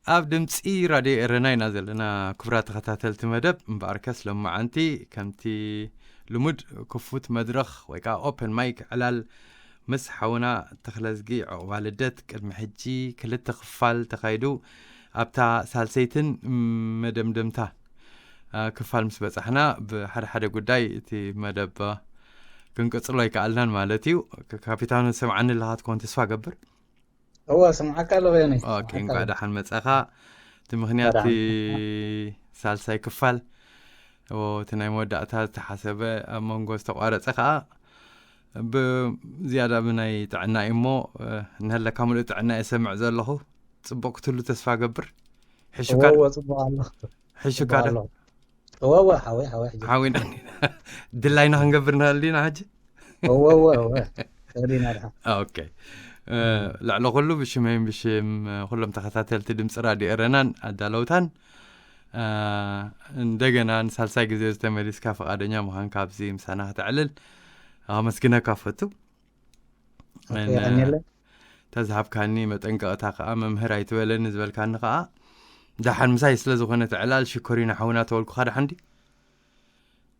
ኣብ ድምፂ ራድዮ ኤረና ኢና ዘለና። ክቡራት ተኸታተልቲ መደብ፣ እምበኣርከስ ሎማዓንቲ ከምቲ ልሙድ ክፉት መድረኽ ወይ ከዓ ኦፕን ማይክ ዕላል ምስ ሓውና ተኽለዝጊ ዕቑባ ልደት ቅድሚ ሕጂ ክልተ ክፋል ተኻይዱ፣ ኣብታ ሳልሰይትን መደምደምታ ክፋል ምስ በፃሕና፣ ብሓደ ሓደ ጉዳይ እቲ መደብ ክንቅፅሎ ኣይከኣልናን ማለት እዩ። ካፒታኑ ሰምዓኒ ኣለኻ ትኮን ተስፋ ገብር። እወ፣ ስምዓካ ኣለኹ ዮኒ። ኦኬ፣ እንኳዕ ደሓን መጻኻ። እቲ ምኽንያት እቲ ሳልሳይ ክፋል፣ እቲ ናይ መወዳእታ ዝተሓሰበ ኣብ መንጎ ዝተቋረጸ ከዓ ብዝያዳ ብናይ ጥዕና እዩ እሞ፣ እንሀለካ ምሉእ ጥዕና እየ ሰምዕ ዘለኹ። ጽቡቕ ክትህሉ ተስፋ ገብር። ሕሹካ ዶ? እወ፣ ጽቡቕ ኣሎ። ሕሹካ ጽቡቕ ዶ? ኣሎ። እወ፣ እወ፣ ሓወይ፣ ሓወይ፣ ሕጂ። ሓዊና ድላይና ክንገብር ንኽእል ዲና ሕጂ? እወ፣ እወ፣ እወ። ከዲና ድሓ። ኦኬ። እ፣ ልዕሊ ኩሉ ብሽመይን ብሽም ኩሎም ተኸታተልቲ ድምፂ ራድዮ ኤረናን ኣዳለውታን፣ እ፣ እንደገና ንሳልሳይ ግዜ ዝተመሊስካ ፈቓደኛ ምዃንካ ኣብዚ ምሳና ከተዕልል ኣመስግነካ ፈቱ። ኦኬ፣ የቐንየለይ። ተዝሃብካኒ መጠንቀቕታ ከዓ መምህር ኣይትበለኒ ዝበልካኒ ከዓ ደሓን ምሳይ ስለ ዝኾነ ትዕላል ሽኮሪና ሓውና ተበልኩኻ ደሓን ድዩ?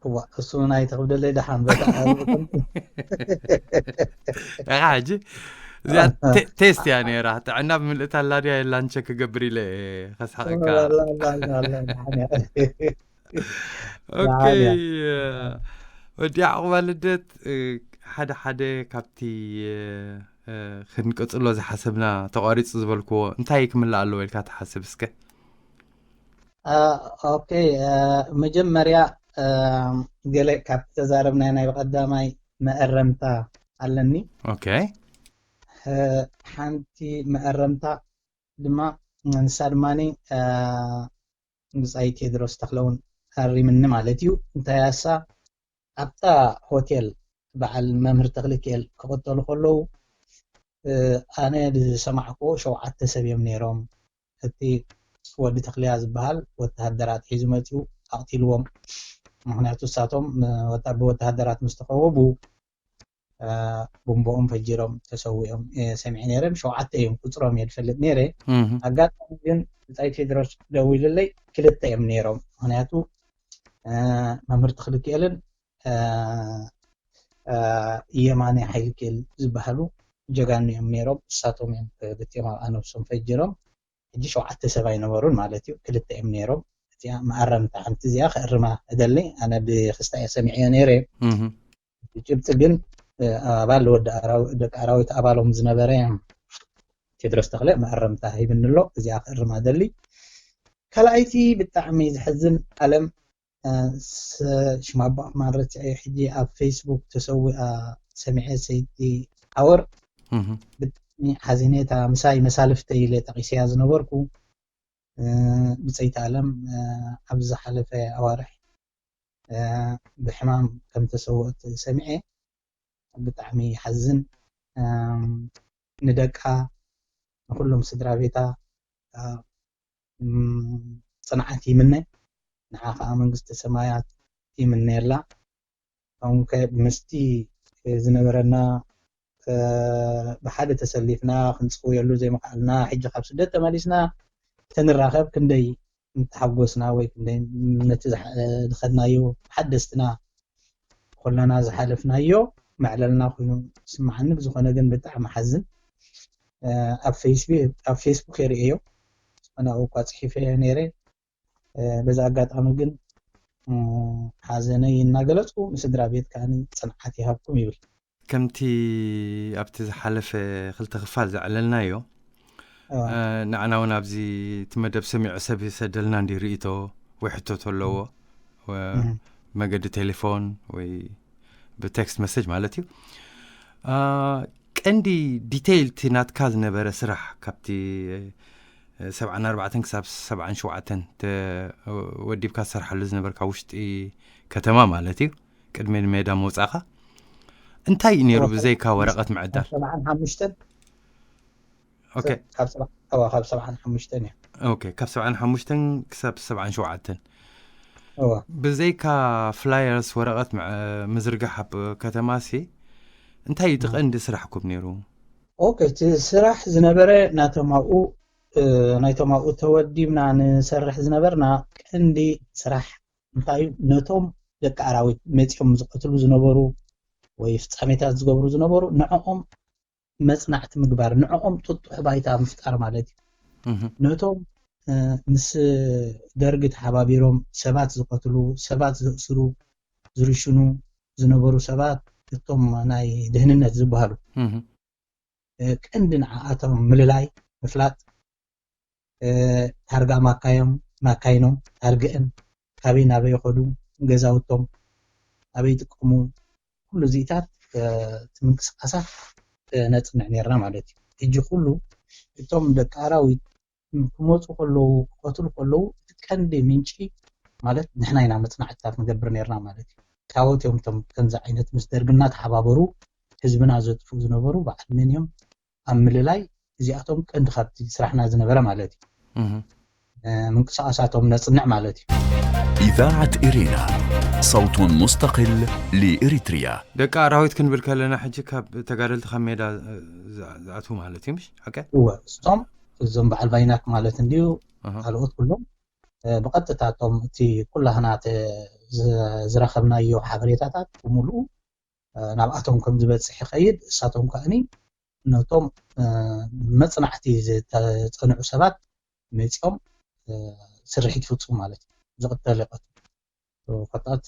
እዋ፣ እሱ ናይ ተኽብደለይ ደሓን በታ ኢኻ ሕጂ እዚኣ ቴ- ቴስት እያ ነይራ። ጥዕና ብምልእታ ኣላ ድያ የላን ቸክ ክገብር ኢለ እየ ከስሓቀካ። ኣላ፣ ኣላ፣ ኣላ፣ ኣላ፣ ደሓን እያ። ኦኬ። ደሓን እያ። ወዲ ያዕቆባ ልደት፣ እ፣ ሓደ ሓደ ካብቲ እ፣ እ፣ ክንቅፅሎ ዝሓሰብና ተቋሪፁ ዝበልክዎ እንታይ ክምላእ ኣለዎ ኢልካ ትሓስብ እስከ? አ፣ ኦኬ፣ አ፣ መጀመርያ፣ አ፣ ገለ ካብ ተዛረብናዮ ናይ ብቐዳማይ መእረምታ ኣለኒ። ኦኬ። አ፣ ሓንቲ መእረምታ ድማ ንሳ ድማኒ፣ አ፣ ብጻይ ቴድሮስ ተኽለውን ኣሪምኒ ማለት እዩ። እንታይ ኣሳ ኣብታ ሆቴል በዓል መምህር ተኽልኪኤል ክቕተሉ ከለዉ፣ እ፣ ኣነ ዝሰማዕክዎ ሸውዓተ ሰብ እዮም ነይሮም። እቲ ወዲ ተኽልያ ዝበሃል ወተሃደራት ሒዙ መፂኡ ኣቕቲልዎም። ምኽንያቱ እሳቶም፣ እ፣ ወታ-፣ ብወተሃደራት ምስ ተኸበቡ፣ እ፣ ቡምቦኦም ፈጂሮም ተሰዊኦም፣ እ፣ ሰሚዐ ነይረ። ሸውዓተ እዮም ቁፅሮም እየ ዝፈልጥ ነይረ። እህ፣ ኣጋጣሚ ግን ብጻይ ቴድሮስ ደዊሉለይ ክልተ እዮም ነይሮም። ምኽንያቱ፣ እ፣ መምህር ተኽልኪኤልን፣ እ፣ እ፣ የማነ ሓይልኪኤል ዝበሃሉ ጀጋኑ እዮም ነይሮም። እሳቶም እዮም ክልቲኦም ኣብኣ ነብሶም ፈጅሮም። ሕጂ ሸውዓተ ሰብ ኣይነበሩን ማለት እዩ፣ ክልተ እዮም ነይሮም። እዚኣ መኣረምታ ሓንቲ እዚኣ ክእርማ እደሊ። ኣነ ብክስታ እየ ሰሚዐዮ ነይረ። እህ፣ ብጭብጢ ግን፣ እ፣ ኣባል ወዲ ኣራዊ-፣ ደቂ ኣራዊት ኣባሎም ዝነበረ ቴድሮስ ተኽለ መኣረምታ ሂብኒ ኣሎ። እዚኣ ክእርማ እደሊ። ካልኣይቲ ብጣዕሚ ዘሕዝን፣ ኣለም፣ እ፣ ስ-፣ ሽማ ኣቦኣ ከማን ረሲዐዮ ሕጂ፣ ኣብ ፌስቡክ ተሰዊኣ ሰሚዐ፣ ሰይቲ ሓወር። እህ፣ ብጣዕሚ ሓዚነ። እታ ምሳይ መሳልፍተይ ኢለ ጠቒሰያ ዝነበርኩ፣ እ፣ ብጸይቲ ኣለም፣ እ፣ ኣብ ዝሓለፈ ኣዋርሕ፣ እ፣ ብሕማም ከም ተሰወአት ሰሚዐ። ብጣዕሚ ይሓዝን። እም፣ ንደቃ፣ ንኩሎም ስድራ ቤታ፣ እ፣ እም፣ ጽንዓት ይምነ። ንዓ ከኣ መንግስቲ ሰማያት ይምነየላ። ከምኡከ ምስቲ ዝነበረና፣ እ፣ ብሓደ ተሰሊፍና ክንጽውየሉ ዘይምኽኣልና፣ ሕጂ ካብ ስደት ተመሊስና ተንራኸብ ክንደይ ምተሓጎስና ወይ ክንደይ ነቲ ዝሓ-፣ ዝኸድናዮ ሓደስትና ኩለና ዝሓለፍናዮ መዕለልና ኮይኑ ዝስምዓኒ። ብዝኾነ ግን ብጣዕሚ ሓዝን። እ፣ ኣብ ፌስቢ-፣ ኣብ ፌስቡክ የርእዮ። ዝኾነ ኣብኡ እኳ ጽሒፈዮ ነይረ። እ፣ በዚ ኣጋጣሚ ግን፣ እ፣ ሓዘነይ እናገለጽኩ፣ ንስድራ ቤት ከኣ ጽንዓት ይሃብኩም ይብል። ከምቲ ኣብቲ ዝሓለፈ ክልተ ክፋል ዘዕለልናዮ፣ እዋ። እ፣ ንዓና እውን ኣብዚ እቲ መደብ ሰሚዑ ሰብ ይሰደልና እንዲ ርእይቶ ወይ ሕቶ ተለዎ፣ ወ-፣ እም። መገዲ ቴሌፎን ወይ ብቴክስት መሰጅ ማለት እዩ። እ፣ ቀንዲ ዲቴይል እቲ ናትካ ዝነበረ ስራሕ ካብቲ፣ እ፣ ሰብዓን ኣርባዕተን ክሳብ ሰብዓን ሸውዓተን ተ-፣ ወዲብካ ትሰርሓሉ ዝነበርካ ውሽጢ ከተማ ማለት እዩ፣ ቅድሚ ሜዳ ምውጻእካ እንታይ እዩ ነይሩ እዋ፣ ካብ ብዘይካ ወረቐት ምዕዳል? ሰብዓን ሓሙሽተን? ኦኬ። ካብ ሰብዓ-፣ እዋ፣ ካብ ሰብዓን ሓሙሽተን እያ። ኦኬ፣ ካብ ሰብዓን ሓሙሽተን ክሳብ ሰብዓን ሸውዓተን። እዋ። ብዘይካ ፍላየርስ፣ ወረቐት ምዕ-፣ ምዝርጋሕ ኣብ ከተማሲ እንታይ እዩ እቲ እም። ቀንዲ ስራሕኩም ነይሩ? ኦኬ፣ እቲ ስራሕ ዝነበረ ናቶም ኣብኡ፣ ናይቶም ኣብኡ ተወዲብና ንሰርሕ ዝነበርና ቀንዲ ስራሕ እንታይ እዩ? ነቶም ደቂ ኣራዊት መፂኦም ዝቀትሉ ዝነበሩ ወይ ፍፃሜታት ዝገብሩ ዝነበሩ ንዕኦም መፅናዕቲ ምግባር፣ ንዕኦም ጥጡሕ ባይታ ምፍጣር ማለት እዩ። ነቶም ምስ ደርጊ ተሓባቢሮም ሰባት ዝቀትሉ፣ ሰባት ዘእስሩ፣ ዝርሽኑ ዝነበሩ ሰባት፣ እቶም ናይ ድህንነት ዝበሃሉ ቀንዲ ንዓኣቶም ምልላይ፣ ምፍላጥ፣ ታርጋ ማካዮም፣ ማካይኖም፣ ታርግአን፣ ካበይ ናበይ ይኸዱ፣ ገዛውቶም ኣበይ ይጥቀሙ፣ ኩሉ እዚታት እቲ ምንቅስቃሳት ነፅንዕ ነርና ማለት እዩ። ሕጂ ኩሉ እቶም ደቂ ኣራዊት ክመፁ ከለዉ፣ ክቀትሉ ከለዉ፣ እቲ ቀንዲ ምንጪ ማለት ንሕና ኢና መፅናዕትታት ንገብር ነርና ማለት እዩ። ታወት እዮም እቶም ከምዚ ዓይነት ምስ ደርግና ተሓባበሩ ህዝብና ዘጥፍኡ ዝነበሩ በዓል መን እዮም ኣብ ምልላይ፣ እዚኣቶም ቀንዲ ካብቲ ስራሕና ዝነበረ ማለት እዩ። ምንቅስቃሳቶም ነፅንዕ ማለት እዩ። إذاعة إرينا، صوت مستقل لإريتريا. ደቂ ኣራዊት ክንብል ከለና ሕጂ ካብ ተጋደልቲ ካብ ሜዳ ዝኣትዉ ማለት እዩ፣ ምሽ ሓቀ? እወ፣ እቶም እዞም በዓል ባይናክ ማለት እንድዩ፣ ካልኦት ኩሎም ብቐጥታ እቶም እቲ ኩላህና ዝረኸብናዮ ሓበሬታታት ብምሉኡ ናብኣቶም ከም ዝበፅሕ ይኸይድ። እሳቶም ከኣኒ ነቶም መፅናዕቲ ዝተፀንዑ ሰባት መፂኦም ስርሒት ይፍፁም ማለት እዩ። ዝቕተል ይቐትል፣ ኮታት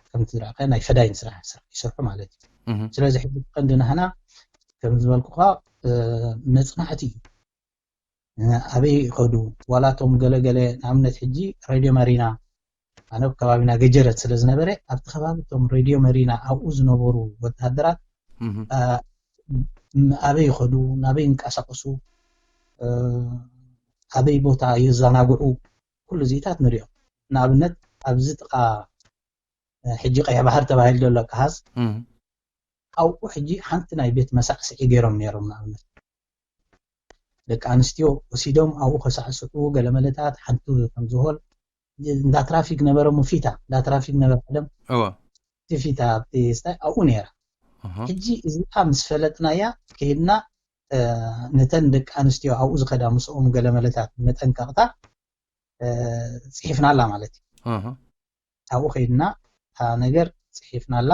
ከምቲ ዝረኣኸ ናይ ፈዳይን ስራሕ ይሰርሑ ማለት እዩ። ስለዚ ሕጂ ቀንዲ ናህና ከም ዝበልኩኻ መፅናዕቲ እዩ። ኣበይ ይኸዱ? ዋላቶም ገለገለ ንኣብነት ሕጂ ሬድዮ መሪና፣ ኣነ ኣብ ከባቢና ገጀረት ስለ ዝነበረ ኣብቲ ከባቢ እቶም ሬድዮ መሪና ኣብኡ ዝነበሩ ወታደራት ኣበይ ይኸዱ፣ ናበይ ይንቀሳቀሱ፣ ኣበይ ቦታ የዘናግዑ፣ ኩሉ ዚታት ንሪኦ። ንኣብነት ኣብዚ ጥቃ ሕጂ ቀይሕ ባህር ተባሂሉ ዘሎ ኣካሃዝ ኣብኡ ሕጂ ሓንቲ ናይ ቤት መሳዕስዒ ገይሮም ነይሮም። ንኣብነት ደቂ ኣንስትዮ ወሲዶም ኣብኡ ከሳዕስዑ ገለመለታት ሓንቲ ከምዝሆል እንዳ ትራፊክ ነበረ ሙፊታ እንዳ ትራፊክ ነበረ ቀደም እወ እቲ ፊታ ኣብቲ ስታይ ኣብኡ ነይራ። ሕጂ እዚኣ ምስ ፈለጥናያ ከይድና ነተን ደቂ ኣንስትዮ ኣብኡ ዝኸዳ ምስኦም ገለመለታት መጠንቀቕታ ፅሒፍናላ ማለት እዩ። ኣብኡ ከይድና እታ ነገር ፅሒፍናላ።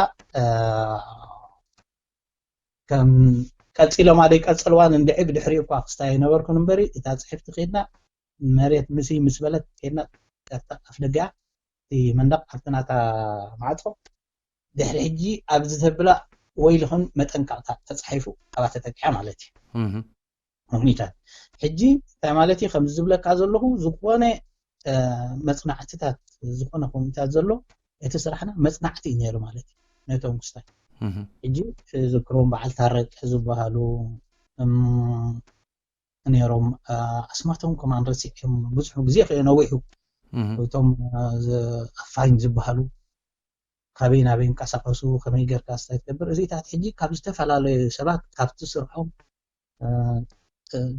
ከም ቀፂሎም ኣደይ ቀፅልዋን እንድዒ ብድሕሪኡ እኳ ክስታይ ኣይነበርኩን እምበሪ እታ ፅሕፍቲ ከይድና መሬት ምስ ምስ በለት ከይድና ኣፍ ደገኣ እቲ መንደቕ ኣብቲ ናታ ማዕፆ ድሕሪ ሕጂ ኣብዚ ተብላ ወይልኽን መጠንቀቕታ ተፃሒፉ ኣብኣ ተጠቂዓ ማለት እዩ። ምኽኒታት ሕጂ እንታይ ማለት እዩ ከምዚ ዝብለካ ዘለኹ ዝኾነ መፅናዕትታት ዝኾነ ኮሚታት ዘሎ እቲ ስራሕና መፅናዕቲ እዩ ነይሩ ማለት እዩ። ነቶም ክስታይ ሕጂ ዝክሮም በዓል ታረቀ ዝበሃሉ ነይሮም። ኣስማቶም ከማን ረሲዕም ብዙሕ ግዜ ከየነዊሑ እቶም ኣፋኝ ዝበሃሉ ካበይ ናበይ እንቀሳቀሱ ከመይ ገርካ ስታይ ትገብር እዚታት ሕጂ ካብ ዝተፈላለዩ ሰባት ካብቲ ስርሖም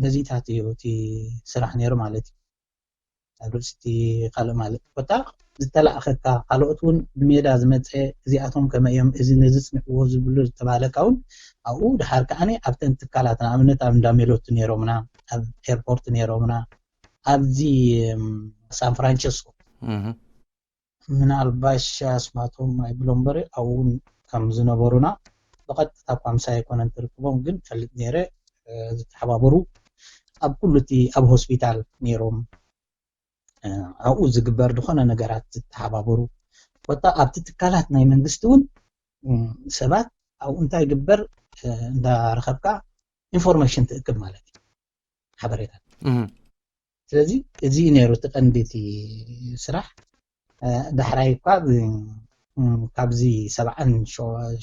ነዚታት እዩ እቲ ስራሕ ነይሩ ማለት እዩ። ኣብ ርእሲቲ ካልእ ማለት ኮታ ዝተላእኸካ ካልኦት እውን ብሜዳ ዝመፀ እዚኣቶም ከመይ እዮም እዚ ነዚ ፅንዕዎ ዝብሉ ዝተባሃለካ እውን ኣብኡ ድሓር ከዓኒ ኣብተን ትካላት ንኣብነት ኣብ እንዳ ሜሎት ነይሮምና ኣብ ኤርፖርት ነይሮምና ኣብዚ ሳን ፍራንቸስኮ ምናልባሽ ኣስማቶም ኣይብሎም በሪ ኣብኡ እውን ከም ዝነበሩና ብቐጥታ እኳ ምሳይ ኣይኮነን ትርክቦም ግን ፈልጥ ነይረ። ዝተሓባበሩ ኣብ ኩሉ እቲ ኣብ ሆስፒታል ነይሮም ኣብኡ ዝግበር ዝኾነ ነገራት ዝተሓባበሩ ወጣ ኣብቲ ትካላት ናይ መንግስቲ እውን ሰባት ኣብኡ እንታይ ግበር እንዳረኸብካ ኢንፎርሜሽን ትእክብ ማለት እዩ ሓበሬታት። ስለዚ እዚ እዩ ነይሩ እቲ ቀንዲ እቲ ስራሕ። ዳሕራይ እኳ ካብዚ ሰብዓን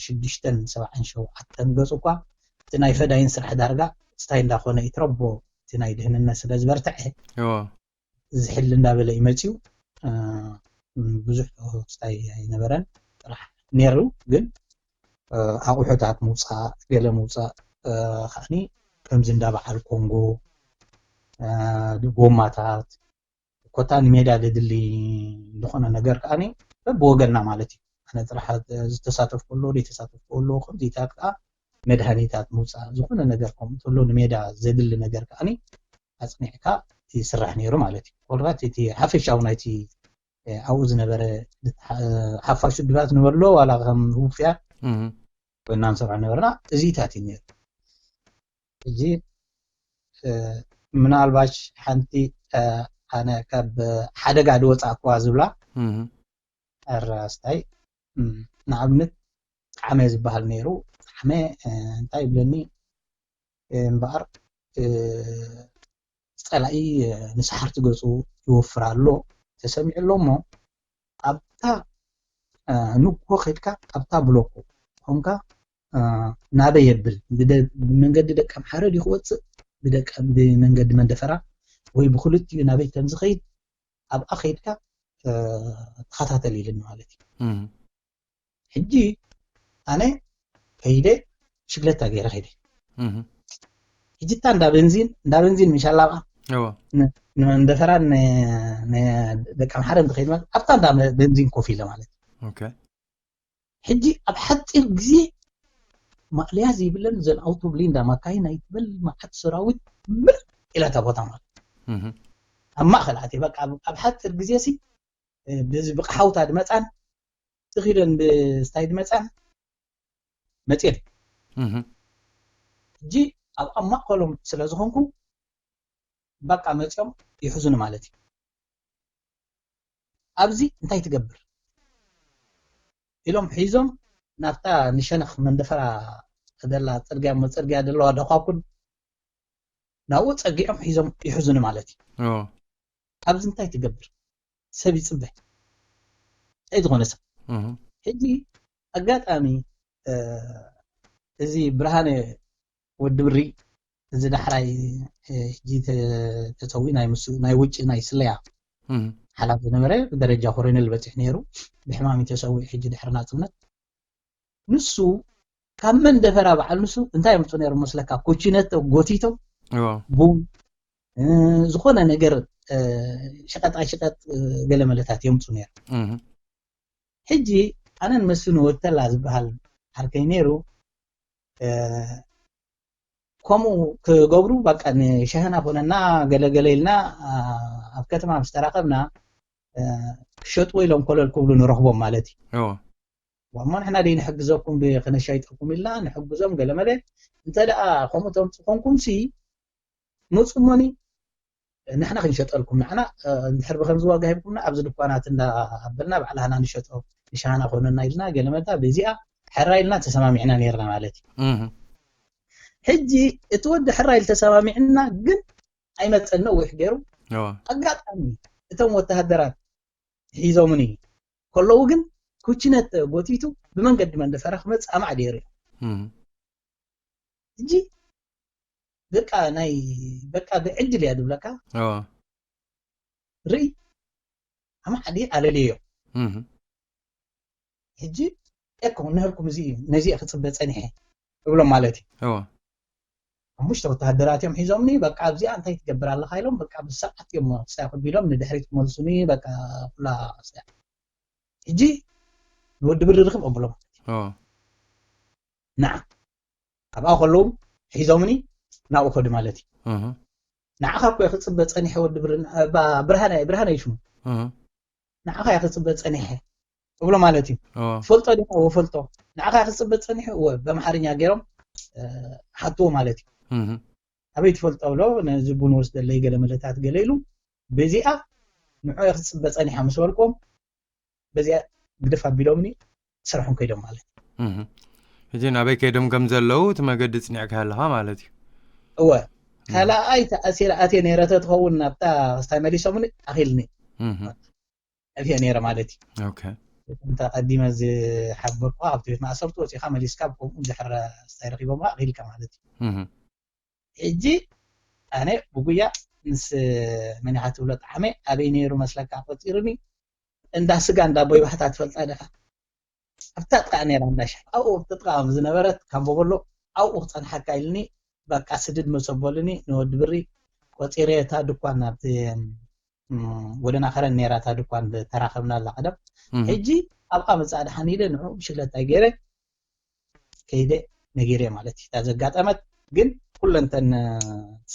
ሽዱሽተን ሰብዓን ሸውዓተን ገፁ እኳ እቲ ናይ ፈዳይን ስራሕ ዳርጋ ስታይ እንዳኾነ ይትረቦ እቲ ናይ ድህንነት ስለ ዝበርትዐ ዝሕል እንዳበለ እዩ መፅዩ። ብዙሕ ስታይ ኣይነበረን ጥራሕ ነይሩ ግን ኣቑሑታት ምውፃእ ገለ ምውፃእ ከዓኒ ከምዚ እንዳ በዓል ኮንጎ ጎማታት ኮታ ንሜዳ ዘድሊ ዝኾነ ነገር ከዓኒ በብወገንና ማለት እዩ ኣነ ጥራሕ ዝተሳተፍኩ ኣሎ ዘይተሳተፍኩ ኣሎ ከምዚታት ከዓ መድሃኒታት ምውፃእ ዝኾነ ነገር ከምኡ ተሎ ንሜዳ ዘድሊ ነገር ከዓኒ ኣፅኒዕካ ይስራሕ ነይሩ ማለት እዩ። ኮልጋት እቲ ሓፈሻዊ ናይቲ ኣብኡ ዝነበረ ሓፋሽ ውድባት ንበሎ ዋላ ከም ውፍያት ኮይና ንሰርዖ ነበርና። እዚታት እዩ ነይሩ። እዚ ምናልባሽ ሓንቲ ኣነ ካብ ሓደጋ ዝወፃእኩዋ ዝብላ ኣራስታይ ንኣብነት ጣዕመ ዝበሃል ነይሩ። ጣዕመ እንታይ ይብለኒ እምበኣር ፀላኢ ንሰሓርቲ ገፁ ይወፍር ኣሎ ተሰሚዑ ኣሎ እሞ ኣብታ ንግሆ ከድካ ኣብታ ብሎኮ ኮንካ ናበይ የብል ብመንገዲ ደቀምሓረ ድዩ ክወፅእ ብመንገዲ መንደፈራ ወይ ብክልቲኡ ናበይ ከምዝኸይድ ኣብኣ ከይድካ ተኸታተል ኢልኒ ማለት እዩ። ሕጂ ኣነ ከይደ ሽግለታ ገይረ ከይደ። ሕጂ እታ እንዳ ቤንዚን እንዳ ቤንዚን ምሻላ ኣብኣ ንመንደፈራን ደቂ ኣምሓረ እንትኸይድ ማለት ኣብታ እንዳ ቤንዚን ኮፍ ኢለ ማለት እዩ። ሕጂ ኣብ ሓፂር ግዜ ማእለያ ዘይብለን ዘን ኣውቶብሊንዳ ማካይን ኣይትበል መዓት ሰራዊት ብር ኢላታ ቦታ ማለት ኣብ ማእኸል ኣትየ በቃ ኣብ ሓፂር ግዜ ሲ በዚ ብቕሓውታ ድመፃን ትኺደን ብስታይ ድመፃን መፅየን ሕጂ ኣብ ኣብ ማእከሎም ስለ ዝኾንኩ በቃ መፅኦም ይሕዙኒ ማለት እዩ። ኣብዚ እንታይ ትገብር ኢሎም ሒዞም ናብታ ንሸነኽ መንደፈራ ደላ ፅርግያ እሞ ፅርግያ ደለዋ ደኳኩን ናብኡ ፀጊዖም ሒዞም ይሕዙኒ ማለት እዩ። ኣብዚ እንታይ ትገብር ሰብ ይፅበ እንታይ ዝኾነ ሰብ ሕጂ ኣጋጣሚ እዚ ብርሃነ ወዲ ብሪ እዚ ዳሕራይ ሕጂ ተፀዊኡ ናይ ውጭ ናይ ስለያ ሓላፊ ዝነበረ ብደረጃ ኮሎኔል በፂሑ ነይሩ። ብሕማም ተሰዊኡ ሕጂ ድሕሪ ናፅነት ንሱ ካብ መንደፈራ በዓል ንሱ እንታይ የምፁ ነይሩ መስለካ? ኩችነቶ ጎቲቶም ቡን ዝኾነ ነገር ሸቀጣ ሸቀጥ ገለ መለታት የምፁ ነይሩ። ሕጂ ኣነን መስፍን ወተላ ዝበሃል ዓርከይ ነይሩ። ከምኡ ክገብሩ በቃ ንሸህና ኮነና ገለገለ ኢልና ኣብ ከተማ ምስ ተራኸብና ክሸጥዎ ኢሎም ኮለል ክብሉ ንረኽቦም ማለት እዩ። እሞ ንሕና ደይ ንሕግዘኩም ከነሻይጠኩም ኢልና ንሕግዞም ገለመለ እንተ ደኣ ከምኡ ተምፁ ኮንኩም ሲ ምፁ እሞኒ ንሕና ክንሸጠልኩም ንዓና እንድሕር ብከምዚ ዋጋ ሂብኩምና ኣብዚ ድኳናት እንዳኣበልና ባዕላህና ንሸጦ ንሻህና ኮነና ኢልና ገለመታ በዚኣ ሕራ ኢልና ተሰማሚዕና ነርና ማለት እዩ። ሕጂ እቲ ወዲ ሕራ ኢል ተሰማሚዕና ግን ኣይመፀን ነዊሕ ገይሩ ኣጋጣሚ እቶም ወተሃደራት ሒዞምኒ ከለዉ ግን ኩችነት ጎቲቱ ብመንገዲ መንደፈራ ክመፅእ ኣማዕ ገይሩ እዩ። ሕጂ በቃ ናይ በቃ ብዕድል እያ ዝብለካ ርኢ ኣማዕ ድየ ኣለልዮ ሕጂ እኮ እነህልኩም እዚ ነዚ ክፅበ ፀኒሐ እብሎም ማለት እዩ። ሓሙሽተ ወተሃደራት እዮም ሒዞምኒ በቃ ኣብዚኣ እንታይ ትገብር ኣለካ ኢሎም በቃ ብሰዓት እዮም ስታይ ክቢሎም ንድሕሪት ክመልሱኒ በቃ ኩላ ስታይ ሕጂ ንወዲ ብሪ ርክብ ኣብሎም ንዓ ኣብኣ ከለዉ ሒዞምኒ ናብኡ ከዱ ማለት እዩ። ንዓኻ እኮ ክፅበ ፀኒሐ ወዲ ብሪ ብርሃነ ብርሃነ ይሽሙ ንዓኻ እየ ክፅበ ፀኒሐ እብሎ ማለት እዩ። ትፈልጦ ዲኻ? እወ ፈልጦ። ንዓኻ እየ ክፅበ ፀኒሐ? እወ። በምሓርኛ ገይሮም ሓትዎ ማለት እዩ። ኣበይ ትፈልጦ ብሎ ነዚ ቡን ወስደለይ ገለ መለታት ገለ ኢሉ በዚኣ ንዑ እየ ክፅበ ፀኒሐ ምስ በልኩም በዚኣ ግድፍ ኣቢሎምኒ ስርሖም ከይዶም ማለት እዩ። ሕጂ ናበይ ከይዶም ከም ዘለዉ እቲ መገዲ ፅኒዕካ ኣለኻ ማለት እዩ። እወ ካልኣይ ተኣሲረ ኣትየ ነይረ ተትኸውን ናብታ ክስታይ መሊሶምኒ ኣኺልኒ ጠፊአ ነይረ ማለት እዩ። እንተ ቀዲመ ዝሓበርኩ ኣብቲ ቤት ማእሰርቱ ወፂኻ መሊስካ ብከምኡ ድሕር ክስታይ ረኪቦም ኣኺልካ ማለት እዩ። ሕጂ ኣነ ብጉያ ምስ መን ኢኻ ትብሎ ጣዕመ ኣበይ ነይሩ መስለካ ቆፂሩኒ እንዳ ስጋ እንዳ ቦይባሕታ ትፈልጣ ዲኻ ኣብታ ጥቃ ነይራ እንዳ ሻ ኣብኡ ጥቃ ዝነበረት ካብ በበሎ ኣብኡ ክፀንሓካ ኢልኒ በቃ ስድድ መሰቦልኒ ንወዲ ብሪ ቆፂረ እታ ድኳን ናብቲ ጎደና ከረን ነይራ እታ ድኳን ተራኸብናላ ቀደም ሕጂ ኣብኣ መፃእ ድሓን ኢለ ንዑ ብሽግለታይ ገይረ ከይደ ነጊረ ማለት እዩ እታ ዘጋጠመት ግን ኩለንተን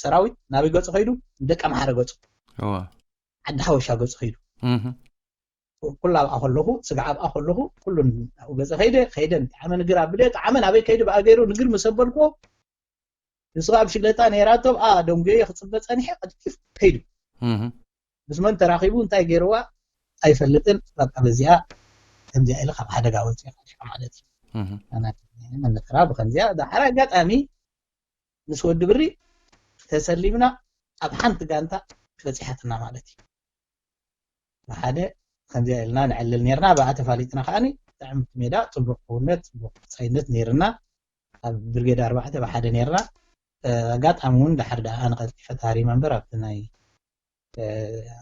ሰራዊት ናበይ ገጹ ከይዱ? ደቂ ኣምሓረ ገጹ፣ እዋ ዓዲ ሓበሻ ገጹ ከይዱ። እህ ኩሉ ኣብኣ ከለኹ፣ ስጋዕ ኣብኣ ከለኹ፣ ኩሉን ኣብኡ ገጸ ከይደ። ከይደ፣ ጠዓመ ንግር ኣብለ፣ ጠዓመ ናበይ ከይዱ ብኣ ገይሩ ንግር ምስ ኣበልኩዎ፣ ንሱ ኣብ ሽለታ ነይራቶ፣ ኣብኣ ደንጉየ ክጽበ ጸኒሐ፣ ቀልጢፍ ከይዱ። እህ ምስ መን ተራኺቡ እንታይ ገይርዋ ኣይፈልጥን። በቃ በዚኣ ከምዚኣ ኢለ ካብ ሓደጋ ወፂኣ ማለት እዩ። እህ መነተራ ብከምዚኣ ዳሕራ ኣጋጣሚ ምስ ወዲ ብሪ ተሰሊምና ኣብ ሓንቲ ጋንታ በፂሓትና ማለት እዩ። ብሓደ ከምዚኣ ኢልና ንዕልል ነርና። ብኣ ተፋሊጥና ከዓኒ ጥዕምቲ ሜዳ፣ ፅቡቅ ክውነት፣ ፅቡቅ ቅፃይነት ነይርና። ኣብ ብርጌድ ኣርባዕተ ብሓደ ነይርና። ኣጋጣሚ እውን ድሓር ደኣ ኣነ ቀልጢፈ ታሪመ እምበር ኣብቲ ናይ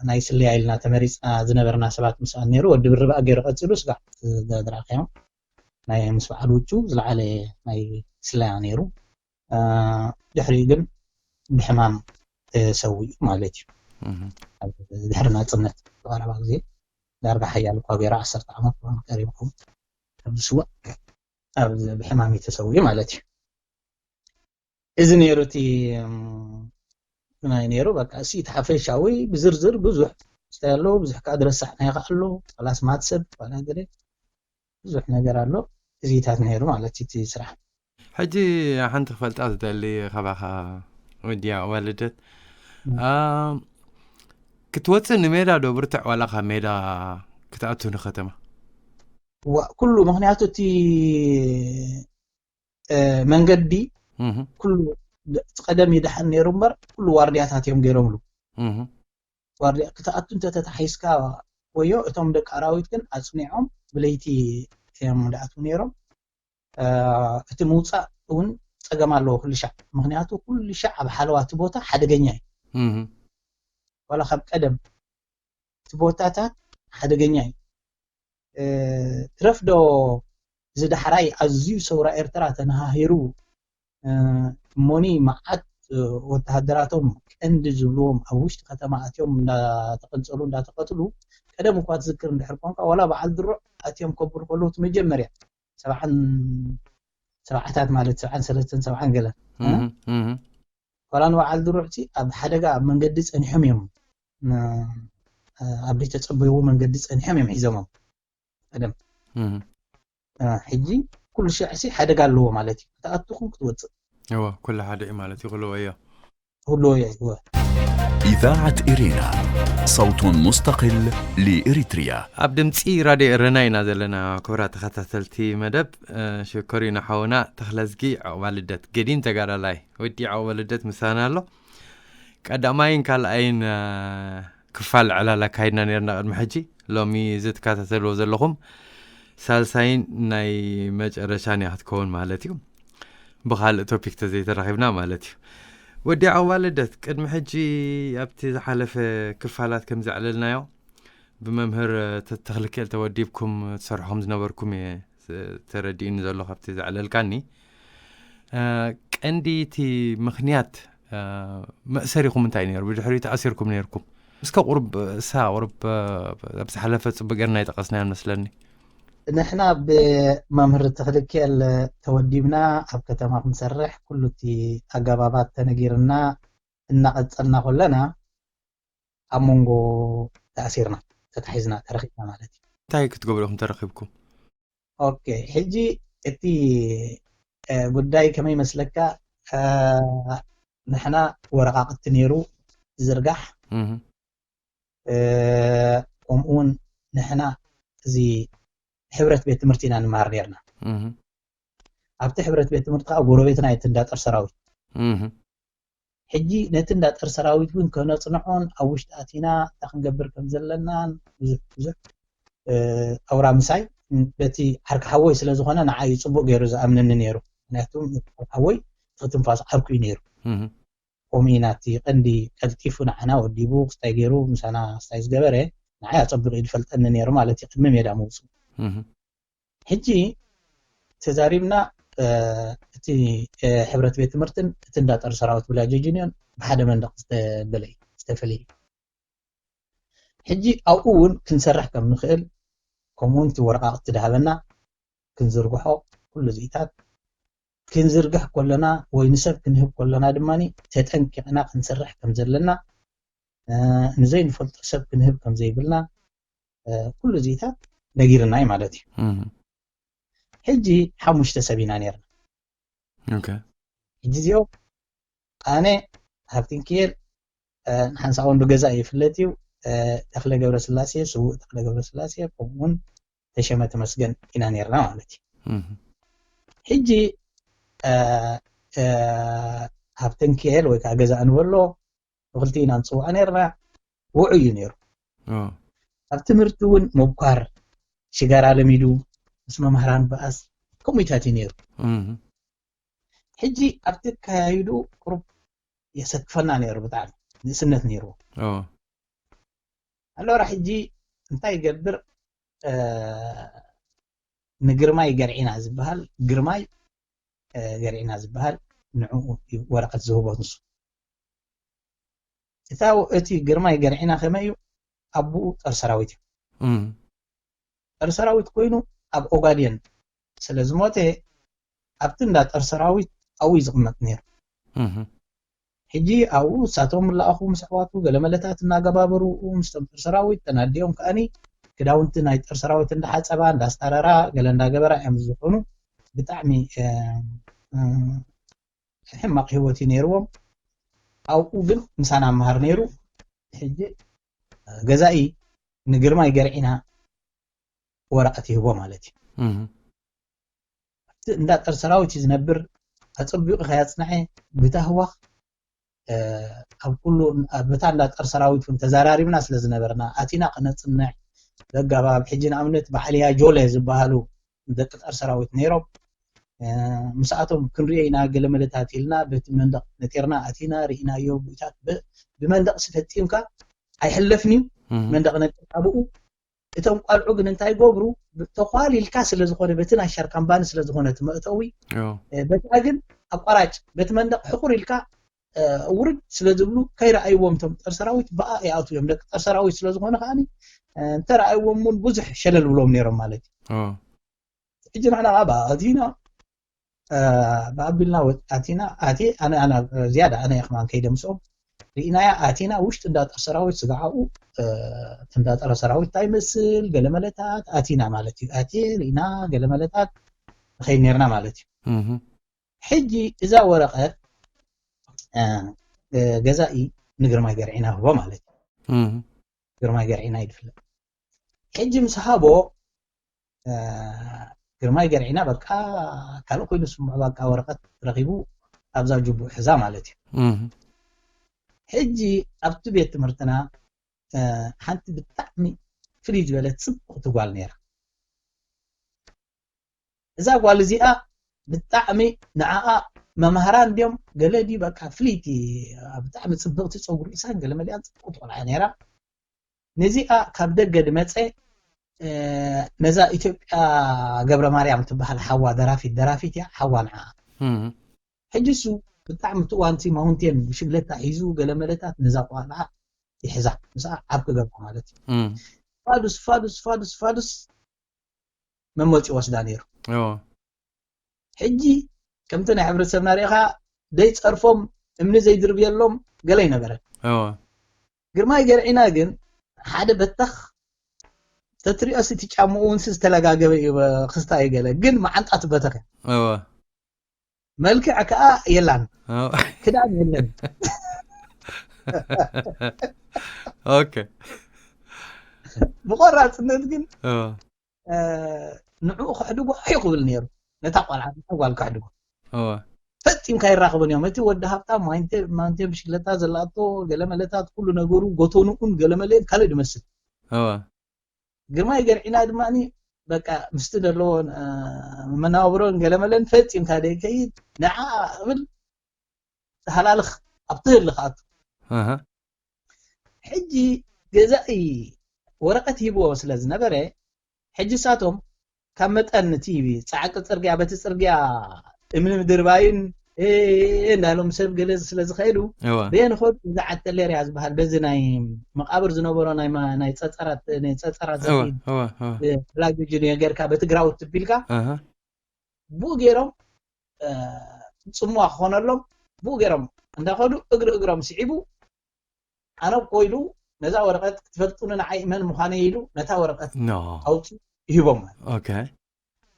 ናይ ስለያ ኢልና ተመሪፅና ዝነበርና ሰባት ምስኣን ነይሩ። ወዲ ብሪ ብኣ ገይሩ ቀፂሉ ስጋዕ ዝረኣኻዮም ናይ ምስ በዓል ውጩ ዝለዓለ ናይ ስለያ ነይሩ። ድሕሪኡ ግን ብሕማም ተሰዊኡ ማለት እዩ። ድሕሪ ናፅነት ዝቐረባ ግዜ ዳርጋ ሓያል እኳ ገይሩ ዓሰርተ ዓመት ን ቀሪቡ ክኸውን ካብ ዝስዋእ ኣብ ብሕማም እዩ ተሰዊኡ ማለት እዩ። እዚ ነይሩ እቲ ናይ ነይሩ በቃ እሲ እቲ ሓፈሻዊ ብዝርዝር ብዙሕ ስታይ ኣለዎ። ብዙሕ ከዓ ድረሳሕ ናይ ኣሎ ዋላስ ማትሰብ ዋላ ገለ ብዙሕ ነገር ኣሎ። እዚታት ነይሩ ማለት እቲ ስራሕ። ሕጂ ሓንቲ ክፈልጣ ዝደሊ ካባኻ ወዲ ኣዋልደት ክትወፅእ ንሜዳ ዶ ብርትዕ ዋላ ካብ ሜዳ ክትኣቱ ንከተማ? ዋ ኩሉ ምክንያቱ እቲ መንገዲ ኩሉ እቲ ቀደም ይድሓን ነይሩ እምበር ኩሉ ዋርድያታት እዮም ገይሮምሉ። ዋርድያ ክትኣቱ እንተተታሒዝካ ወዮ እቶም ደቂ ኣራዊት ግን ኣፅኒዖም ብለይቲ እዮም ዝኣትዉ ነይሮም። እቲ ምውፃእ እውን ፀገም ኣለዎ ኩሉ ሻዕ። ምክንያቱ ኩሉ ሻዕ ኣብ ሓለዋ እቲ ቦታ ሓደገኛ እዩ። ዋላ ካብ ቀደም እቲ ቦታታት ሓደገኛ እዩ። ትረፍ ዶ እዚ ዳሕራይ ኣዝዩ ሰውራ ኤርትራ ተነሃሂሩ እሞኒ መዓት ወተሃደራቶም ቀንዲ ዝብልዎም ኣብ ውሽጢ ከተማ ኣትዮም እንዳተቐንጸሉ እንዳተቐትሉ ቀደም እኳ ትዝክር እንድሕር ኮንካ ዋላ በዓል ድሩዕ ኣትዮም ከብሉ ከለዉ እቲ መጀመርያ ሰብዓን ሰብዓታት ማለት ሰብዓን ሰለስተን ሰብዓን ገለን ዋላ ንበዓል ድሩዕ ሲ ኣብ ሓደጋ ኣብ መንገዲ ጸኒሖም እዮም ኣብ ዘይተጸበይዎ መንገዲ ጸኒሖም እዮም ሒዞሞም ቀደም ሕጂ ኩሉ ሽዕ ሲ ሓደጋ ኣለዎ ማለት እዩ ክትኣትኹም ክትወፅእ እወ ኩሉ ሓደ እዩ ማለት እዩ ክልዎ እዮ ክህልዎ እዮ እወ إذاعة إرينا صوت مستقل لإريتريا ኣብ ድምፂ ራድዮ ኤረና ኢና ዘለና ክቡራት ተኸታተልቲ መደብ ሽኮሪና ሓውና ተኽለዝጊ ዕቑባ ልደት ገዲም ተጋዳላይ ወዲ ዕቑባ ልደት ምሳና ኣሎ ቀዳማይን ካልኣይን ክፋል ዕላል ኣካይድና ነርና ቅድሚ ሕጂ ሎሚ እዚ ትከታተልዎ ዘለኹም ሳልሳይን ናይ መጨረሻን እያ ክትከውን ማለት እዩ ብካልእ ቶፒክ ተዘይተራኺብና ማለት እዩ ወዲ ዕቑባ ልደት ቅድሚ ሕጂ ኣብቲ ዝሓለፈ ክፋላት ከም ዘዕለልናዮ ብመምህር ተተኽልክኤል ተወዲብኩም ትሰርሖም ዝነበርኩም እየ ተረዲኡኒ ዘሎ ካብቲ ዘዕለልካኒ ቀንዲ እቲ ምኽንያት መእሰሪኹም እንታይ ነይሩ ብድሕሪኡ ተኣሲርኩም ነይርኩም እስከ ቁሩብ እሳ ቁሩብ ኣብ ዝሓለፈ ፅቡቅ ጌርና ይጠቀስናዮ መስለኒ ንሕና ብመምህር ተኽልክኤል ተወዲብና ኣብ ከተማ ክንሰርሕ ኩሉ እቲ ኣገባባት ተነጊርና እናቐፀልና ከለና ኣብ መንጎ ተኣሲርና ተታሒዝና ተረኺብና ማለት እዩ እንታይ ክትገብሩ ኢኹም ተረኺብኩም ኦኬ ሕጂ እቲ ጉዳይ ከመይ መስለካ ንሕና ወረቃቅቲ ነይሩ ዝርጋሕ ከምኡ እውን ንሕና እዚ ሕብረት ቤት ትምህርቲ ኢና ንመሃር ነርና ኣብቲ ሕብረት ቤት ትምህርቲ ከዓ ጎረቤትና እቲ እንዳጠር ሰራዊት ሕጂ ነቲ እንዳጠር ሰራዊት እውን ከነፅንዖን ኣብ ውሽጢ ኣቲና እንታይ ክንገብር ከም ዘለናን ብዙሕ ብዙሕ ኣውራ ምሳይ በቲ ዓርኪ ሓወይ ስለ ዝኾነ ንዓይ ፅቡቅ ገይሩ ዝኣምነኒ ነይሩ ምክንያቱ ሓወይ ክትንፋስ ዓርኩ እዩ ነይሩ ከምኡ ኢና እቲ ቀንዲ ቀልጢፉ ንዓና ወዲቡ ክስታይ ገይሩ ምሳና ክስታይ ዝገበረ ንዓይ ኣፀቢቑ እዩ ዝፈልጠኒ ነይሩ ማለት እዩ ቅድሚ ሜዳ ምውፅኡ ሕጂ ተዛሪብና እቲ ሕብረት ቤት ትምህርትን እቲ እንዳጠር ሰራዊት ብላጀጅንዮን ብሓደ መንደቅ ዝተበለ ዝተፈለየ ሕጂ ኣብኡ እውን ክንሰርሕ ከም ንኽእል ከምኡውን እቲ ወረቃቅቲ ድሃበና ክንዝርግሖ ኩሉ ዝኢታት ክንዝርግሕ ከለና ወይ ንሰብ ክንህብ ከለና ድማ ተጠንቂቕና ክንሰርሕ ከም ዘለና፣ ንዘይንፈልጦ ሰብ ክንህብ ከም ዘይብልና፣ ኩሉ እዚታት ነጊርና እዩ ማለት እዩ። ሕጂ ሓሙሽተ ሰብ ኢና ነርና። ሕጂ እዚኦም ኣነ፣ ሃብቲንክኤል፣ ሓንሳእ ወንዱ ገዛ ይፍለጥ እዩ፣ ተኽለ ገብረስላሴ፣ ስዉእ ተኽለ ገብረስላሴ፣ ከምኡውን ተሸመ ተመስገን ኢና ነርና ማለት እዩ። ሕጂ ሃብተንክኤል ወይ ከዓ ገዛ እንበሎ ብክልቲኡ ኢና ንፅውዖ ነርና። ውዑይ እዩ ነይሩ። ኣብ ትምህርቲ እውን ምብኳር፣ ሽጋራ ለሚዱ፣ ምስ መምህራን በኣስ፣ ከምኡታት እዩ ነይሩ። ሕጂ ኣብቲ ኣካያይዱ ቁሩብ የሰክፈና ነይሩ፣ ብጣዕሚ ንእስነት ነይርዎ። ኣለራ ሕጂ እንታይ ይገብር? ንግርማይ ገርዒና ዝበሃል፣ ግርማይ ገርዒና ዝበሃል ንዕኡ እዩ ወረቐት ዝህቦ ንሱ። እታ እቲ ግርማይ ገርዒና ከመይ እዩ? ኣቦኡ ጦር ሰራዊት እዩ። ጦር ሰራዊት ኮይኑ ኣብ ኦጋዴን ስለ ዝሞተ ኣብቲ እንዳ ጦር ሰራዊት ኣብኡ እዩ ዝቕመጥ ነይሩ። ሕጂ ኣብኡ እሳቶም ላኣኹ ምስ ኣሕዋቱ ገለመለታት እናገባበሩ ምስቶም ጦር ሰራዊት ተናዲኦም ከኣኒ ክዳውንቲ ናይ ጦር ሰራዊት እንዳሓፀባ እንዳስታረራ ገለ እንዳገበራ እዮም ዝኾኑ። ብጣዕሚ ሕማቕ ህይወት እዩ ነይርዎም። ኣብኡ ግን ምሳና መሃር ነይሩ። ሕጂ ገዛኢ ንግርማይ ገርዒና ወረቐት ይህቦ ማለት እዩ። ኣብቲ እንዳ ጦር ሰራዊት እዩ ዝነብር። ኣፀቢቑ ከያፅንዐ ብታህዋኽ ኣብ ኩሉ በታ እንዳ ጦር ሰራዊት እውን ተዘራሪብና ስለ ዝነበርና ኣቲና ክነፅንዕ በጋባብ። ሕጂ ንኣብነት በዓልያ ጆለ ዝበሃሉ ደቂ ጦር ሰራዊት ነይሮም። ምስኣቶም ክንሪኦ ኢና ገለ መለታት ኢልና በቲ መንደቕ ነቲርና ኣቲና ርኢናዮ። ብኢታት ብመንደቕ ስፈፂምካ ኣይሕለፍን እዩ። መንደቕ ነጢርካ ብኡ እቶም ቋልዑ ግን እንታይ ይገብሩ? ተኳሊልካ ስለ ዝኾነ በቲ ናይ ሻር ካምባኒ ስለ ዝኾነ እቲ መእተዊ በታ ግን ኣቋራጭ በቲ መንደቕ ሕቑር ኢልካ ውርድ ስለ ዝብሉ ከይረኣይዎም እቶም ጦር ሰራዊት ብኣ ይኣትዉ እዮም። ደቂ ጦር ሰራዊት ስለ ዝኾነ ከዓኒ እንተረኣይዎም እውን ብዙሕ ሸለል ብሎም ነይሮም ማለት እዩ። ሕጂ ንሕና ከዓ ብኣ ኣቲና ብኣቢልና ኣቲና ኣቴ ኣነ ኣነ ዝያዳ ኣነ እየ ከማን ከይደ ምስኦም ርኢናያ ኣቲና ውሽጢ እንዳ ጦር ሰራዊት ስጋዓኡ እቲ እንዳ ጦር ሰራዊት እንታይ ይመስል ገለ መለታት ኣቲና ማለት እዩ። ኣቴ ርኢና ገለ መለታት ንኸይድ ነርና ማለት እዩ። ሕጂ እዛ ወረቐት ገዛኢ ንግርማይ ገርዒና ህቦ ማለት እዩ። ግርማይ ገርዒና ይድፍለጥ። ሕጂ ምስ ሃቦ ግርማይ ገርዒና በቃ ካልእ ኮይኑ ስምዖ በቃ ወረቐት ረኺቡ ኣብዛ ጅቡእ ሕዛ ማለት እዩ። ሕጂ ኣብቲ ቤት ትምህርትና ሓንቲ ብጣዕሚ ፍልይ ዝበለት ፅብቕቲ ጓል ነይራ። እዛ ጓል እዚኣ ብጣዕሚ ንዓኣ መማህራን ድዮም ገለ ድዩ በቃ ፍልይቲ ብጣዕሚ ፅብቕቲ ፀጉሪ እሳን ገለ መሊኣን ፅብቕቲ ቆልዓ ነይራ። ነዚኣ ካብ ደገ ድመፀ ነዛ ኢትዮጵያ ገብረ ማርያም ትበሃል ሓዋ ደራፊት ደራፊት እያ ሓዋ ንዓ ሕጂ እሱ ብጣዕሚ ትዋንቲ ማውንቴን ብሽግለታ ሒዙ ገለ መለታት ነዛ ቆልዓ ይሕዛ ምስኣ ዓብ ክገብራ ማለት እዩ። ፋዱስ ፋዱስ ፋዱስ ፋዱስ መመፂ ወስዳ ነይሩ። ሕጂ ከምቲ ናይ ሕብረተሰብና ርኢኻ ደይ ፀርፎም እምኒ ዘይድርብየሎም ገለ ይነበረ። ግርማይ ገርዒና ግን ሓደ በተኽ ተትሪኦስ እቲ ጫምኡ እውን ዝተለጋገበ እዩ። ክስታ እዩ ገለ ግን መዓንጣ ትበተኽ መልክዕ ከዓ የላን። ክዳን የለን። ኦኬ ብቆራፅነት ግን ንዕኡ ከሕድጎ ሕዩ ክብል ነይሩ። ነታ ቆልዓ ነታ ጓል ከሕድጎ ፈፂምካ ይራኽብን እዮም። እቲ ወዲ ሃብታ ማንቴ ብሽግለታ ዘላቶ ገለመለታት ኩሉ ነገሩ ጎተንኡን ገለመለየን ካልእ ድመስል። ግርማይ ገርዒና ድማ በቃ ምስቲ ዘለዎ መናብሮን ገለመለን ፈፂምካ ደይከይድ ንዓ ብል ተሃላልኽ ኣብቲ ህሊ ክኣቱ ሕጂ ገዛኢ ወረቐት ሂብዎ ስለ ዝነበረ ሕጂ ሳቶም ካብ መጠን እቲ ፃዕቂ ፅርግያ በቲ ፅርግያ እምኒ ምድርባይን እንዳሎም ሰብ ገለ ስለ ዝኸዱ በየን ኸዱ እዛ ዓተሌርያ ዝበሃል በዚ ናይ መቃብር ዝነበሮ ናይ ጸጸራት ጸጸራት ዘፊድ ላግጅ ጌርካ በቲ ግራውት ትቢልካ ብኡ ገይሮም እ፣ ጽምዋ ክኾነሎም ብኡ ገይሮም እንዳኸዱ እግሪ እግሮም ስዒቡ ኣነ እኮ ኢሉ ነዛ ወረቐት ክትፈልጡኒ ንዓይ መን ምዃነይ ኢሉ ነታ ወረቐት ኖ ኣውፂኡ ይህቦም ማለት እዩ። ኦኬ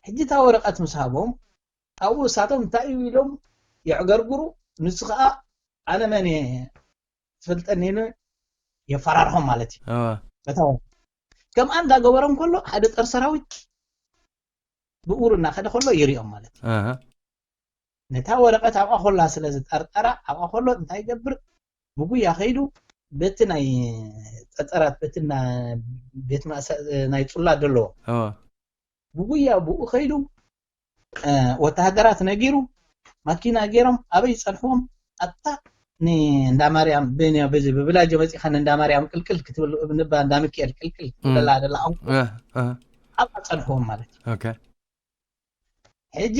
ሕጂ እታ ወረቐት ምስ ሃቦም ኣብኡ እሳቶም እንታይ እዩ ኢሎም የዕገርግሩ፣ ንሱ ከዓ ኣነ መን እየ ትፈልጠኒ ኢሉ የፈራርሖም ማለት እዩ። እወ በታ ወረቐት ከምኣ እንዳገበሮም ከሎ ሓደ ጸረ ሰራዊት ብእግሩ እናኸደ ከሎ ይሪኦም ማለት እዩ። ኣሃ ነታ ወረቐት ኣብኣ ኮላ ስለ ዝጠርጠራ ኣብኣ ኮሎ እንታይ ይገብር? ብጉያ ከይዱ በቲ ናይ ጸጸራት በቲ ና- ቤት ማእሰ- ናይ ጽላት ዘለዎ እወ ብጉያ ብኡ ከይዱ እ፣ ወተሃደራት ነጊሩ ማኪና ገይሮም ኣበይ ጸንሕዎም ኣታ ንእንዳ ማርያም ብንዮ በዚ ብብላጆ መጺኻ ንእንዳ ማርያም ቅልቅል ክትብል ንባ እንዳ ሚካኤል ቅልቅል እም። ደላ ደላ ኣው እህ፣ እህ፣ ኣብኣ ጸንሕዎም ማለት እዩ። ኦኬ ሕጂ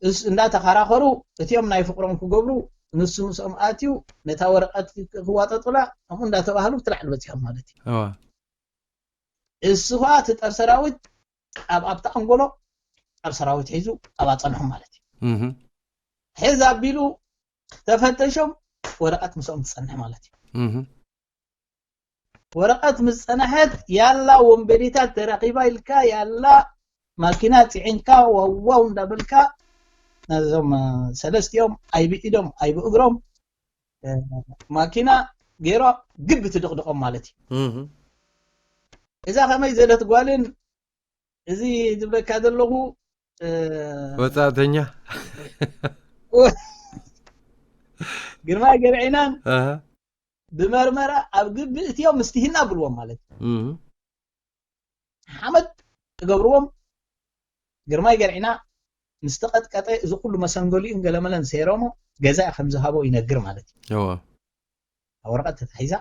እስ- እንዳተኸራኸሩ እቲኦም ናይ ፍቅሮም ክገብሩ ንሱ ምስኦም ኣትዩ ነታ ወረቐት ክዋጠጡላ ከምኡ እንዳተባህሉ ትላዕሊ በጺሖም ማለት እዩ። እወ እሱ ኸዓ እቲ ጸር ሰራዊት ኣብ ኣብቲ ኣንጎሎ ጸር ሰራዊት ሒዙ ኣብ ኣጸንሖም ማለት እዩ። እህ፣ ሕዝ ኣቢሉ ተፈተሾም ወረቐት ምስኦም ትጸንሕ ማለት እዩ። እህ፣ ወረቐት ምስ ጸንሐት ያላ ወንበዴታት ተረኺባ ኢልካ ያላ ማኪና ጽዒንካ ዋዋው እንዳበልካ ነዞም እ፣ ሰለስቲኦም ኣይብኢዶም ኣይብእግሮም እ፣ ማኪና ገይሮ ግብ ትድቕድቖም ማለት እዩ። እህ፣ እዛ ከመይ ዘለት ጓልን እዚ ዝብለካ ዘለኹ እ፣ ወጻእተኛ ግርማይ ገርዒናን ኣሃ ብመርመራ ኣብ ግቢ እትዮም ምስቲ ህና ብልዎም ማለት እዩ። እህ፣ ሓመድ ትገብርዎም ግርማይ ገርዒና ምስ ተቐጥቀጠ እዚ ኩሉ መሰንገሊኡን ገለመለን ሰይሮሞ ገዛ ከም ዝሃቦ ይነግር ማለት እዩ። እወ ኣብ ወረቐት ተታሒዛ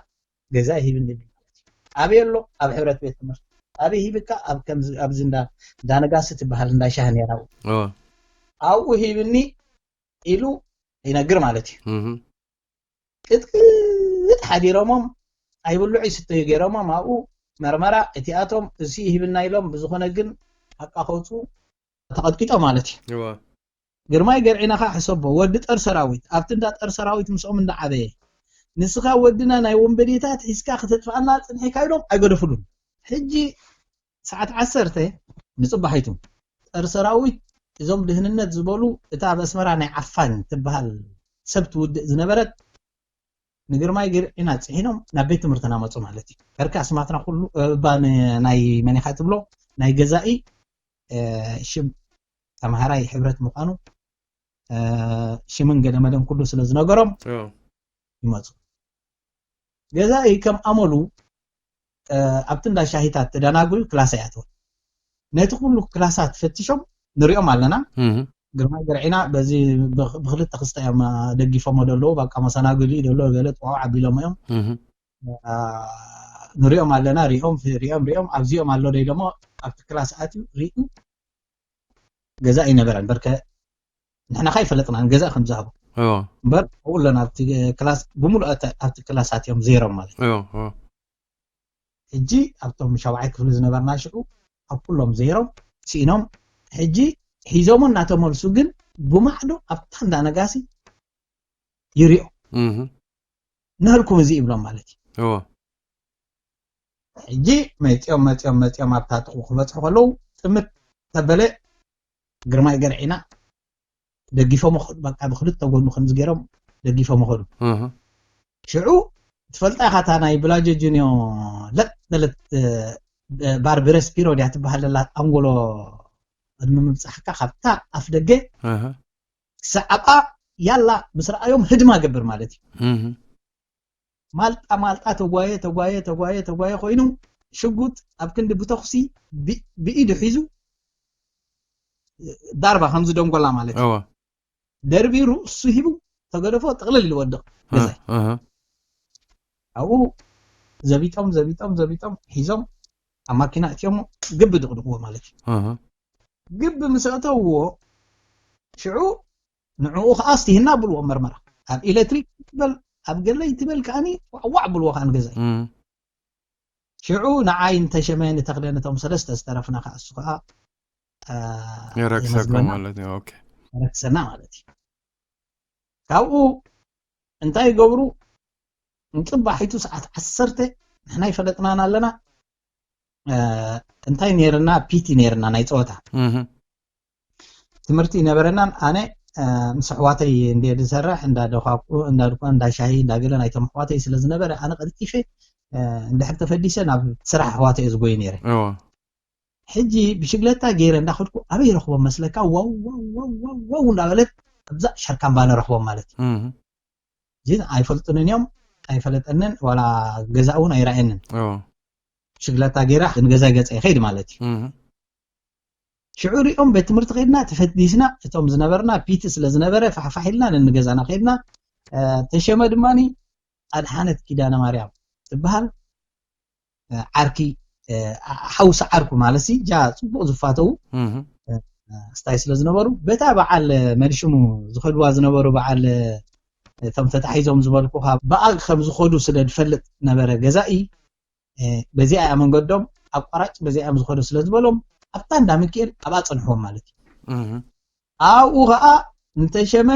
ገዛ ሂብኒ ይብል ማለት እዩ። ኣበይ ኣሎ? ኣብ ሕብረት ቤት ትምህርቲ። ኣበይ ሂብካ? ኣብ ከምዚ ኣብዚ እንዳ እንዳ ነጋሲ ትበሃል እንዳ ሻሂ ነይራ ኣብኡ። እወ ኣብኡ ሂብኒ ኢሉ ይነግር ማለት እዩ። እህ፣ ቅጥቅጥ ሓዲሮሞም ኣይብልዑ ይስተዩ ገይሮሞም ኣብኡ መርመራ እቲኣቶም እዚ ሂብና ኢሎም ብዝኾነ ግን ሓቃ ከውፅኡ ተቐጥቂጦ ማለት እዩ። እወ ግርማይ ገርዒና ኸዓ ሕሰቦ ወዲ ጠር ሰራዊት ኣብቲ እንዳ ጠር ሰራዊት ምስኦም እንዳዓበየ ንስኻ ወድና ናይ ወንበዴታት ሒዝካ ክተጥፍኣና ፅንሒካ ኢሎም ኣይገደፍሉን። ሕጂ ሰዓት ዓሰርተ ንፅባሒቱ ጠር ሰራዊት እዞም ድህንነት ዝበሉ እታ ኣብ ኣስመራ ናይ ዓፋኝ ትበሃል ሰብ ትውድእ ዝነበረት ንግርማይ ገርዒና ፅሒኖም ናብ ቤት ትምህርትና መፁ ማለት እዩ። ከርካ ኣስማትና ኩሉ እባ ን- ናይ መን ኢኻ ትብሎ ናይ ገዛኢ እ፣ ሽም ተምሃራይ ሕብረት ምዃኑ እ፣ ሽምን ገለመለን ኩሉ ስለ ዝነገሮም እወ ይመፁ። ገዛኢ ከም ኣመሉ እ፣ ኣብቲ እንዳ ሻሂታት ተደናጉዩ ክላስ ኣይኣተወን። ነቲ ኩሉ ክላሳት ፈቲሾም ንሪኦም ኣለና። እህ፣ ግርማይ ገርዒና በዚ ብኽ- ብክልተ ክስተ እዮም እ፣ ደጊፎሞ ደለዉ። በቃ መሰናግሊ ደሎ ገለ ጥዋው ዓቢሎም እዮም እህ፣ እ፣ ንሪኦም ኣለና። ሪኦም ሪኦም ሪኦም ኣብዚኦም ኣሎ ደይ ደሞ ኣብቲ ክላስ ኣትዩ ሪኡ ገዛ ኣይነበረን። በርከ ንሕና ከ ኣይፈለጥናን ገዛ ከም ዝሃቡ እወ እምበር ኣብኡ ኣለና ኣብቲ ክላስ ብምሉእ ኣብቲ ክላሳት እዮም ዜሮም ማለት እዩ። እወ እወ ሕጂ ኣብቶም ሻብዓይ ክፍሊ ዝነበርና ሽዑ ኣብ ኩሎም ዜሮም ስኢኖም ሕጂ ሒዞሞ እናተመልሱ ግን ብማዕዶ ኣብታ እንዳ ነጋሲ ይሪኦ እህ፣ ንህልኩም እዚ ይብሎም ማለት እዩ። እወ ሕጂ መፂኦም መፂኦም መፂኦም ኣብታ ጥቑ ክበፅሑ ከለዉ ጥምት ተበለ ግርማይ ገርዒና ደጊፎም ኸዱ። በቃ ብክልተ ጎኑ ከምዚ ገይሮም ደጊፎም ኸዱ። እህ፣ ሽዑ ትፈልጣ ኢኻ እታ ናይ ብላጆ ጁንዮ ለጥ በለት እ፣ ባር ብረስፒሮ ድያ ትበሃል ዘላ ኣንጎሎ ቅድሚ ምብፃሕካ ካብታ ኣፍ ደገ እህ፣ ሰዓቃ ያላ ምስ ረኣዮም ህድማ ገብር ማለት እዩ። እህ፣ ማልጣ ማልጣ ተጓየ ተጓየ ተጓየ ተጓየ ኮይኑ ሽጉጥ ኣብ ክንዲ ብተኹሲ ብ- ብኢዱ ሒዙ ዳርባ ከምዚ ደንጎላ ማለት እዩ። እወ ደርቢሩ እሱ ሂቡ ተገደፎ ጥቕልል ኢሉ ወድቕ ገዛይ። እህ፣ ኣብኡ ዘቢጦም ዘቢጦም ዘቢጦም ሒዞም ኣብ ማኪና እትዮሞ ግቢ ድቕድቕዎ ማለት እዩ። እህ፣ ግቢ ምስ ኣተውዎ ሽዑ ንዕኡ ከዓ እስቲ ህና ብልዎ መርመራ ኣብ ኤሌክትሪክ ትበል ኣብ ገለይ ትበል ከዓኒ ዋዕዋዕ ብልዎ ከዓ ንገዛይ። እም፣ ሽዑ ንዓይ ንተሸመ ንተኽለ ነቶም ሰለስተ ዝተረፍና ከዓ እሱ ከዓ አ፣ የረክሰኩም የመዝግበና። ማለት እዩ። ኦኬ። ረክሰና ማለት እዩ። ካብኡ እንታይ ይገብሩ? እንጽባሒቱ ሰዓት ዓሰርተ ንሕና ይፈለጥናን ኣለና። እንታይ ነይርና? ፒቲ ነይርና ናይ ጸወታ። ትምህርቲ ይነበረናን ኣነ ምስ ኣሕዋተይ እንደ ዝሰርሕ እንዳደኳኩ እንዳድኳ እንዳሻሂ እንዳገለ ናይቶም ኣሕዋተይ ስለ ዝነበረ ኣነ ቀልጢፈ እንድሕር ተፈዲሰ ናብ ስራሕ ኣሕዋተይ ዝጎይ ነይረ። ሕጂ ብሽግለታ ገይረ እንዳኸድኩ ኣበይ ረኽቦም መስለካ? ዋው ዋው ዋው ዋው ዋው እንዳበለት ኣብዛ ሸርካምባነ ረኽቦም ማለት እዩ። ግን ኣይፈልጡንን እዮም፣ ኣይፈለጠንን፣ ዋላ ገዛ እውን ኣይረኣየንን። ሽግለታ ገይራ ንገዛ ገፀ ይኸይድ ማለት እዩ። ሽዑ ሪኦም ቤት ትምህርቲ ከይድና ተፈዲስና፣ እቶም ዝነበርና ፒቲ ስለ ዝነበረ ፋሕፋሕ ኢልና ነንገዛና ከይድና። ተሸመ ድማ ኣድሓነት ኪዳነ ማርያም ትበሃል ዓርኪ ሓውሲ ዓርኩ ማለት ሲ ጃ ፅቡቕ ዝፋተው ስታይ ስለ ዝነበሩ በታ በዓል መልሽሙ ዝኸድዋ ዝነበሩ በዓል እቶም ተታሒዞም ዝበልኩኻ ብኣ ከም ዝኸዱ ስለ ዝፈልጥ ነበረ ገዛኢ። በዚኣ እያ መንገዶም፣ ኣቋራጭ በዚኣ እዮም ዝኸዱ ስለ ዝበሎም ኣብታ እንዳ ሚካኤል ኣብኣ ፀንሕዎም ማለት እዩ። ኣብኡ ከዓ ንተሸመ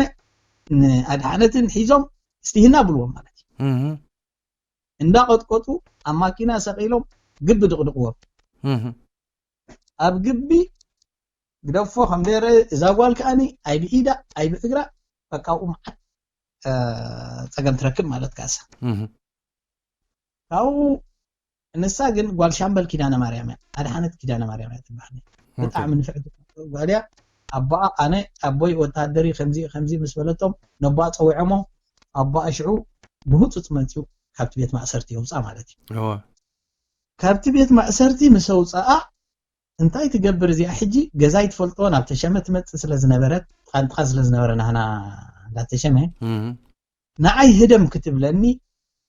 ንኣድሓነትን ሒዞም እስትሂና ብልዎም ማለት እዩ። እንዳቐጥቀጡ ኣብ ማኪና ሰቒሎም ግቢ ድቕድቕዎም። ኣብ ግቢ ግደፎ ከም ደረ እዛ ጓል ከኣኒ ኣይብኢዳ ኣይብእግራ በቃ ኣብኡ መዓት ፀገም ትረክብ ማለት ካሳ ካብኡ ንሳ ግን ጓል ሻምበል ኪዳነ ማርያም እያ። ኣድሓነት ኪዳነ ማርያም እያ ትበሃል። ብጣዕሚ ንፍዕቲ ጓል እያ። ኣቦኣ ኣነ ኣቦይ ወታደር እዩ ከምዚ ከምዚ ምስ በለቶም ነቦኣ ፀዊዖሞ ኣቦኣ ሽዑ ብህፁፅ መፂኡ ካብቲ ቤት ማእሰርቲ የውፃ ማለት እዩ። ካብቲ ቤት ማእሰርቲ ምስ ኣውፀኣ እንታይ ትገብር እዚኣ ሕጂ ገዛ ይትፈልጦ ናብ ተሸመ ትመፅእ ስለ ዝነበረት ቃንጥኻ ስለ ዝነበረ ናህና እንዳተሸመ ንዓይ ህደም ክትብለኒ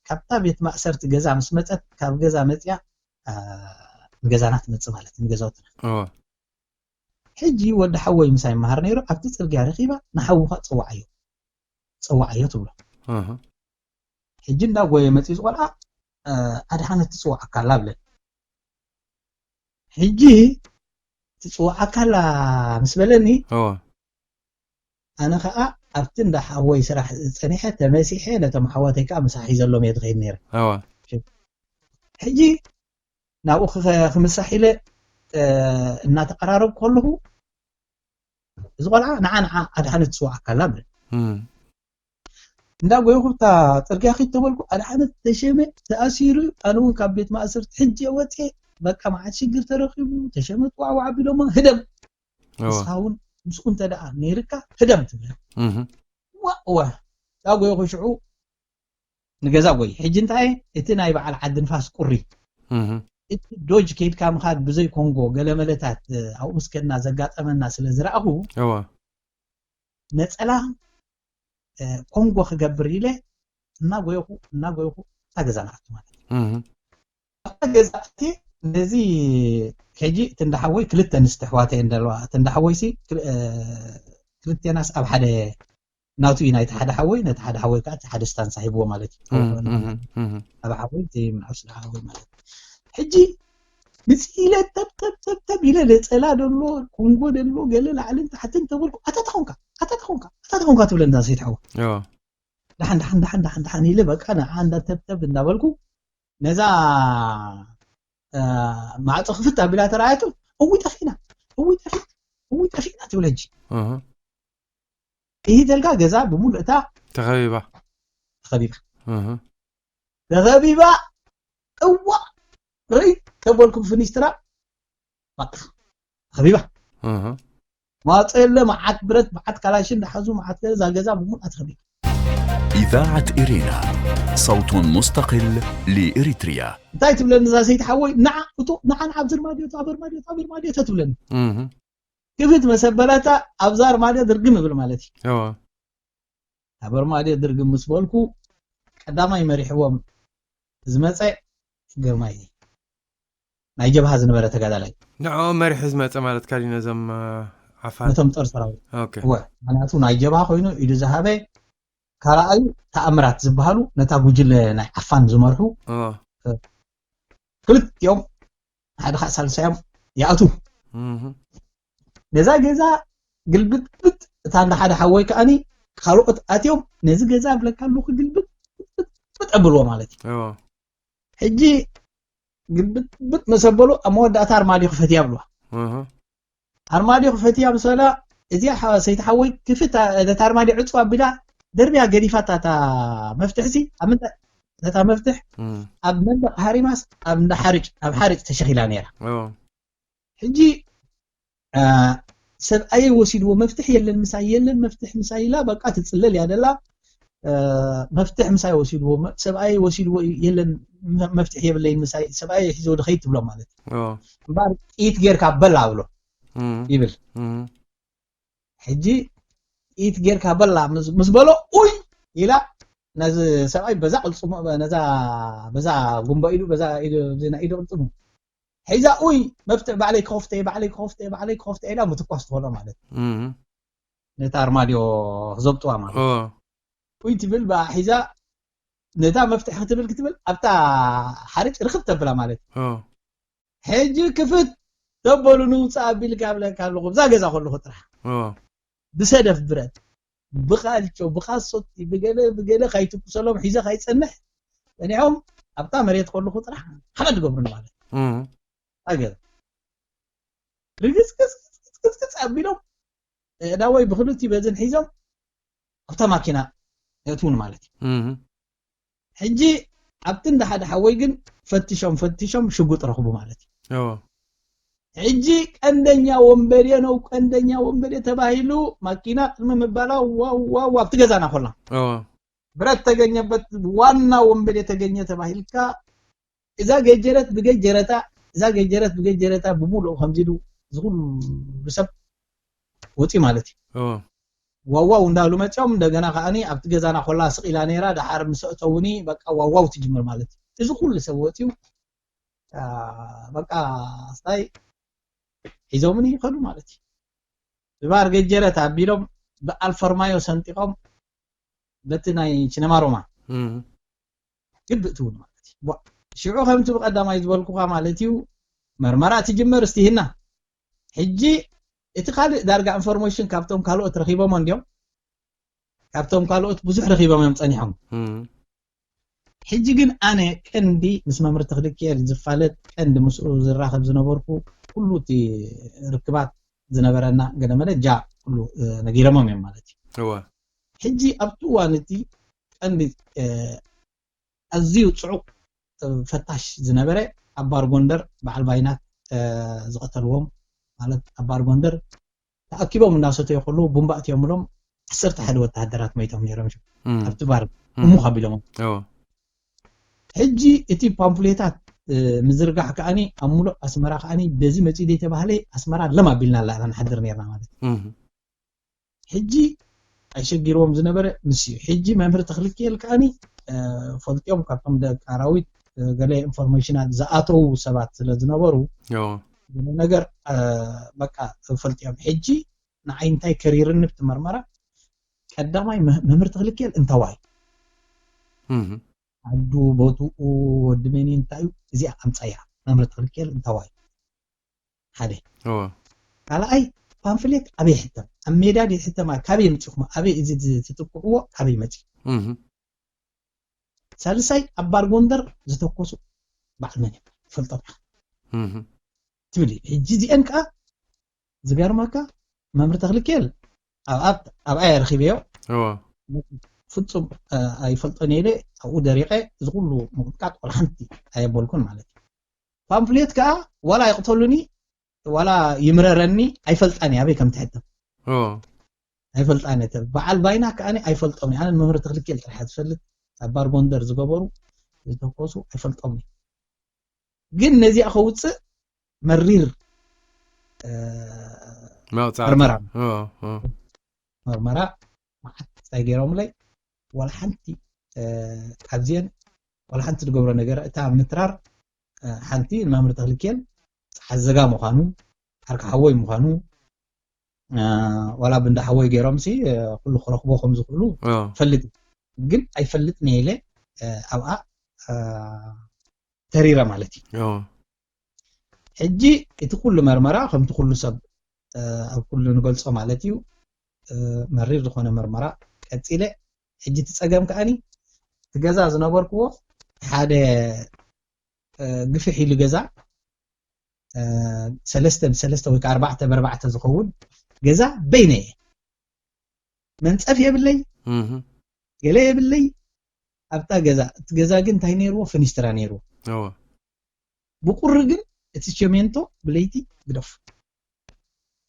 ካብታ ቤት ማእሰርቲ ገዛ ምስ መፀት ካብ ገዛ መፅያ ንገዛና ትመፅእ ማለት ንገዛውትና ሕጂ ወዲ ሓወይ ምሳይ መሃር ነይሩ ኣብቲ ፅርግያ ረኪባ ንሓውካ ፀዋዓዮ ፀዋዓዮ ትብሎ ሕጂ እንዳጎየ መፅዩ ዝቆልዓ ኣድሓነት ትፅዋዓካ ኣላ ብለ ሕጂ ትፅዋዓካ ኣላ ምስ በለኒ ኣነ ከዓ ኣብቲ እንዳ ሓወይ ስራሕ ፀኒሐ ተመሲሐ ነቶም ሓዋተይ ከዓ ምሳሕ ሒዘሎም እየ ዝኸይድ ነይረ ሕጂ ናብኡ ክምሳሕ ኢለ እናተቀራረብ ከለኹ እዚ ቆልዓ ንዓ ንዓ ኣድሓነት ትፅዋዓካ ኣላ ብለ እንዳ ጎይኹ እታ ፅርግያ ኪድ ተበልኩ ኣድሓነት ተሸመ ተኣሲሩ ኣነ እውን ካብ ቤት ማእሰርቲ ሕጂ ወፅየ በቃ መዓት ሽግር ተረኪቡ ተሸመ ጥዋዕዋዕ ኣቢሎሞ ህደም ንስኻ እውን ምስኡ እንተ ደኣ ነይርካ ህደም ትብል ዋ ዋ እዛ ጎይኹ ሽዑ ንገዛ ጎይ ሕጂ እንታይ እቲ ናይ በዓል ዓዲ ንፋስ ቁሪ እቲ ዶጅ ከይድካ ምኻድ ብዘይ ኮንጎ ገለመለታት ኣብኡ ምስከድና ዘጋጠመና ስለ ዝረኣኹ ነፀላ ኮንጎ ክገብር ኢለ እናጎየኹ እናጎየኹ እታ ገዛ ንኣቱ ማለት እዩ ኣብታ ገዛ እቲ ነዚ ሕጂ እቲ እንዳሓወይ ክልተ ኣንስቲ ኣሕዋተ እየን ዘለዋ እቲ እንዳሓወይ ሲ ክልቴናስ ኣብ ሓደ ናቱ እዩ ናይቲ ሓደ ሓወይ ነቲ ሓደ ሓወይ ከዓ እቲ ሓደ ስታንሳ ሂብዎ ማለት እዩ ኣብ ሓወይ እቲ ምንዓብ ስለ ሓወይ ማለት ሕጂ ምፅ ኢለ ተብተብተብተብ ኢለ ነፀላ ደሎ ኮንጎ ደሎ ገለ ላዕልን ታሕትን ተበልኩ ኣታ ተኾንካ ኣታ ተኾንካ ኣታ ተኾንካ ትብለና ሰይድ ሓወ ደሓን ደሓን ደሓን ደሓን ደሓን ኢለ በቃ ንዓ እንዳተብተብ እንዳበልኩ ነዛ ማዕፆ ክፍት ኣቢላ ተረኣየቱ እዊ ጠፊእና እዊ ጠፊእና እዊ ጠፊእና ትብል ሕጂ ይሂደልካ ገዛ ብምሉእ እታ ተኸቢባ ተኸቢባ ተኸቢባ እዋ ርኢ ተበልኩ ብፍኒስትራ ተኸቢባ ማፀ የለ መዓት ብረት መዓት ካላሽን ዝሓዙ መዓት እዛ ገዛ ብምሉእ ተኸቢባ إذاعة إرينا صوت مستقل لإريتريا እንታይ ትብለኒ እዛ ሰይቲ ሓወይ ንዓ እቶ ንዓ ንዓ ኣብዚ ርማድዮ እቶ ኣብ ርማድዮ እቶ ኣብ ርማድዮ እቶ ትብለኒ ክፍት መሰበለታ ኣብዛ ርማድዮ ድርግም እብል ማለት እዩ ኣብ ርማድዮ ድርግም ምስ በልኩ ቀዳማይ መሪሕዎም ዝመፀ ግርማይ ናይ ጀብሃ ዝነበረ ተጋዳላይ ንዕኦም መሪሑ ዝመፀ ማለት ካሊ ነዞም ዓፋን ነቶም ጦር ሰራዊት እወ ምክንያቱ ናይ ጀብሃ ኮይኑ ኢዱ ዝሃበ ካልኣዩ ተኣምራት ዝበሃሉ ነታ ጉጅለ ናይ ዓፋን ዝመርሑ ክልቲኦም ሓደ ከዓ ሳልሳዮም ይኣቱ ነዛ ገዛ ግልብጥብጥ እታ እንዳ ሓደ ሓወይ ከኣኒ ካልኦት ኣትዮም ነዚ ገዛ ብለካ ኣለኹ ግልብጥ ብጥ ኣብልዎ ማለት እዩ። ሕጂ ግልብጥብጥ መሰበሉ ኣብ መወዳእታ ኣርማድዮ ክፈትያ ብልዋ። ኣርማድዮ ክፈትያ ብሰላ እዚኣ ሰይቲ ሓወይ ክፍት ነታ ኣርማድዮ ዕፅዋ ኣቢላ ደርብያ ገዲፋታ እታ መፍትሕሲ ኣብ ምንታይ ነታ መፍትሕ ኣብ መንደቕ ሃሪማስ ኣብ እንዳ ሓርጭ ኣብ ሓርጭ ተሸኺላ ነይራ። ሕጂ ሰብኣየ ወሲድዎ መፍትሕ የለን ምሳይ የለን መፍትሕ ምሳይ ኢላ በቃ ትፅለል እያ ደላ። መፍትሕ ምሳይ ወሲድዎ ሰብኣየ ወሲድዎ የለን መፍትሕ የብለይ ምሳይ ሰብኣየ ሒዞ ድኸይድ ትብሎ ማለት እምበኣር ጥይት ጌርካ በላ ብሎ ይብል። ሕጂ ጥይት ጌርካ በላ ምስ በሎ ኡይ ኢላ ነዚ ሰብኣይ በዛ ቅልፅሙ ነዛ በዛ ጉንቦ ኢሉ በዛ ኢዱ ናይ ኢዱ ቅልፅሙ ሒዛ ኡይ መፍትሕ ባዕለይ ክኸፍተ ባዕለይ ክኸፍተ ባዕለይ ክኸፍተ ኢላ ምትኳስ ትኾኖ ማለት ነታ ኣርማድዮ ክዘብጥዋ ማለት ኡይ ትብል ብኣ ሒዛ ነታ መፍትሕ ክትብል ክትብል ኣብታ ሓርጭ ርክብ ተብላ ማለት ሕጂ ክፍት ተበሉ ንውፅእ ኣቢልካ ብለካ ኣለኹ ብዛ ገዛ ከለኹ ጥራሕ ብሰደፍ ብረት ብካልቾ ብካሶቲ ብገለ ብገለ ካይትኩሰሎም ሒዘ ካይፀንሕ ፀኒሖም ኣብታ መሬት ከለኹ ጥራሕ ሓመድ ገብሩኒ ማለት ኣገ ርግፅግፅግፅግፅ ኣቢሎም ዳወይ ብክልቲ በዝን ሒዞም ኣብታ ማኪና የእትውን ማለት እዩ። ሕጂ ኣብቲ እንዳ ሓደ ሓወይ ግን ፈትሾም ፈትሾም ሽጉጥ ረኽቡ ማለት እዩ። ሕጂ ቀንደኛ ወንበዴ ነው ቀንደኛ ወንበዴ ተባሂሉ ማኪና ቅድሚ ምባላ ዋው ዋው ኣብቲ ገዛና ኮላ ብረት ተገኘበት ዋና ወንበዴ ተገኘ ተባሂልካ እዛ ገጀረት ብገጀረታ እዛ ገጀረት ብገጀረታ ብሙሉእ ከምዚ ኢሉ እዚ ኩሉ ሰብ ወፂኡ ማለት እዩ። ዋዋው እንዳሉ መፂኦም እንደገና ከዓኒ ኣብቲ ገዛና ኮላ ስቕ ኢላ ነይራ። ደሓር ምስ ኣእተውኒ በቃ ዋዋው ትጅምር ማለት እዩ። እዚ ኩሉ ሰብ ወፂኡ በቃ ስታይ ሒዞምኒ ይኸዱ ማለት እዩ። ብባር ገጀረት ኣቢሎም ብኣልፈርማዮ ሰንጢቖም በቲ ናይ ሲነማ ሮማ ግብእ ትውን ማለት እዩ። ሽዑ ከምቲ ብቀዳማይ ዝበልኩኻ ማለት እዩ መርመራ ትጅመር እስቲህና ሕጂ እቲ ካልእ ዳርጋ ኢንፎርሜሽን ካብቶም ካልኦት ረኺቦም እንዲዮም ካብቶም ካልኦት ብዙሕ ረኺቦም እዮም ጸኒሖም። ሕጂ ግን ኣነ ቀንዲ ምስ መምህር ተኽልኪኤል ዝፋለጥ ቀንዲ ምስኡ ዝራኸብ ዝነበርኩ ኩሉ እቲ ርክባት ዝነበረና ገለመለ ጃ ኩሉ ነጊረሞም እዮም ማለት እዩ። ሕጂ ኣብቲ እዋን እቲ ቀንዲ ኣዝዩ ፅዑቕ ፈታሽ ዝነበረ ኣብ ባር ጎንደር በዓል ባይናት ዝቐተልዎም ማለት ኣብ ባር ጎንደር ተኣኪቦም እንዳሰተዩ ከለዉ ቡምባ እትዮምሎም ዓሰርተ ሓደ ወተሃደራት መይቶም ነይሮም ኣብቲ ባር እሙኽ ኣቢሎሞም። ሕጂ እቲ ፓምፍሌታት ምዝርጋሕ ከዓኒ ኣብ ሙሉእ ኣስመራ ከዓኒ በዚ መፅኡ ዘይተባህለ ኣስመራ ለም ኣቢልና ኣለና ንሓድር ነርና ማለት እዩ። ሕጂ ኣይሸጊርዎም ዝነበረ ንሱ እዩ። ሕጂ መምህር ተኽልኪኤል ከዓኒ ፈልጥዮም ካብቶም ደቂ ኣራዊት ገለ ኢንፎርሜሽናት ዝኣተዉ ሰባት ስለ ዝነበሩ ነገር በቃ ፈልጥዮም። ሕጂ ንዓይ እንታይ ከሪርኒ ብቲ መርመራ ቀዳማይ መምህር ተኽልኪኤል እንታዋይ ዓዱ ቦትኡ ወዲ መን እንታይ እዩ እዚኣ ኣምፃያ መምህር ተኽልኪኤል እንታዋይ ሓደ ካልኣይ ፓምፍሌት ኣበይ ሕተም ኣብ ሜዳ ድዩ ሕተም ካበይ የምፅኹም ኣበይ እዚ ትጥቅዕዎ ካበይ መፂ ሳልሳይ ኣብ ባር ጎንደር ዝተኮሱ በዓል መን እዮም ፈልጦም ኢኻ ትብል እዩ ሕጂ እዚአን ከዓ ዝገርመካ መምህር ተኽልኬል ኣብኣ ረኺበዮ ፍፁም ኣይፈልጦን ኢለ ኣብኡ ደሪቐ እዚ ኩሉ ምቕጥቃጥ ዋላ ሓንቲ ኣየበልኩን ማለት እዩ ፓምፍሌት ከዓ ዋላ ይቕተሉኒ ዋላ ይምረረኒ ኣይፈልጣን ኣበይ ከም ትሕተም ኣይፈልጣን እተ በዓል ባይና ከዓ ኣይፈልጦም ኣነ መምህር ተኽልኬል ጥራሕ ዝፈልጥ ኣብ ባር ጎንደር ዝገበሩ ዝተኮሱ ኣይፈልጦም ግን ነዚኣ ከውፅእ መሪር መርመራ መርመራ መዓት ፀይ ገይሮምለይ ዋላ ሓንቲ ካብዚአን ዋላ ሓንቲ ዝገብሮ ነገር እታ ምትራር ሓንቲ ንመምህር ተኽልኬል ፀሓዘጋ ምዃኑ ዓርካ ሓወይ ምዃኑ ዋላ ብንዳ ሓወይ ገይሮም ሲ ኩሉ ክረኽቦ ከም ዝኽእሉ ፈልጥ ግን ኣይፈልጥን ኢለ ኣብኣ ተሪረ ማለት እዩ ሕጂ እቲ ኩሉ መርመራ ከምቲ ኩሉ ሰብ ኣብ ኩሉ ንገልፆ ማለት እዩ መሪር ዝኾነ መርመራ ቀፂለ። ሕጂ እቲ ፀገም ከዓኒ እቲ ገዛ ዝነበርክዎ ሓደ ግፍሕ ኢሉ ገዛ ሰለስተ ብሰለስተ ወይ ከዓ ኣርባዕተ ብኣርባዕተ ዝኸውን ገዛ በይነ እየ። መንፀፍ የብለይ፣ ገለ የብለይ። ኣብታ ገዛ፣ እቲ ገዛ ግን እንታይ ነይርዎ? ፍኒስትራ ነይርዎ። ብቁሪ ግን እቲ ቸሜንቶ ብለይቲ ግደፉ።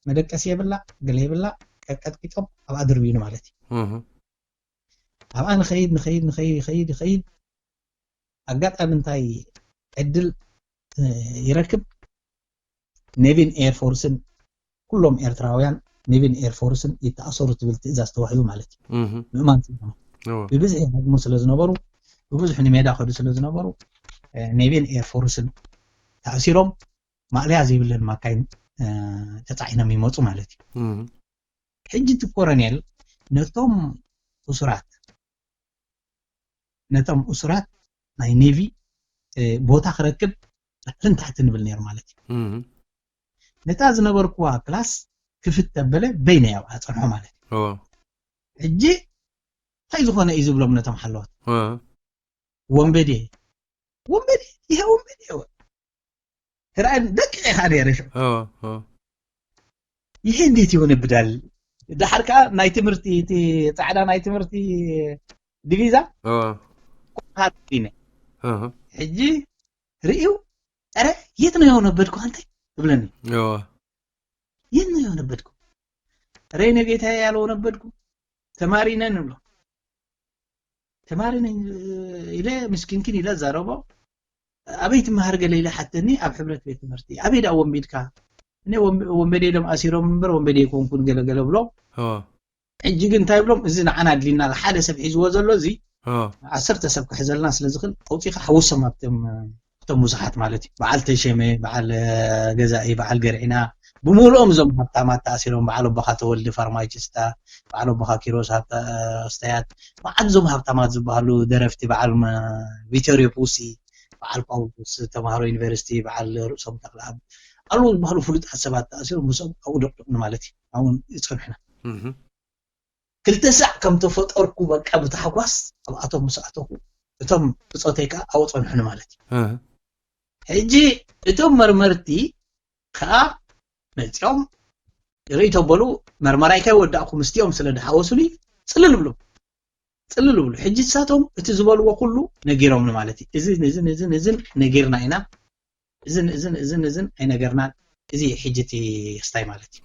መደቀሲ የብላ፣ ገለ የብላ። ቀጥቂጦም ኣብኣ ድርብዩኒ ማለት እዩ። ኣብኣ ንኸይድ ንኸይድ ንኸይድ ይኸይድ ይኸይድ። ኣጋጣሚ እንታይ ዕድል ይረክብ? ኔቪን ኤርፎርስን ኩሎም ኤርትራውያን ኔቪን ኤርፎርስን ይተኣሰሩ ትብል ትእዛዝ ተዋሂቡ ማለት እዩ። ምእማን ብብዝሒ ሃድሙ ስለ ዝነበሩ፣ ብብዝሒ ንሜዳ ከዱ ስለ ዝነበሩ፣ ኔቪን ኤርፎርስን ተኣሲሮም ማእለያ ዘይብለን ማካይን ተፃዒኖም ይመፁ ማለት እዩ። ሕጂ እቲ ኮረኔል ነቶም እሱራት ነቶም እሱራት ናይ ኔቪ ቦታ ክረክብ ላዕልን ታሕትን ንብል ነይሩ ማለት እዩ። ነታ ዝነበርኩዋ ክላስ ክፍት ተበለ በይነይ ኣብኣ ፀንሖ ማለት እዩ። ሕጂ እንታይ ዝኾነ እዩ ዝብሎም ነቶም ሓለዎት? ወንበዴ፣ ወንበዴ፣ ይሄ ወንበዴ። ክርኣን ደቂቕ ኢኻ ነይረ ሽዑ። ይሄ እንዴት ይሆንብዳል? ድሓር ከዓ ናይ ትምህርቲ፣ እቲ ፃዕዳ ናይ ትምህርቲ ዲቪዛ ነ ሕጂ ርእዩ፣ ኧረ የት ነው የሆነበድኩ አንተ? ይብለኒ። የት ነው የሆነበድኩ? ኧረ የኔ ጌታዬ ያልሆነበድኩ፣ ተማሪ ነን ብሎ ተማሪ ነኝ ኢለ ምስኪንኪን ኢለ ዛረቦ። ኣበይ ትመሃር ገለ ኢለ ሓተኒ። ኣብ ሕብረት ቤት ትምህርቲ። ኣበይ ደኣ ወንቢድካ? እኔ ወንበዴ ኢሎም ኣሲሮም እምበር ወንበዴ ኣይኮንኩን ገለ ገለ ብሎ። ሕጂ ግን እንታይ ብሎም? እዚ ንዓና ኣድሊና ሓደ ሰብ ሒዝዎ ዘሎ እዚ ዓሰርተ ሰብ ክሕዘልና ስለ ዝኽእል ኣውፂኻ ሓውሶም ኣብቶም እቶም ብዙሓት ማለት እዩ። በዓል ተሸመ፣ በዓል ገዛኢ፣ በዓል ገርዒና፣ ብምሉኦም እዞም ሃብታማት ተኣሲሮም፣ በዓል ኣቦኻ ተወልደ ፋርማቺስታ፣ በዓል ኣቦኻ ኪሮስ ሃብታ ኣስተያት፣ መዓት እዞም ሃብታማት ዝበሃሉ ደረፍቲ፣ በዓል ቪቶሪዮ ፑሲ፣ በዓል ጳውሎስ ተምሃሮ ዩኒቨርሲቲ፣ በዓል ርእሶም ተኽለኣብ ኣለዉ ዝበሃሉ ፍሉጣት ሰባት ተኣሲሮም ምስኦም ኣብኡ ደቕደቕኒ ማለት እዩ። ኣብኡ ይጸንሑና። ክልተ ሳዕ ከም ተፈጠርኩ በቃ ብታሕጓስ ኣብኣቶም ምስ ኣተኹ እቶም ብጾተይ ከዓ ኣብኡ ጸንሑኒ ማለት እዩ። ሕጂ እቶም መርመርቲ ከዓ መፂኦም ርእይ ተበሉ። መርመራይ ከይወዳእኩ ምስቲኦም ስለ ድሓወሱኒ ፅልል ብሉ ፅልል ብሉ። ሕጂ ንሳቶም እቲ ዝበልዎ ኩሉ ነጊሮምኒ ማለት እዩ። እዝን እዝን እዝን እዝን ነጊርና ኢና፣ እዝን እዝን እዝን እዝን ኣይነገርናን። እዚ ሕጂ እቲ ክስታይ ማለት እዩ።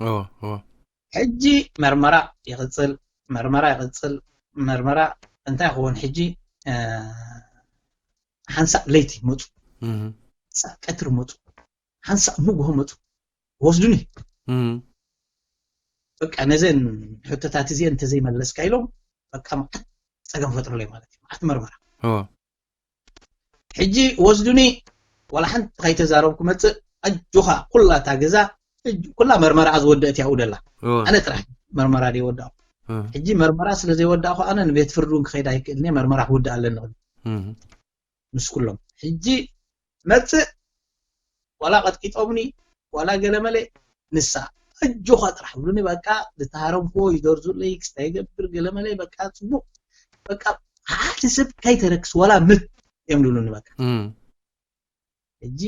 ሕጂ መርመራ ይቕፅል፣ መርመራ ይቕፅል፣ መርመራ እንታይ ክኸውን ሕጂ ሓንሳእ ለይቲ መፁ፣ ሓንሳእ ቀትሪ መፁ፣ ሓንሳእ ንጉሆ መፁ ወስዱኒ። በቃ ነዘን ሕቶታት እዚአን እንተዘይመለስካ ኢሎም በቃ መዓት ፀገም ፈጥሩለይ ማለት እዩ። መዓት መርመራ ሕጂ ወስዱኒ። ዋላ ሓንቲ ከይተዛረብኩ መፅእ ኣጆኻ ኩላ እታ ገዛ ኩላ መርመራ ዝወደእት ያኡ ደላ ኣነ ጥራሕ መርመራ ደይወዳእኩ። ሕጂ መርመራ ስለ ዘይወዳእኩ ኣነ ንቤት ፍርዲ እውን ክኸይድ ኣይክእልን እየ። መርመራ ክውዳእ ኣለኒ ምስ ኩሎም። ሕጂ መፅእ ዋላ ቀጥቂጦምኒ ዋላ ገለመለ ንሳ ኣጆኻ ጥራሕ ብሉኒ። በቃ ዝተሃረምክዎ ይደርዙለይ ክስታይ ይገብር ገለመለ በቃ ፅቡቕ በቃ ሓደ ሰብ ካይተረክስ ዋላ ምት እዮም ዝብሉኒ በቃ። ሕጂ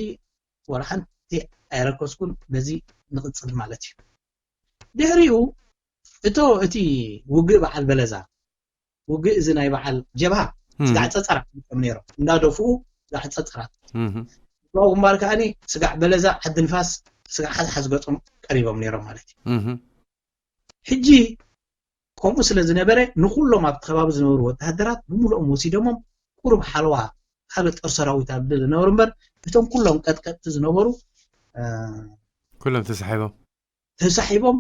ዋላ ሓንቲ ኣይረከስኩን። በዚ ንቕፅል ማለት እዩ። ድሕሪኡ እቶ እቲ ውግእ በዓል በለዛ ውግእ እዚ ናይ በዓል ጀብሃ ስጋዕ ፀፀራት እዮም ነይሮም እንዳደፍኡ ስጋዕ ፀፀራት እቶ ግንባር ከዓኒ ስጋዕ በለዛ ዓዲ ንፋስ ስጋዕ ሓዝሓዝ ገፆም ቀሪቦም ነይሮም ማለት እዩ። ሕጂ ከምኡ ስለ ዝነበረ ንኩሎም ኣብቲ ከባቢ ዝነበሩ ወተሃደራት ብምሉኦም ወሲዶሞም ቁሩብ ሓለዋ ካልእ ጦር ሰራዊት ኣብ ዝነበሩ እምበር እቶም ኩሎም ቀጥቀጥቲ ዝነበሩ ኩሎም ተሳሒቦም ተሳሒቦም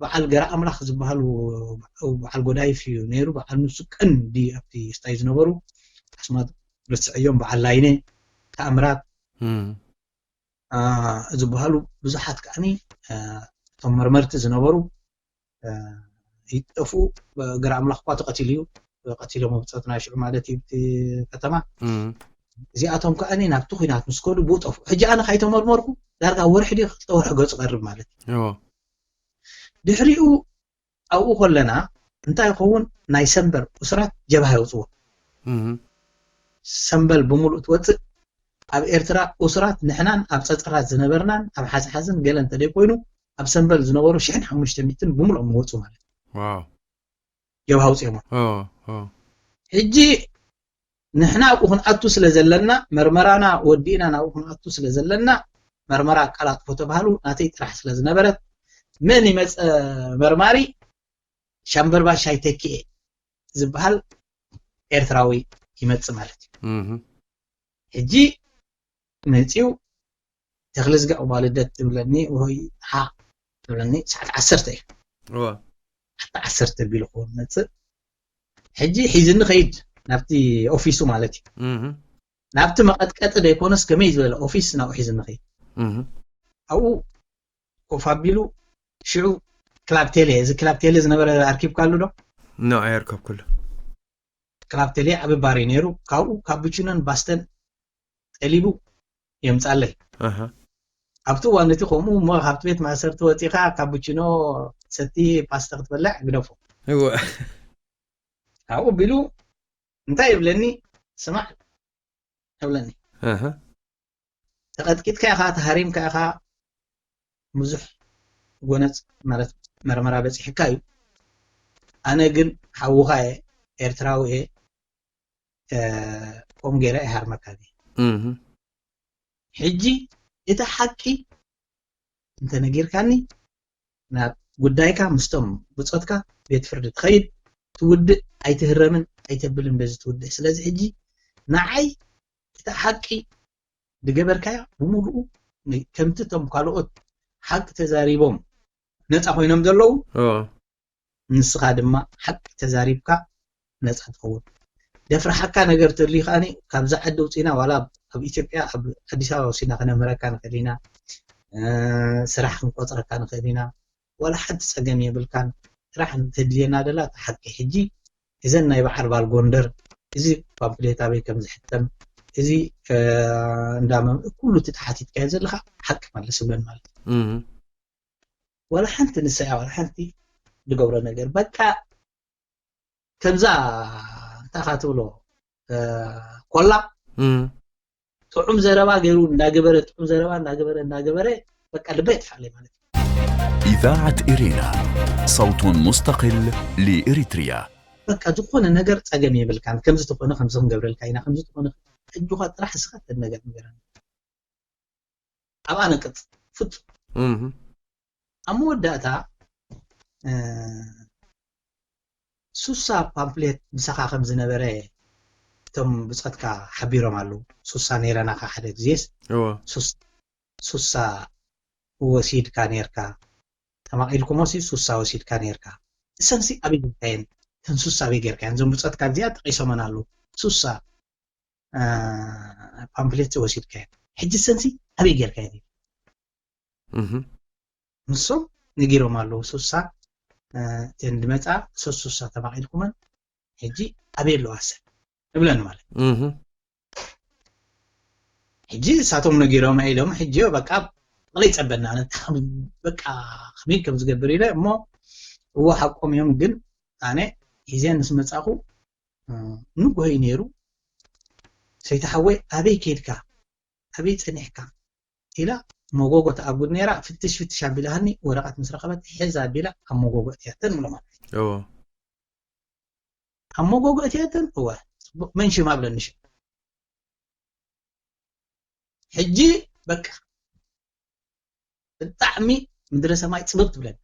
በዓል ገረ ኣምላኽ ዝበሃሉ በዓል ጎዳይፍ እዩ ነይሩ። በዓል ንሱ ቀንዲ ኣብቲ ስታይ ዝነበሩ ኣስማት ርስዐዮም በዓል ላይነ ተኣምራት ዝበሃሉ ብዙሓት ከዓኒ እቶም መርመርቲ ዝነበሩ ይጠፍኡ። ገረ ኣምላኽ እኳ ተቐቲሉ እዩ። ቀቲሎም ብፀት ናይ ሽዑ ማለት እዩ ከተማ እዚኣቶም ከዓ ናብቲ ኩናት ምስ ከዱ ብኡ ጠፍኡ። ሕጂ ኣነ ካይተመርመርኩ ዳርጋ ወርሒ ዲ ክልተ ወርሒ ገፁ ቀርብ ማለት እዩ። ድሕሪኡ ኣብኡ ከለና እንታይ ይኸውን? ናይ ሰምበል እሱራት ጀብሃ የውፅዎ። ሰምበል ብምሉእ ትወፅእ። ኣብ ኤርትራ እሱራት ንሕናን ኣብ ፀፀራት ዝነበርናን ኣብ ሓዝሓዝን ገለ እንተደይኮይኑ ኣብ ሰምበል ዝነበሩ ሽሕን ሓሙሽተ ሚእትን ብምሉኦም ይወፁ ማለት እዩ። ጀብሃ ውፅኦሞ። ሕጂ ንሕና ኣብኡ ክንኣቱ ስለ ዘለና፣ መርመራና ወዲእና ናብኡ ክንኣቱ ስለ ዘለና፣ መርመራ ኣቀላጥፎ ተባህሉ። ናተይ ጥራሕ ስለ ዝነበረት፣ መን ይመፀ መርማሪ? ሻምበል ባሻይ ተኪኤ ዝበሃል ኤርትራዊ ይመፅእ ማለት እዩ። ሕጂ መፂኡ፣ "ተኽለ ዝጋ እባ ልደት?" ትብለኒ፣ ወይ ሓ ትብለኒ። ሰዓት ዓሰርተ እዩ። ኣታ ዓሰርተ ቢሉ ክኸውን መፅእ። ሕጂ ሒዝኒ ኸይድ ናብቲ ኦፊሱ ማለት እዩ። ናብቲ መቐጥቀጢ ዘይኮነስ ከመይ ዝበለ ኦፊስ ናብኡ ሒዝኒ ኸይድ። ኣብኡ ኮፍ ኣቢሉ ሽዑ ክላብ ቴሌ፣ እዚ ክላብ ቴሌ ዝነበረ ኣርኪብካሉ ዶ? ኖ፣ ኣየርከብኩሉ። ክላብ ቴሌ ዓቢ ባር እዩ ነይሩ። ካብኡ ካቡቺኖን ባስተን ጠሊቡ የምጻለይ። ኣብቲ እዋን እቲ ከምኡ እሞ ካብቲ ቤት ማእሰርቲ ወጺኻ ካቡቺኖ ሰቲ ፓስተ ክትበልዕ ግደፎ። ኣብኡ ቢሉ እንታይ ይብለኒ? ስማዕ ይብለኒ። ተቐጥቂጥካ ኢኻ፣ ተሃሪምካ ኢኻ፣ ብዙሕ ጎነፅ ማለት መርመራ በፂሕካ እዩ። ኣነ ግን ሓውኻ እየ፣ ኤርትራዊ እየ፣ ከምኡ ገይረ ኣይሃርመካን እየ። ሕጂ እቲ ሓቂ እንተነጊርካኒ ናብ ጉዳይካ ምስቶም ብፆትካ ቤት ፍርዲ ትኸይድ፣ ትውድእ፣ ኣይትህረምን ኣይተብልን በዚ ትውድእ። ስለዚ ሕጂ ንዓይ እቲ ሓቂ ዝገበርካዮ ብምሉኡ ከምቲ እቶም ካልኦት ሓቂ ተዛሪቦም ነፃ ኮይኖም ዘለዉ ንስኻ ድማ ሓቂ ተዛሪብካ ነፃ ትኸውን። ደፍርሓካ ነገር ተልዩ ከዓኒ ካብዛ ዓዲ ውፅኢና ዋላ ኣብ ኢትዮጵያ ኣብ ኣዲስ ኣበባ ወሲድና ከነምህረካ ንኽእል ኢና፣ ስራሕ ክንቆፅረካ ንኽእል ኢና። ዋላ ሓንቲ ፀገም የብልካን። ጥራሕ ተድልየና ደላ ሓቂ። ሕጂ እዘን ናይ በዓል ባል ጎንደር፣ እዚ ፓምፕሌት ኣበይ ከም ዝሕተም፣ እዚ እንዳመም ኩሉ እቲ ተሓቲትካዮ ዘለካ ሓቂ መልስ ብለን ማለት እዩ። ዋላ ሓንቲ ንሳ እያ ዋላ ሓንቲ ዝገብሮ ነገር በቃ ከምዛ እንታይ ካ ትብሎ ኮላ ጥዑም ዘረባ ገይሩ እንዳገበረ ጥዑም ዘረባ እንዳገበረ እንዳገበረ በቃ ልበይ ይጥፋለይ ማለት እዩ። إذاعة إرينا، صوت مستقل لإريتريا. በቃ ዝኾነ ነገር ጸገም የብልካን፣ ከምዚ ተኾነ ከምዚ ክንገብረልካ ኢና፣ ከምዚ ተኾነ ሕጂ ኳ ጥራሕ እስኻ ተነገር ንገረኒ። ኣብኣ ነቅጽ ፍጹም ኣብ መወዳእታ ሱሳ ፓምፕሌት ምሳኻ ከም ዝነበረ እቶም ብጸትካ ሓቢሮም ኣለዉ። ሱሳ ነይረናኻ ሓደ ግዜስ ሱሳ ወሲድካ ነርካ ተማቒልኩሞሲ ሱሳ ወሲድካ ነርካ። እሰንሲ ኣበይ ጌርካየን? ተን ሱሳ ኣበይ ጌርካየን? እዞም ብጸትካ እዚኣ ጠቒሶመን ኣለዉ። ሱሳ ፓምፕሌት ወሲድካየን። ሕጂ እሰንሲ ኣበይ ጌርካየን? ንሶም ነጊሮም ኣለዉ። ሱሳ እተን ድመጻ ሶስት ሱሳ ተማቒልኩመን ሕጂ ኣበይ ኣለዋ ሰብ እብለን ማለት ሕጂ እሳቶም ነጊሮም ኢሎም ሕጂ በቃ ጥቕለይ ጸበና በቃ ከመይ ከም ዝገብር ኢለ እሞ እዎ ሓቆም እዮም ግን ኣነ ሒዘ ምስ መጻኹ ንጎሆይ ነይሩ ሰይቲ ሓወይ ኣበይ ከይድካ ኣበይ ጸኒሕካ ኢላ መጎጎ ተኣጉድ ነይራ ፍትሽ ፍትሽ ኣቢላሃኒ ወረቐት ምስ ረኸበት ሕዝ ኣቢላ ኣብ መጎጎ እትያተን ብሎ ማለት እዩ ኣብ መጎጎ እትያተን እወ መን ሽማ ብለኒ ሽም ሕጂ በቃ ብጣዕሚ ምድረ ሰማይ ፅብብ ትብለኒ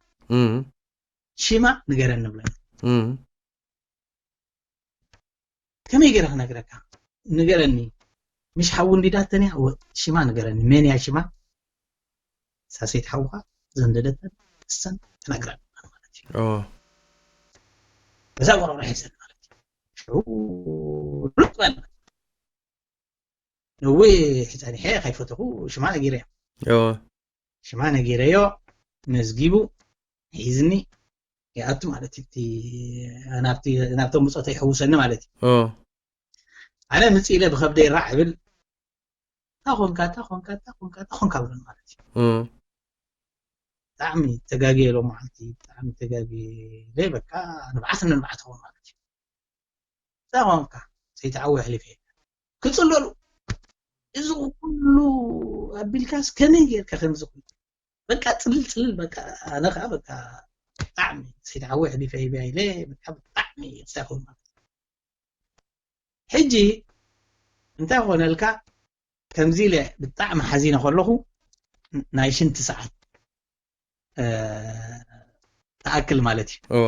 ሽማ ንገረኒ ብለኒ ከመይ ገይረ ክነግረካ ንገረኒ ምሽ ሓዊ እንዲዳተን እያ ሽማ ንገረኒ መን እያ ሽማ ሳሰይት ሓውካ ዘንደደተን እሰን ትነግረን ማለት እዩ በዛ ጎረሮ ሒዘን ማለት እዩ ሽዑ ርቅ በል ነዊሕ ጸኒሐ ከይፈተኹ ሽማ ነጊረዮ ሽማ ነጊረዮ መዝጊቡ ሒዝኒ ይኣቱ ማለት እዩ ናብቶም ብፆታ ይሕውሰኒ ማለት እዩ ኣነ ምፅ ኢለ ብከብደይ ራዕ እብል ታኾንካ ታኾንካ ታኾንካ ታኾንካ ብለን ማለት እዩ ብጣዕሚ ተጋግየ ሎም መዓልቲ፣ ብጣዕሚ ተጋግየ፣ በቃ ንብዓት ንንብዓት ኸውን ማለት እዩ። እንታይ ኾንካ? ሰይተዓዊ ኣሕሊፈ ክጽለሉ። እዚ ኩሉ ኣቢልካስ ከመይ ጌርካ ከምዚ ኩሉ? በቃ ጽልል ጽልል፣ በቃ ኣነ ከኣ በቃ ብጣዕሚ ሰይተዓዊ ኣሕሊፈ ሂበያ ኢለ በቃ ብጣዕሚ ክሳይ ኾን ማለት እዩ። ሕጂ እንታይ ኾነልካ? ከምዚ ኢለ ብጣዕሚ ሓዚነ ከለኹ ናይ ሽንቲ ሰዓት፣ እ፣ ትኣክል ማለት እዩ። እወ።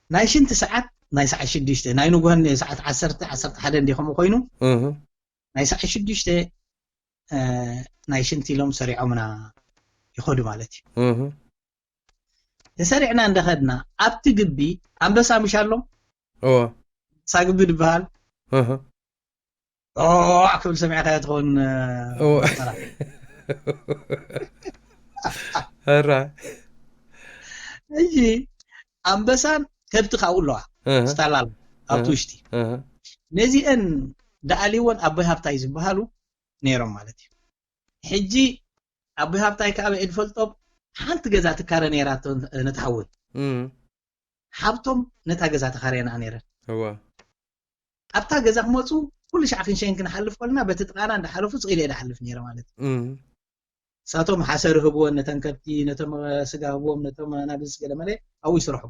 ናይ ሽንቲ ሰዓት፣ ናይ ሰዓት ሽዱሽተ፣ ናይ ንግሆ ሰዓት ዓሰርተ፣ ዓሰርተ ሓደ እንዲ ከምኡ ኮይኑ፣ እህ። ናይ ሰዓት ሽዱሽተ፣ እ፣ ናይ ሽንቲ ኢሎም ሰሪዖምና ይኸዱ ማለት እዩ። እህ። ተሰሪዕና እንደኸድና ኣብቲ ግቢ ኣንበሳ ምሽ ኣሎ? እወ። ኣንበሳ ግቢ ዝበሃል? እህ። ኦ፣ ክብል ሰሚዕካዮ ትኸውን፣ እ፣ እወ። መራ። ሕራ። ሕጂ ኣንበሳን ከብቲ ካብኡ ኣለዋ። እህ። ስታላ ኣለዋ ኣብቲ እህ። ውሽጢ። እህ። ነዚአን ደኣልወን ኣቦይ ሃብታይ ዝበሃሉ ነይሮም ማለት እዩ። ሕጂ ኣቦይ ሃብታይ ከኣ በኤድ ፈልጦም ሓንቲ ገዛ ትካረ ነይራቶ ነታ ሓወይ። እም። ሓብቶም ነታ ገዛ ተኻርየና ነይረን። እወ። ኣብታ ገዛ ክመፁ ኩሉ ሻዕ ክንሸይን ክንሓልፍ ከለና በቲ ጥቓና እንዳሓለፉ ስቕ ኢለ እየ ዝሓልፍ ነይረ ማለት እዩ። እም። ንሳቶም ሓሰር ህብወን ነተን ከብቲ፣ ነቶም ስጋ ህብዎም፣ ነቶም ኣናብስ ገለመለ ኣብኡ ይስርሑ።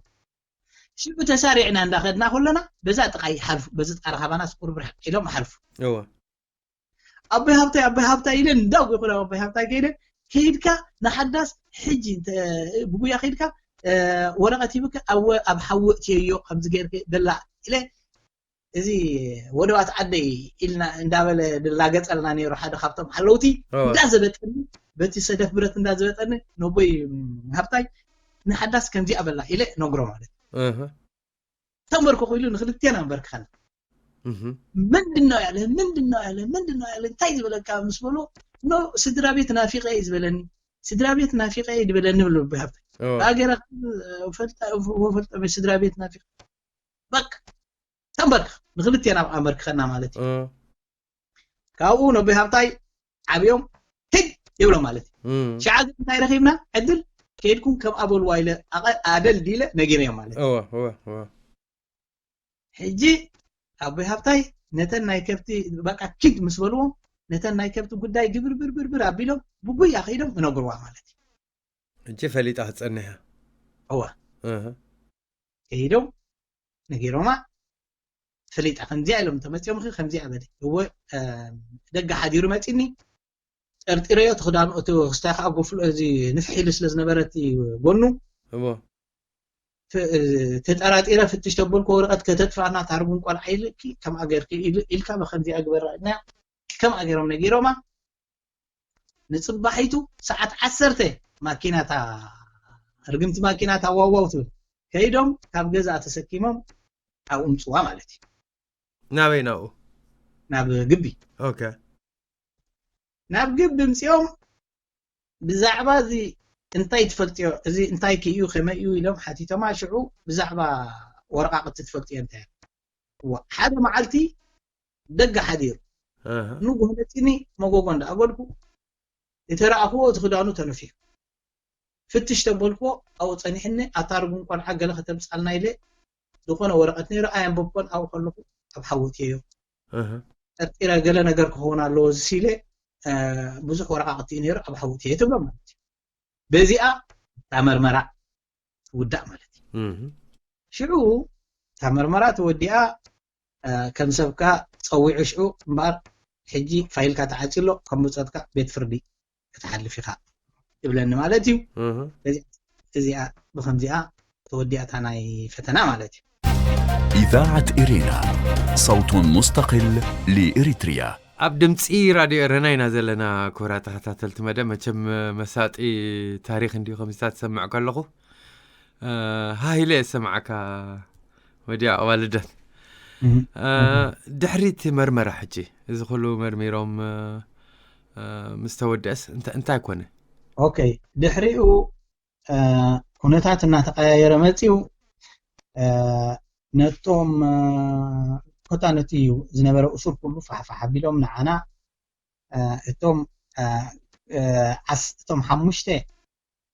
ሽዑ ተሳሪዕና እንዳኸድና ከለና በዛ ጥቓ ይሓልፉ፣ በዚ ጥቓ ረኻባና ቁርብ ርሕቕ ኢሎም ይሓልፉ። እወ። ኣቦይ ሃብታይ፣ ኣቦይ ሃብታይ ኢለ እንዳጎይኹ ናብ ኣቦይ ሃብታይ ከይደ፣ ከይድካ ንሓዳስ ሕጂ እንተ ብጉያ ከይድካ፣ እ፣ ወረቐት ሂብካ ኣብ ወ-፣ ኣብ ሓዊ እትየዮ ከምዚ ጌርክ በላ ኢለ፣ እዚ ወደባት ዓደይ ኢልና እንዳበለ ዝላገጸልና ነይሩ ሓደ ካብቶም ሓለውቲ እወ። እንዳዘበጠኒ፣ በቲ ሰደፍ ብረት እንዳዘበጠኒ፣ ነቦይ ሃብታይ ንሓዳስ ከምዚኣ በላ ኢለ ነግሮ ማለት እዩ። እህ። ተንበርክኹ ኢሉ ንክልቴና ኣንበርክኸና። እህ። ምንድን ነው ያለ? ምንድን ነው ያለ? ምንድን ነው ያለ? እንታይ ዝበለካ ምስ በሎ፣ ኖ፣ ስድራ ቤት ናፊቐ እዩ ዝበለኒ። ስድራ ቤት ናፊቐ እዩ ዝበለኒ ብሎ ብሃብተ። እወ። ሃገረ ፈልጠ፣ ፈልጠ ስድራ ቤት ናፊቐ። በቃ፣ ተንበርክኽ። ንክልቴና ኣንበርክኸና ማለት እዩ። እወ። ካብኡ ነቦይ ሃብታይ ዓብዮም ሂድ ይብሎ ማለት እዩ። እም። ሽዓ ግን እንታይ ረኺብና? ዕድል ከይድኩም ከም ኣበልዋ ኢለ ኣቐ-፣ ኣደልዲለ ነጊረዮም ማለት እዩ። እወ፣ እወ፣ እወ። ሕጂ ኣቦይ ሃብታይ ነተን ናይ ከብቲ በቃ ኪድ ምስ በልዎም፣ ነተን ናይ ከብቲ ጉዳይ ግብር ብር ብር ብር ኣቢሎም ብጉያ ከይዶም እነግርዋ ማለት እዩ። ሕጂ ፈሊጣ ክትጸንሕ እያ። እወ። እህ። ከይዶም ነጊሮማ፣ ፈሊጣ ከምዚኣ ኢሎም ተመጺኦም፣ ከምዚኣ በለ። እወ፣ እ፣ ደገ ሓዲሩ መጺኒ፣ ጠርጢረዮ፣ እቲ ክዳኑ፣ እቲ ክስታይ ከዓ ጎፍሎ፣ እዚ ንፍሕ ኢሉ ስለ ዝነበረ እቲ ጎኑ፣ እዎ። ተ-፣ ተጠራጢረ ፍትሽ ተበልኩ፣ ወረቐት ከተጥፍኣና ታርጉን ቆልዓ ኢልኪ፣ ከምኣ ገርኪ ኢሉ፣ ኢልካ ብከምዚኣ ግበራ፣ እና ከምኣ ገይሮም ነጊሮማ። ንጽባሒቱ ሰዓት ዓሰርተ ማኪናታ፣ ርግምቲ ማኪናታ ዋዋው ትብል። ከይዶም ካብ ገዛ ተሰኪሞም ኣብኡ ምጽዋ ማለት እዩ። ናበይ ናብኡ? ናብ ግቢ። ኦኬ። ናብ ግቢ ምጽኦም ብዛዕባ እዚ እንታይ ትፈልጥዮ፣ እዚ እንታይ ከ እዩ፣ ከመይ እዩ ኢሎም ሓቲቶማ። ሽዑ ብዛዕባ ወረቓቕቲ ትፈልጥዮ እንታይ? እዋ፣ ሓደ መዓልቲ ደገ ሓዲሩ። ኣሃ። ንጉሆ መጺኒ መጎጎ እንዳኣበልኩ፣ እቲ ረኣኽዎ እቲ ክዳኑ ተነፊሑ። ፍትሽ ተበልክዎ፣ ኣብኡ ጸኒሕኒ፣ ኣታ ርጉም ቆልዓ ገለ ከተምጻልና ኢለ፣ ዝኾነ ወረቐት ነይሩ፣ ኣየንበብኮን፣ ኣብኡ ከለኹ ኣብ ሓዊ እትየዮ። ኣሃ። ጠርጢረ ገለ ነገር ክኸውን ኣለዎ እዚ ኢለ፣ እ፣ ብዙሕ ወረቓቕቲ እዩ ነይሩ፣ ኣብ ሓዊ እትየ ትብሎ ማለት እዩ። በዚኣ እታ መርመራ ትውዳእ ማለት እዩ። እህ። ሽዑ እታ መርመራ ተወዲኣ፣ እ፣ ከም ሰብካ ጸዊዑ ሽዑ እምበኣር ሕጂ ፋይልካ ተዓጺ ኣሎ፣ ከም ብጾትካ ቤት ፍርዲ ክትሓልፍ ኢኻ ትብለኒ ማለት እዩ። እህ። እዚ-፣ እዚኣ ብኸምዚኣ ተወዲኣ እታ ናይ ፈተና ማለት እዩ። إذاعة إرينا، صوت مستقل لإريتريا. ኣብ ድምፂ ራድዮ ኤረና ኢና ዘለና። ክቡራት ተኸታተልቲ መደብ፣ መቸም መሳጢ ታሪኽ እንዲዩ ከምዚታት ዝሰምዕ ከለኹ። እ፣ ሃሂለ እየ ዝሰምዓካ ወዲ ኣዋልደት። እህ። እ፣ ድሕሪ እቲ መርመራ ሕጂ፣ እዚ ኩሉ መርሚሮም፣ እ፣ እ፣ ምስ ተወደአስ እንታ-፣ እንታይ ኮነ? ኦኬ፣ ድሕሪኡ፣ እ፣ ኩነታት እናተቐያየረ መፂኡ፣ እ፣ ነቶም፣ እ፣ ኮታ ነቲ እዩ ዝነበረ እሱር ኩሉ ፋሕፋሕ ኣቢሎም ንዓና፣ እ፣ እቶም፣ እ፣ እ፣ ዓስ-፣ እቶም ሓሙሽተ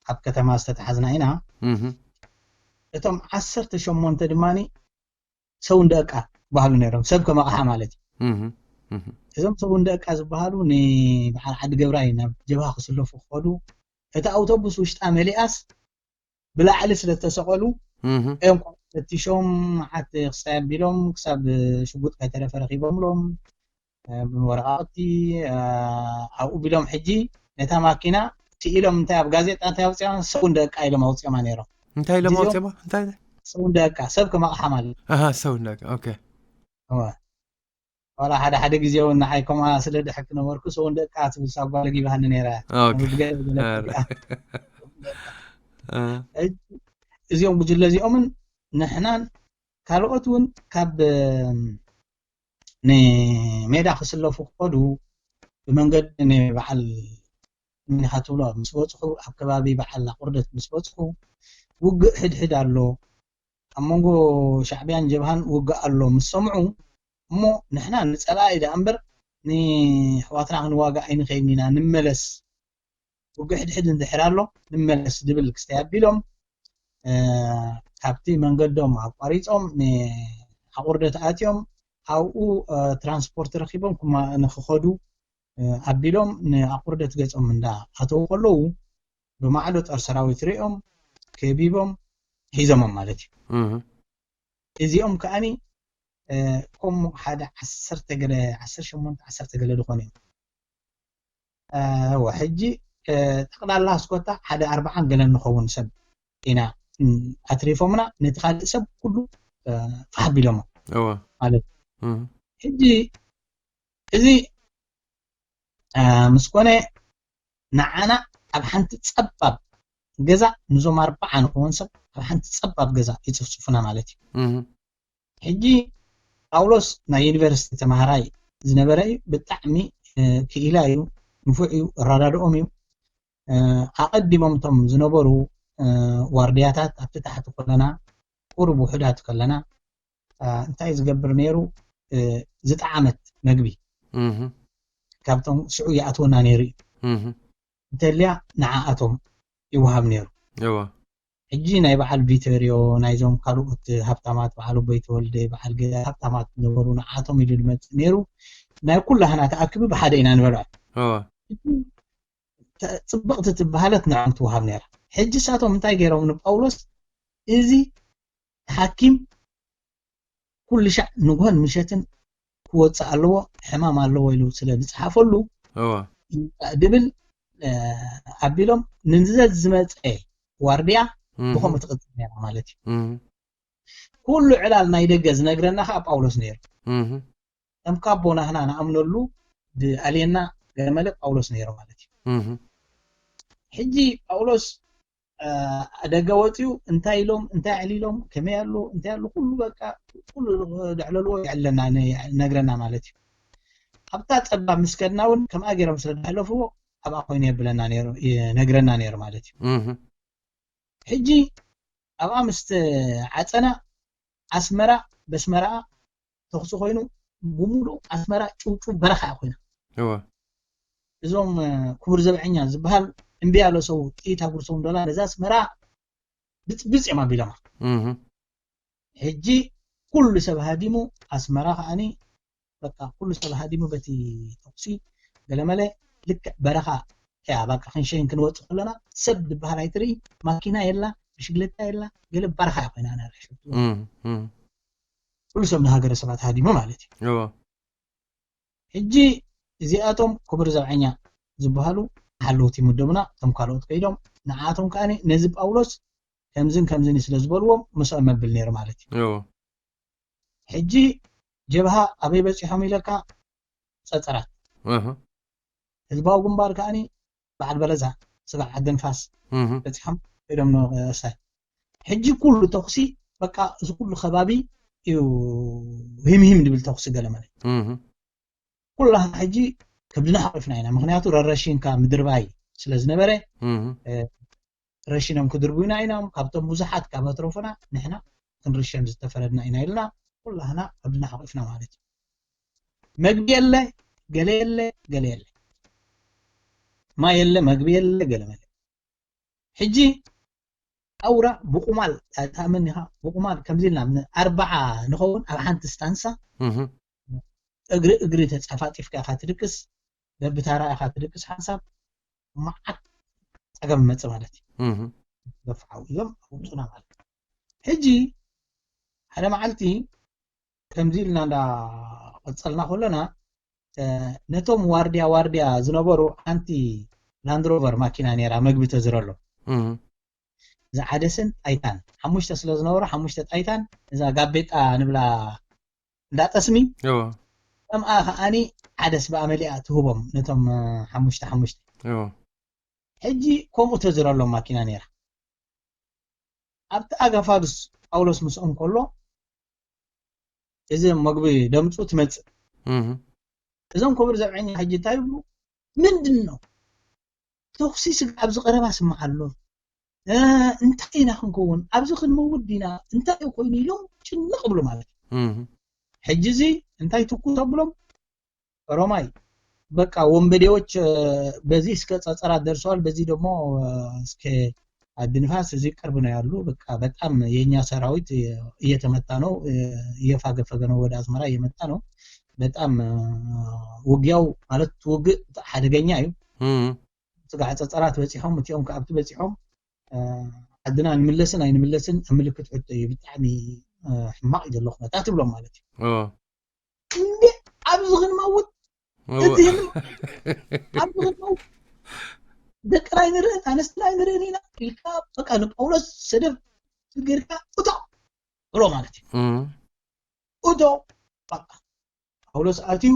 ኣብ ከተማ ዝተተሓዝና ኢና። እቶም ዓሰርተ ሸሞንተ ድማ ሰው እንደ ዕቃ ዝበሃሉ ነይሮም፣ ሰብ ከም ኣቕሓ ማለት እዩ። እዞም ሰው እንደ ዕቃ ዝበሃሉ ንበዓል ዓዲ ገብራይ ናብ ጀብሃ ክስለፉ ክኸዱ፣ እቲ ኣውቶቡስ ውሽጣ መሊኣስ ብላዕሊ ስለ ዝተሰቐሉ እዮም ፈቲሾም፣ መዓት ክሳይ ኣቢሎም ክሳብ ሽጉጥ ከይተረፈ ረኺቦምሎም፣ ብወረቓቕቲ ኣብኡ ቢሎም። ሕጂ ነታ ማኪና ስኢሎም እንታይ ኣብ ጋዜጣ እንታይ ኣውፅኦም፣ ሰው እንደ ዕቃ ኢሎም ኣውፅኦማ ነይሮም። እንታይ ኢሎም ኣውፅኦማ? እንታይ ሰው እንደ ዕቃ፣ ሰብ ከም ኣቕሓ ማለት። ኣሃ፣ ሰው እንደ ዕቃ። ኦኬ። ዋላ ሓደ ሓደ ግዜ እውን ንዓይ ከምኣ ስለ ድሕክ ነበርኩ፣ ሰው እንደ ዕቃ ትብል ሳጓ ለጊባሃኒ ነይራ። እዚኦም ጉጅለ እዚኦምን ንሕናን ካልኦት እውን ካብ ንሜዳ ክስለፉ ክኸዱ ብመንገዲ ንበዓል ምኒኻ ትብሎ ምስ በፅሑ፣ ኣብ ከባቢ በዓል ኣቑርደት ምስ በፅሑ፣ ውግእ ሕድሕድ ኣሎ፣ ኣብ መንጎ ሻዕቢያን ጀብሃን ውግእ ኣሎ ምስ ሰምዑ፣ እሞ ንሕና ንፀላኢ ደኣ እምበር ንሕዋትና ክንዋጋእ ኣይንኸይድን ኢና፣ ንመለስ፣ ውግእ ሕድሕድ እንድሕር ኣሎ ንመለስ ዝብል ክስተይ ኣቢሎም፣ ካብቲ መንገዶም ኣቋሪፆም ንኣቑርደት ኣትዮም፣ ኣብኡ ትራንስፖርት ረኺቦም ንክኸዱ ኣቢሎም ንኣቑርደት ገፆም እንዳ ኣተዉ ከለዉ፣ ብማዕዶ ጦር ሰራዊት ሪኦም ከቢቦም ሒዞሞም ማለት እዩ። እዚኦም ከዓኒ ከም ሓደ ዓሰርተ ገለ፣ ዓሰርተ ሸሞንተ ዓሰርተ ገለ ዝኾኑ እዮም። ሕጂ ጠቕላላ ኣስኮታ ሓደ ኣርባዓን ገለን ንኸውን ሰብ ኢና ኣትሪፎምና፣ ነቲ ካልእ ሰብ ኩሉ ፋሕ ኣቢሎሞ ማለት። ሕጂ እዚ ምስ ኮነ፣ ንዓና ኣብ ሓንቲ ጸባብ ገዛ፣ ንዞም ኣርባዓ ንኸውን ሰብ ኣብ ሓንቲ ጸባብ ገዛ ይጽፍጽፉና ማለት እዩ። ሕጂ ጳውሎስ ናይ ዩኒቨርሲቲ ተማሃራይ ዝነበረ እዩ። ብጣዕሚ ክኢላ እዩ፣ ንፉዕ እዩ፣ እረዳድኦም እዩ። ኣቐዲሞም እቶም ዝነበሩ ዋርድያታት ኣብቲ ታሕቲ ከለና፣ ቁሩብ ውሑዳት ከለና፣ እንታይ ዝገብር ነይሩ? ዝጠዓመት መግቢ ካብቶም ሽዑ ይኣትወና ነይሩ እዩ። እንተልያ ንዓኣቶም ይወሃብ ነይሩ። ሕጂ ናይ በዓል ቪተርዮ፣ ናይዞም ካልኦት ሃብታማት፣ በዓል ኣቦይ ተወልደ፣ በዓል ገ-፣ ሃብታማት ዝነበሩ፣ ንዓኣቶም ኢሉ ዝመጽእ ነይሩ። ናይ ኩላህና ተኣኪቡ ብሓደ ኢና ንበልዖ። ጽብቕቲ ትበሃለት ንዕኦም ትወሃብ ነይራ። ሕጂ ሳቶም እንታይ ገይሮም ንጳውሎስ? እዚ ሓኪም ኩሉ ሻዕ ንግሆን ምሸትን ክወፅእ ኣለዎ፣ ሕማም ኣለዎ ኢሉ ስለ ዝፀሓፈሉ ድብል ኣቢሎም ንዘ ዝመፀ ዋርድያ ብኸምኡ ትቕፅል ነይራ ማለት እዩ። ኩሉ ዕላል ናይ ደገ ዝነግረና ከዓ ጳውሎስ ነይሩ። ከም ካቦ ናህና ንኣምነሉ ብኣልየና ገመለ ጳውሎስ ነይሩ ማለት እዩ። ሕጂ ጳውሎስ ደገ ወፂኡ እንታይ ኢሎም፣ እንታይ ኣዕሊሎም፣ ከመይ ኣሎ፣ እንታይ ኣሎ፣ ኩሉ በቃ ኩሉ ዘዕለልዎ የዕለና፣ ይነግረና ማለት እዩ። ኣብታ ፀባብ ምስ ከድና እውን ከምኣ ገይሮም ስለ ዝሓለፍዎ ኣብኣ ኮይኑ የብለና ነይሩ፣ ይነግረና ነይሩ ማለት እዩ። ሕጂ ኣብኣ ምስ ተዓፀና ኣስመራ በስመራኣ ተኹሲ ኮይኑ ብሙሉእ ኣስመራ ጭውጭው በረኻ እያ ኮይና። እዞም ክቡር ዘብዐኛ ዝበሃል እምቢ ያለ ሰው ጥይት ኣብ ርእሶም ዶላ ነዛ ኣስመራ ብፅብፅ እዮም ኣቢሎማ። ሕጂ ኩሉ ሰብ ሃዲሙ፣ ኣስመራ ከዓኒ በቃ ኩሉ ሰብ ሃዲሙ በቲ ተኹሲ ገለመለ ልክዕ በረኻ እያ። በቃ ክንሸይን ክንወፅእ ከለና ሰብ ዝበሃል ኣይትርኢ፣ ማኪና የላ፣ ብሽግለታ የላ፣ ገለ በረኻ እያ ኮይና። ኩሉ ሰብ ንሃገረ ሰባት ሃዲሙ ማለት እዩ። ሕጂ እዚኣቶም ክቡር ዘብዐኛ ዝበሃሉ ሓለውቲ ምደቡና፣ እቶም ካልኦት ከይዶም ንዓቶም ከዓ ነዚ ጳውሎስ ከምዝን ከምዝን ስለ ዝበልዎም ምስኦም መብል ነይሩ ማለት እዩ። ሕጂ ጀብሃ ኣበይ በፂሖም ኢለካ? ፀፀራት። ህዝባዊ ግንባር ከዓኒ በዓል በለዛ ስጋዕ ዓዲ ንፋስ በፂሖም ኢሎም ንእሳይ። ሕጂ ኩሉ ተኹሲ በቃ እዚ ኩሉ ከባቢ እዩ ሂምሂም ድብል ተኹሲ ገለመለ። ኩላህና ሕጂ ከብድና ሓቂፍና ኢና። ምክንያቱ ረረሽንካ ምድርባይ ስለ ዝነበረ ረሽኖም ክድርቡና ኢና፣ ካብቶም ብዙሓት ካብ ኣትረፉና ንሕና ክንርሸን ዝተፈረድና ኢና ኢልና ኩላህና ከብድና ሓቂፍና ማለት እዩ። መግቢ የለ፣ ገለ የለ፣ ገለ የለ፣ ማይ የለ፣ መግቢ የለ፣ ገለ መለ። ሕጂ ኣውራ ብቁማል፣ ትኣምን ኢኻ፣ ብቁማል ከምዚ ኢልና ኣርባዓ ንኸውን ኣብ ሓንቲ ስታንሳ፣ እግሪ እግሪ ተጻፋጢፍካ ኢኻ ትድቅስ፣ በብታራ ኢኻ ትድቅስ ሓንሳብ፣ መዓት ጸገም መጽእ ማለት እዩ። ገፋ ዓው ኢሎም ኣውጹና ማለት እዩ። ሕጂ ሓደ መዓልቲ ከምዚ ኢልና እንዳቐጸልና ከለና፣ ነቶም ዋርድያ ዋርድያ ዝነበሩ ሓንቲ ላንድሮቨር ማኪና ነይራ፣ መግቢ ተዝረሎም። ዝዓደስን ጣይታን ሓሙሽተ ስለ ዝነበሩ፣ ሓሙሽተ ጣይታን፣ እዛ ጋቤጣ ንብላ እንዳ ጠስሚ፣ ከምኣ ከዓኒ ዓደስ ብኣመሊኣ ትህቦም ነቶም ሓሙሽተ ሓሙሽተ። ሕጂ ከምኡ ተዝረሎም ማኪና ነይራ። ኣብቲ ኣጋፋብስ ጳውሎስ ምስኦም ከሎ፣ እዚ መግቢ ደምፁ ትመፅእ። እዞም ክቡር ዘብዐኛ ሕጂ እንታይ ይብሉ? ምንድን ነው ተኹሲ ስጋ ኣብዚ ቀረባ ስምዓ ኣሎ። እንታይ ኢና ክንከውን? ኣብዚ ክንመውት ዲና? እንታይ እዩ ኮይኑ? ኢሎም ጭንቕ ብሉ ማለት እዩ። ሕጂ እዚ እንታይ ትኩ ተብሎም? ኦሮማይ፣ በቃ ወንበዴዎች በዚህ እስከ ጸጸራት ደርሰዋል። በዚህ ደግሞ እስከ አቢ ንፋስ እዚህ ቅርብ ነው ያሉ። በቃ በጣም የኛ ሰራዊት እየተመታ ነው፣ እየፋገፈገ ነው፣ ወደ አስመራ እየመጣ ነው። በጣም ውጊያው ማለት ውግእ ሓደገኛ እዩ። ስጋዕ ጸጸራት በጺሖም፣ እቲኦም ከኣብቲ በጺሖም፣ ዓድና ንምለስን ኣይንምለስን ኣብ ምልክት ሕቶ እዩ። ብጣዕሚ ሕማቕ እዩ ዘሎ ኩነታት ትብሎም ማለት እዩ። እንዴ ኣብዚ ክንመውት እቲ ኣብዚ ክንመውት ደቅና ኣይንርእን ኣነስትና ኣይንርእን ኢና ኢልካ በቃ ንጳውሎስ ሰደብ ጌርካ እቶ ብሎ ማለት እዩ። እቶ በቃ ጳውሎስ ኣትዩ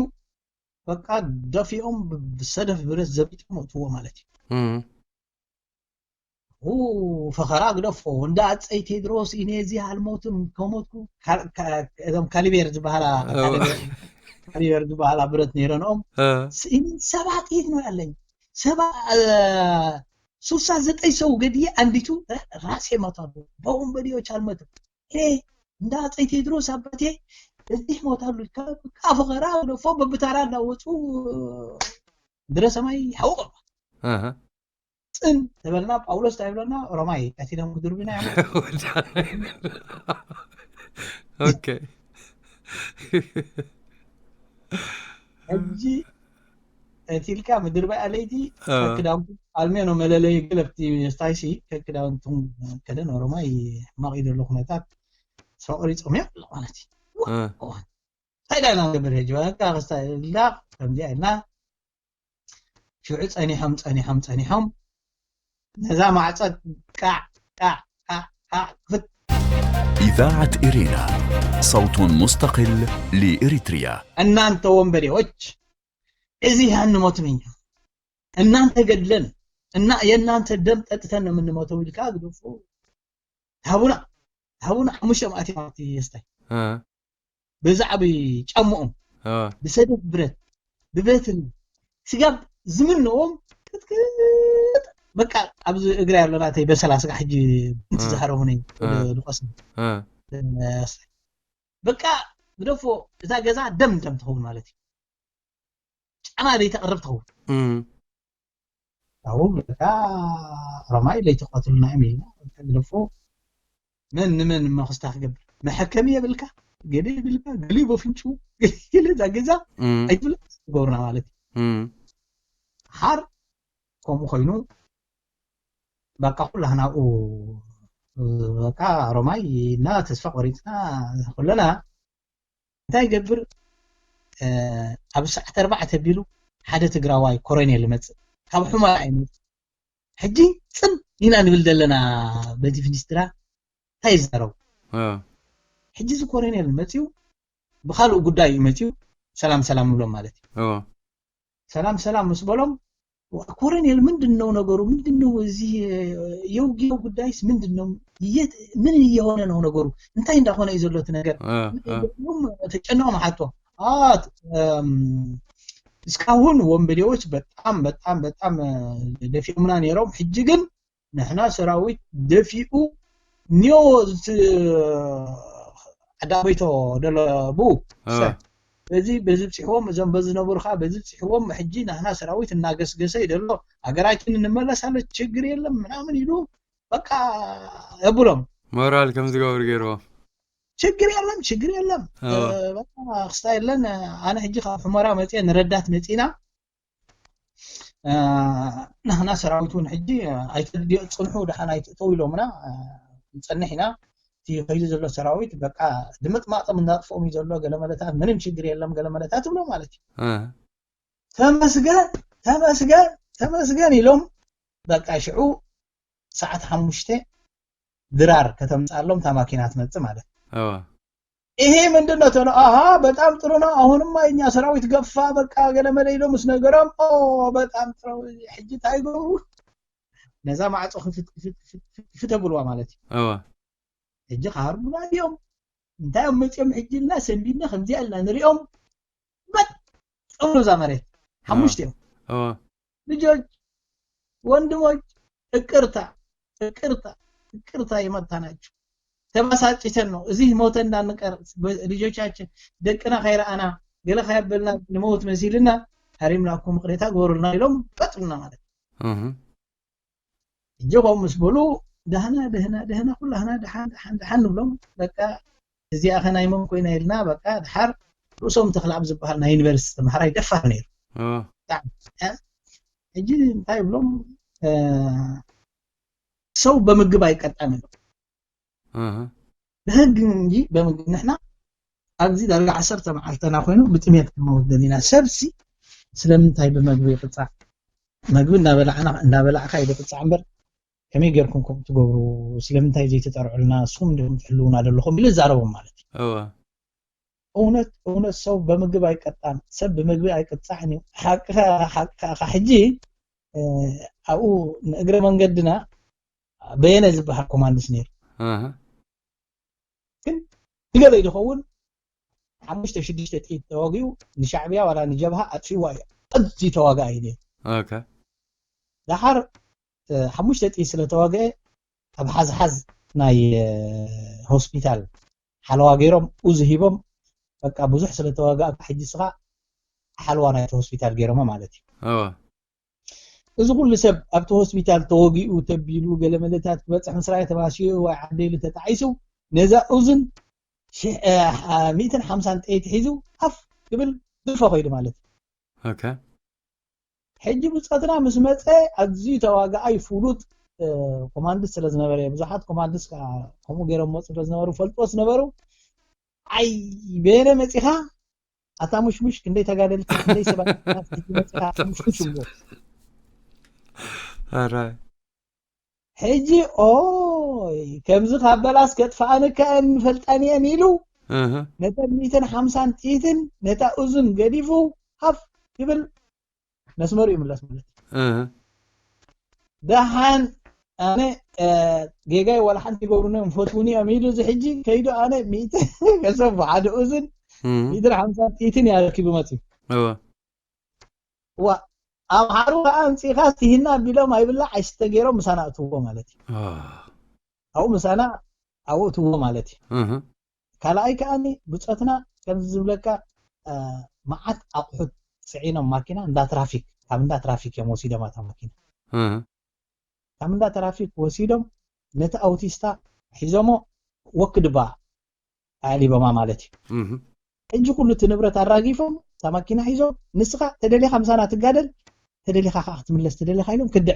በቃ ደፊኦም ብሰደፍ ብረት ዘቢጦም እትዎ ማለት እዩ። ፈኸራ ግደፎ እንዳ ኣፀይ ቴድሮስ ኢነ እዚ ኣልሞትም ከሞትኩ እዞም ካሊቤር ዝበሃላ ካሊቤር ዝበሃላ ብረት ነይረንኦም ስኢኒ ሰባ ጥይት ነው ያለኝ። ሰባ ሱሳ ዘጠኝ ሰው ገድዬ አንዲቱ ራሴ መቷል። በወንበዴዎች አልሞትም። እንዳ ኣፀይ ቴድሮስ ኣባቴ እዚህ ሞታሉ። ካብ ፈኸራ ግደፎ በብታራ እናወፁ ድረ ሰማይ ሓውቆ ጽን ተበልና ጳውሎስ እንታይ ይብለና? ሮማይ ቀቲሎም ክድርብና እዮም። ኦኬ ሕጂ እቲ ኢልካ ምድርባይ ኣለይቲ ክዳውንቲ ኣልሜኖ መለለይ ገለብቲ ስታይሲ ክዳውንቱም ከደን ኦሮማይ ሕማቕ እዩ ዘሎ ኩነታት ተስፋ ቆሪፆም እዮም ኣሎ ማለት እዩ። እንታይ ዳና ንገብር ሕጂ በቃ ክስታ ኢልና ከምዚኣ ኢልና ሽዑ ጸኒሖም ጸኒሖም ጸኒሖም ነዛ ማዕጸ ቃዕ ቃዕ ቃዕ ቃዕ ክፍት إذاعة إرينا، صوت مستقل لإريتريا. እናንተ ወንበዴዎች እዚህ አንሞትም እኛ እናንተ ገድለን እና የእናንተ ደም ጠጥተን ነው የምንሞተው። ልካ ግደፉ ሃቡና ሃቡና ሓሙሽተ ማእቲ ማእቲ የስታይ ብዛዕባ ጫምኦም ብሰደፍ ብረት ብበትሪ ስጋብ ዝምንዎም ቅጥቅጥ በቃ ኣብዚ እግሪ ኣለና ተይ በሰላ ስጋ ሕጂ እንትዝሃረሙኒ ድቆስ በቃ ግደፎ እዛ ገዛ ደም ደም ትኸውን ማለት እዩ። ጫማ ዘይተቕርብ ትኸውን። ኣብኡ በቃ ሮማይ ለይተቐትሉና እዮም ኢልና ግደፎ መን ንመን መኽስታ ክገብር መሐከሚ የብልካ ገደ የብልካ ገሊኡ በፍንጩ ገለ እዛ ገዛ ኣይትብል ትገብሩና ማለት እዩ። ሓር ከምኡ ኮይኑ በቃ ኩላህና ኣብኡ በቃ ሮማይ እና ተስፋ ቆሪፅና ኩለና እንታይ ይገብር ኣብ ሰዓት ኣርባዕተ ቢሉ ሓደ ትግራዋይ ኮረኔል ይመፅእ ካብ ሑመራ ይመፅእ ሕጂ ፅን ኢና ንብል ዘለና በዚ ፊኒስትራ እንታይ ይዛረቡ ሕጂ እዚ ኮረኔል መፅኡ ብካልኡ ጉዳይ እዩ መፅኡ ሰላም ሰላም ንብሎም ማለት እዩ ሰላም ሰላም ምስ በሎም ኮረኔል ምንድን ነው ነገሩ ምንድን ነው እዚህ የውጊያው ጉዳይስ ምንድን ነው ምን እየሆነ ነው ነገሩ እንታይ እንዳሆነ እዩ ዘሎ ነገር ተጨነቆም ሓቶ እስካሁን ወንበዴዎች በጣም በጣም በጣም ደፊኦምና ነይሮም ሕጂ ግን ንሕና ሰራዊት ደፊኡ ኒዮ ዓዳበይቶ ደሎ ብኡ በዚ በዚ ብፅሕዎም፣ እዞም በዚ ዝነበሩ ከዓ በዚ ብፅሕዎም፣ ሕጂ ናህና ሰራዊት እናገስገሰ እዩ ዘሎ፣ ሃገራችን እንመለሳለን፣ ችግር የለም ምናምን ኢሉ በቃ የብሎም። ሞራል ከም ዝገብሩ ገይርዎም። ችግር የለም፣ ችግር የለም። እወ። እ፣ በቃ ክስታ የለን። ኣነ ሕጂ ካብ ሑመራ መፅየ ንረዳት መፂና፣ እ፣ ናህና ሰራዊት እውን ሕጂ ኣይተድዮ፣ ፅንሑ፣ ደሓን ኣይትእተው ኢሎምና፣ እ፣ ንፀንሕ ኢና። እቲ ከይዱ ዘሎ ሰራዊት በቃ ድምጥማጦም እናጥፍኦም እዩ ዘሎ፣ ገለ መለታት ምንም ችግር የለም፣ ገለ መለታት ትብሎ ማለት እዩ። እ፣ ተመስገን፣ ተመስገን፣ ተመስገን ኢሎም በቃ ሽዑ ሰዓት ሓሙሽተ ድራር ከተምፅኣሎም እታ ማኪና ትመፅእ ማለት። እወ። ይሄ ምንድን ነው ተብሎ፣ አሃ በጣም ጥሩ ነው፣ አሁንማ የኛ ሰራዊት ገፋ፣ በቃ ገለመለ ኢሎ ምስ ነገሮም፣ ኦ በጣም ጥሩ፣ ሕጂ እንታይ ይገብሩ? ነዛ ማዕፆ ክፍት ክፍት ክፍት ክፍት ክፍት ተብልዋ ማለት እዩ። እወ። ሕጂ ክሃርሙና እዮም፣ እንታይ እዮም መፂኦም ሕጂ ኢልና ሰንቢድና ከምዚኣ ኢልና ንሪኦም። በጥ እብሉ እዛ መሬት ሓሙሽተ እዮም። እወ። ልጆች፣ ወንድሞች፣ ይቅርታ፣ ይቅርታ፣ ይቅርታ የመጣናችሁ። ተበሳጭተን ነው እዚህ ሞተ እንዳንቀር፣ ልጆቻችን፣ ደቅና ከይረኣና፣ ገለ ከየበልና ንመውት መሲልና፣ ሐሪምናኩም ይቅሬታ ግበሩልና ኢሎም ቀጥሉና ማለት እዩ። እህ። ሕጂ ከምኡ ምስ በሉ፣ ደህና፣ ደህና፣ ደህና፣ ኩላህና ደሓን፣ ደሓን፣ ደሓን ንብሎም። በቃ እዚኣ ኸ ናይ መን ኮይና ኢልና፣ በቃ ድሓር ርእሶም ተኽለኣብ ዝበሃል ናይ ዩኒቨርሲቲ ተምሃራይ ደፋር ነይሩ። እወ። ብጣዕሚ፣ እ? ሕጂ እንታይ ይብሎም፣ እ፣ ሰው በምግብ አይቀጣም ይብሎም። እህ። ብህግ እንጂ በምግብ፣ ንሕና ኣብዚ ዳርጋ ዓሰርተ መዓልተና ኮይኑ ብጥሜት ክንመውት ደሊና። ሰብሲ ስለምንታይ ብመግቢ ይቅጻዕ? መግቢ እንዳበላዕና፣ እንዳበላዕካ እዩ ዝቅጻዕ እምበር ከመይ ጌርኩም ከምኡ ትገብሩ? ስለምንታይ ዘይተጠርዑልና? ንስኹም እንዲኹም ትሕልውና ዘለኹም ኢሉ ይዛረቦም ማለት እዩ። እወ። እውነት፣ እውነት ሰው በምግብ አይቀጣም፣ ሰብ ብመግቢ አይቅጻዕን እዩ። ሓቅኻ፣ ሓቅኻ፣ ሕጂ፣ እ፣ ኣብኡ ንእግረ መንገድና በየነ ዝበሃል ኮማንድስ ነይሩ። እህ። ግን ንገለ ይኸውን ሓሙሽተ ሽዱሽተ ጥይት ተዋጊኡ ንሻዕብያ ዋላ ንጀብሃ ኣጥፊዋ እዩ። ኣዝዩ ተዋጋኢ እዩ ነይሩ። ኦኬ። ደሓር፣ እ፣ ሓሙሽተ ጥይት ስለ ተዋግአ ኣብ ሓዝሓዝ ናይ፣ እ፣ ሆስፒታል ሓለዋ ገይሮም፣ ኡዝ ሂቦም፣ በቃ ብዙሕ ስለ ተዋጋእካ ሕጂ ስኻ ሓለዋ ናይቲ ሆስፒታል ገይሮሞ ማለት እዩ። እወ። እዚ ኩሉ ሰብ ኣብቲ ሆስፒታል ተወጊኡ፣ ተቢሉ፣ ገለ መለታት ክበጽሕ ምስ ረኣየ ተባሲኡ ወይ ዓደ ኢሉ ተጣዒሱ፣ ነዛ ኡዝን ሽሕ-፣ እ፣ ሚእትን ሓምሳን ጥይት ሒዙ ሃፍ ክብል ድርፎ ከይዱ ማለት እዩ። ኦኬ። ሕጂ ብጾትና ምስ መጸ ኣዝዩ ተዋጋኣይ ፍሉጥ፣ እ፣ ኮማንድስ ስለ ዝነበረ፣ ብዙሓት ኮማንድስ ከኣ ከምኡ ገይሮም መጹ ስለ ዝነበሩ፣ ፈልጥዎ ዝነበሩ፣ ኣይ በየነ መጺኻ፣ ኣታ ሙሽሙሽ፣ ክንደይ ተጋደልቲ፣ ክንደይ ሰባት ሕጂ መጺኻ ኣታ ሙሽሙሽ ይብልዎ። ኣራይ። ሕጂ ኦይ ከምዚ ካብ በላስ ከጥፍኣንካ እየን ምፈልጣን እየን ኢሉ እህ። ነተን ሚእትን ሓምሳን ጥይትን ነታ ኡዝን ገዲፉ ሃፍ ይብል መስመሩ ይምለስ ማለት እዩ። እህ። ደሓን ኣነ፣ እ፣ ጌጋይ ዋላ ሓንቲ ይገብሩኒ እዮም፣ ይፈትዉኒ እዮም ኢሉ እዚ ሕጂ ከይዱ ኣነ ሚእቲ ገንዘብ ብሓደ ኡዝን እህ። ሚእትን ሓምሳን ጥይትን እያ ረኪቡ መፅዩ። እወ። ዋ፣ ኣምሓሩ ከዓ ኣምፂእካ ስቲሂና ኣቢሎም ኣይብላዕ ኣይስተ ገይሮም ምሳና እትዎ ማለት እዩ። አ። ኣብኡ ምሳና ኣብኡ እትዎ ማለት እዩ። እህ። ካልኣይ ከዓኒ ብፆትና ከምዚ ዝብለካ፣ እ፣ መዓት ኣቑሑት ፅዒኖም ማኪና እንዳ ትራፊክ፣ ካብ እንዳ ትራፊክ እዮም ወሲዶም ኣታ ማኪና። እህ። ካብ እንዳ ትራፊክ ወሲዶም ነቲ ኣውቲስታ ሒዞሞ ወክድባ ኣዕሊቦማ ማለት እዩ። እህ። ሕጂ ኩሉ እቲ ንብረት ኣራጊፎም እታ ማኪና ሒዞም፣ ንስኻ ተደሊኻ ምሳና ትጋደል፣ ተደሊኻ ከዓ ክትምለስ፣ ተደሊኻ ኢሎም ክልተ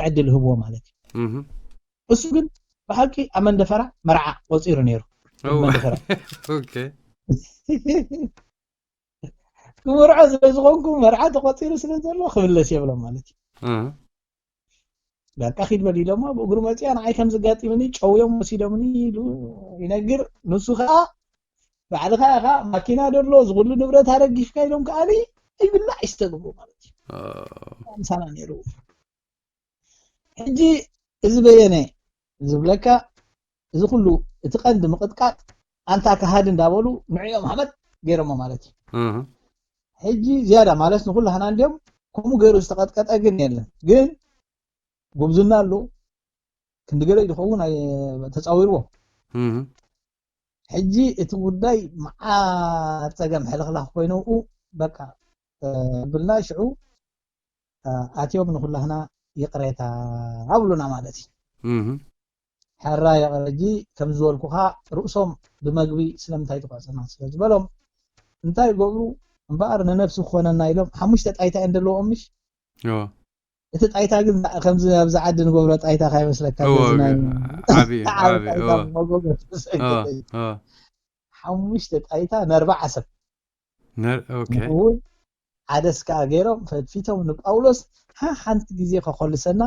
ዕድል ህብዎ ማለት እዩ። እህ። እሱ ግን ብሓቂ ኣብ መንደፈራ መርዓ ቆፂሩ ነይሩ። እወ። መንደፈራ ኦኬ። ክምርዖ ስለ ዝኾንኩ መርዓ ተቆፂሩ ስለ ዘሎ ክምለስ የብሎም ማለት እዩ። እህ። በቃ ኪድ በል ኢሎሞ ብእግሩ መፅያ ንዓይ ከም ዝጋጢምኒ ጨውዮም ወሲዶምኒ ኢሉ ይነግር። ንሱ ከዓ ባዕልኻ ኢኻ ማኪና ደሎ ዝኩሉ ንብረት ኣረጊፍካ ኢሎም ከዓኒ ይብላዕ ይስተግቡ ማለት እዩ። አ። ምሳና ነይሩ። ሕጂ እዚ በየነ ዝብለካ እዚ ኩሉ እቲ ቀንዲ ምቕጥቃጥ ኣንታ ከሃዲ እንዳበሉ ንዕኦም ሃመት ገይሮሞ ማለት እዩ። እህ። ሕጂ ዝያዳ ማለት ንኩላህና እንዲዮም ከምኡ ገይሩ ዝተቐጥቀጠ ግን የለን። ግን ጉብዝና ኣሎ ክንዲ ገለ እዩ ዝኸውን ኣይ-፣ ተፃዊርዎ። እህ። ሕጂ እቲ ጉዳይ መዓር ጸገም ሕልኽላኽ ኮይነኡ በቃ ብልና ሽዑ ኣትዮም ንኩላህና ይቕሬታ ኣብሉና ማለት እዩ። ሕራ ይቕረ ሕጂ ከም ዝበልኩኻ ርእሶም ብመግቢ ስለምንታይ ትኩዕሰና ስለ ዝበሎም እንታይ ይገብሩ እምበኣር ንነብሲ ክኾነና ኢሎም ሓሙሽተ ጣይታ እየን ዘለዎም ምሽ እቲ ጣይታ ግን ከምዚ ኣብዚ ዓዲ ንገብሮ ጣይታ ካይመስለካ ሓሙሽተ ጣይታ ነርባዓ ሰብ እውን ሓደስ ከዓ ገይሮም ፈትፊቶም ንጳውሎስ ሓንቲ ግዜ ከኮልሰና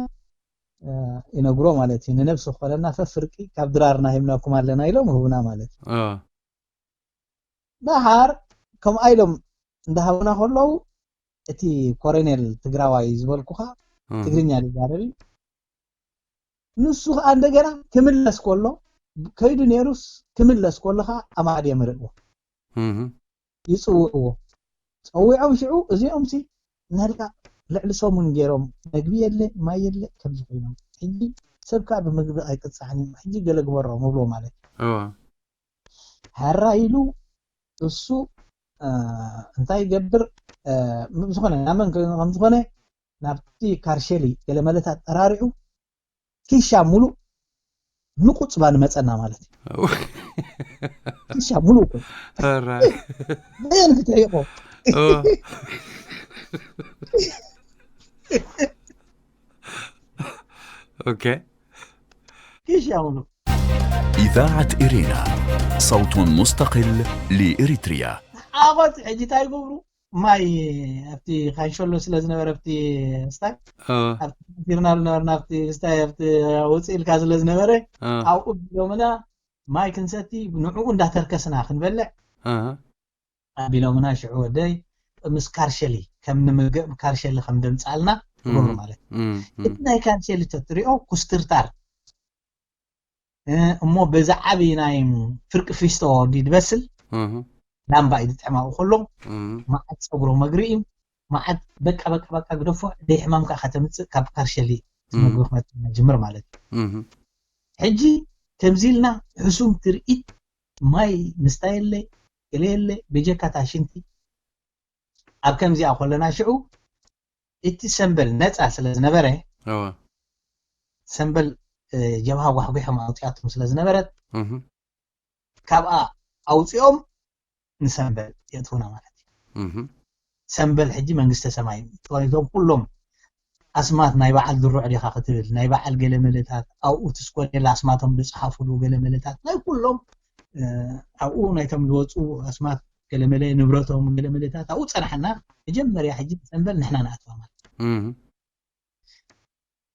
ይነግሮ ማለት እዩ። ንነብሲ ክኾነና ፈፍርቂ ካብ ድራርና ሂብናኩም ኣለና ኢሎም ህቡና ማለት እዩ። ደሓር ከምኣ ኢሎም እንዳሃቡና ከለዉ እቲ ኮረኔል ትግራዋይ ዝበልኩኻ ትግርኛ ዝዛረብ እዩ። ንሱ ከዓ እንደገና ክምለስ ከሎ ከይዱ ነይሩስ ክምለስ ከሎ ከዓ ኣማዕድዮም ይርእዎ ይፅውዕዎ። ፀዊዖም ሽዑ እዚኦም ሲ ነልካ ልዕሊ ሰሙን ገይሮም መግቢ የለ ማይ የለ ከምዚ ኮይኖም ሕጂ ሰብ ከዓ ብምግቢ ኣይቅፃዕን እዮም ሕጂ ገለ ግበሮም እብሎ ማለት እዩ። ሕራ ኢሉ እሱ እንታይ ይገብር ዝኾነ ናመን ከምዝኾነ ናብቲ ካርሸሊ ገለ መለታት ጠራሪዑ ኪሻ ሙሉእ ንቁፅባ ንመፀና ማለት እዩ። ኪሻ ሙሉእ እኮ በየን ክትሕቆ ኦኬ ኪሻ ሙሉእ إذاعة إرينا، صوت مستقل لإريتريا. ዓቐት ሕጂ እንታይ ይገብሩ ማይ ኣብቲ ካንሸሎ ስለ ዝነበረ ኣብቲ ስታይ ፊርና ዝነበርና ኣብቲ ስታይ ኣብቲ ውፅእ ኢልካ ስለ ዝነበረ ኣብኡ ቢሎምና ማይ ክንሰቲ ንዕኡ እንዳተርከስና ክንበልዕ ኣቢሎምና ሽዑ ወደይ ምስ ካርሸሊ ከም ንምግብ ካርሸሊ ከም ደምፃልና ይገብሩ ማለት እዩ። እቲ ናይ ካርሸሊ ተትሪኦ ኩስትርታር እሞ በዛ ዓብዪ ናይ ፍርቂ ፊስቶ ድዩ ዝበስል ላምባ እዩ ዝጥዕማኡ ከሎ መዓት ፀጉሮ መግሪኢ መዓት በቃ በቃ በቃ ግደፎ ደይ ሕማም ከዓ ከተምፅእ ካብ ካርሸሊ መግቢ ክመፅእ ጅምር ማለት እዩ። ሕጂ ከምዚ ኢልና ሕሱም ትርኢት ማይ ምስታ የለ ገለ የለ በጀካታ ሽንቲ ኣብ ከምዚኣ ከለና ሽዑ እቲ ሰንበል ነፃ ስለ ዝነበረ ሰንበል ጀብሃ ጓሕጒሖም ኣውፅኣቶም ስለ ዝነበረት ካብኣ ኣውፅኦም ንሰንበል የእትውና ማለት እዩ። ሰንበል ሕጂ መንግስተ ሰማይ እቶም ኩሎም ኣስማት ናይ በዓል ድሩዕ ዲኻ ክትብል ናይ በዓል ገለመለታት ኣብኡ ትስኮኔላ ኣስማቶም ዝፅሓፍሉ ገለመለታት ናይ ኩሎም ኣብኡ ናይቶም ዝወፁ ኣስማት ገለመለ ንብረቶም ገለመለታት ኣብኡ ፀናሕና መጀመርያ ሕጂ ንሰንበል ንሕና ንኣትዋ ማለት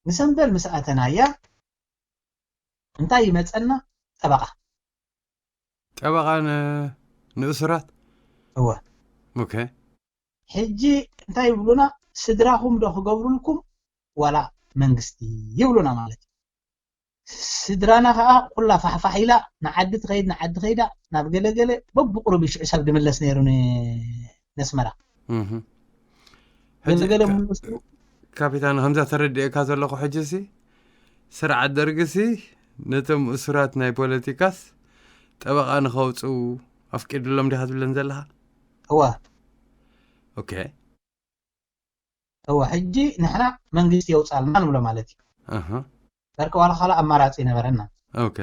ንሰንበል ምስ ኣተናያ እንታይ ይመፀና ጠበቃ ጠበቃ ንእሱራት እወ ኦኬ ሕጂ እንታይ ይብሉና ስድራኹም ዶ ክገብሩልኩም ዋላ መንግስቲ ይብሉና ማለት እዩ ስድራና ከዓ ኩላ ፋሕፋሕ ኢላ ንዓዲ ትኸይድ ንዓዲ ከይዳ ናብ ገለገለ በብቁሩብ ሽዑ ሰብ ድምለስ ነይሩ ነስመራ ገለገለ ምልሱ ካፒታን ከምዛ ተረድኤካ ዘለኹ ሕጂ ሲ ስርዓት ደርጊ ሲ ነቶም እሱራት ናይ ፖለቲካስ ጠበቃ ንኸውፅኡ ኣፍቂድሎም ዲኻ ትብለን ዘለኻ እወ ኦኬ እወ ሕጂ ንሕና መንግስቲ የውፃልና ንብሎ ማለት እዩ ኣሃ በርቂ ዋላ ካልእ ኣማራፂ ይነበረና ኦኬ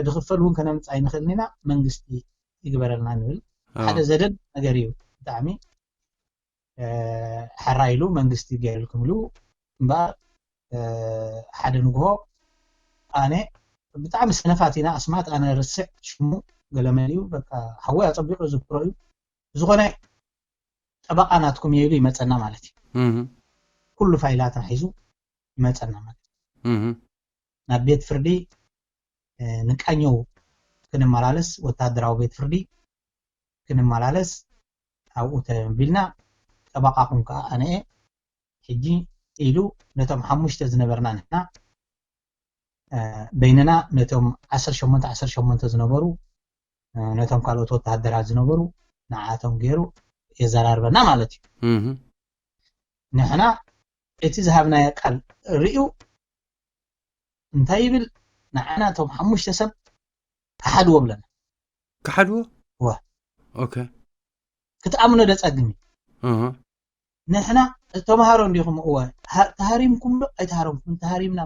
ድኽፈል እውን ከነምፅእ ኣይንኽእልን ኢና መንግስቲ ይግበረልና ንብል ሓደ ዘደን ነገር እዩ ብጣዕሚ ሕራ ኢሉ መንግስቲ ገይርልኩም ኢሉ እምበኣር ሓደ ንግሆ ኣነ ብጣዕሚ ሰነፋት ኢና ኣስማት ኣነ ርስዕ ሽሙ ገለመሊኡ በቃ ሓወይ ኣፀቢቑ ዝክሮ እዩ ብዝኾነ ጠበቃ ናትኩም እየ ኢሉ ይመፀና ማለት እዩ ኩሉ ፋይላትና ሒዙ ይመፀና ማለት እዩ ናብ ቤት ፍርዲ ንቃኘው ክንመላለስ ወታደራዊ ቤት ፍርዲ ክንመላለስ ኣብኡ ተቢልና ጠበቃኹም ከዓ ኣነኤ ሕጂ ኢሉ ነቶም ሓሙሽተ ዝነበርና ንሕና በይንና ነቶም ዓሰርተ ሸሞንተ ዓሰርተ ሸሞንተ ዝነበሩ ነቶም ካልኦት ወተሃደራት ዝነበሩ ንዓቶም ገይሩ የዘራርበና ማለት እዩ ንሕና እቲ ዝሃብናዮ ቃል ርእዩ እንታይ ይብል ንዓና እቶም ሓሙሽተ ሰብ ተሓድዎ ብለና ክሓድዎ እወ። ኦኬ ክትኣምኖ ደጸግም እዩ። እህ ንሕና ተምሃሮ እንዲኹም እወ፣ ሃ- ተሃሪምኩም ዶ ኣይተሃረምኩም? ተሃሪምና።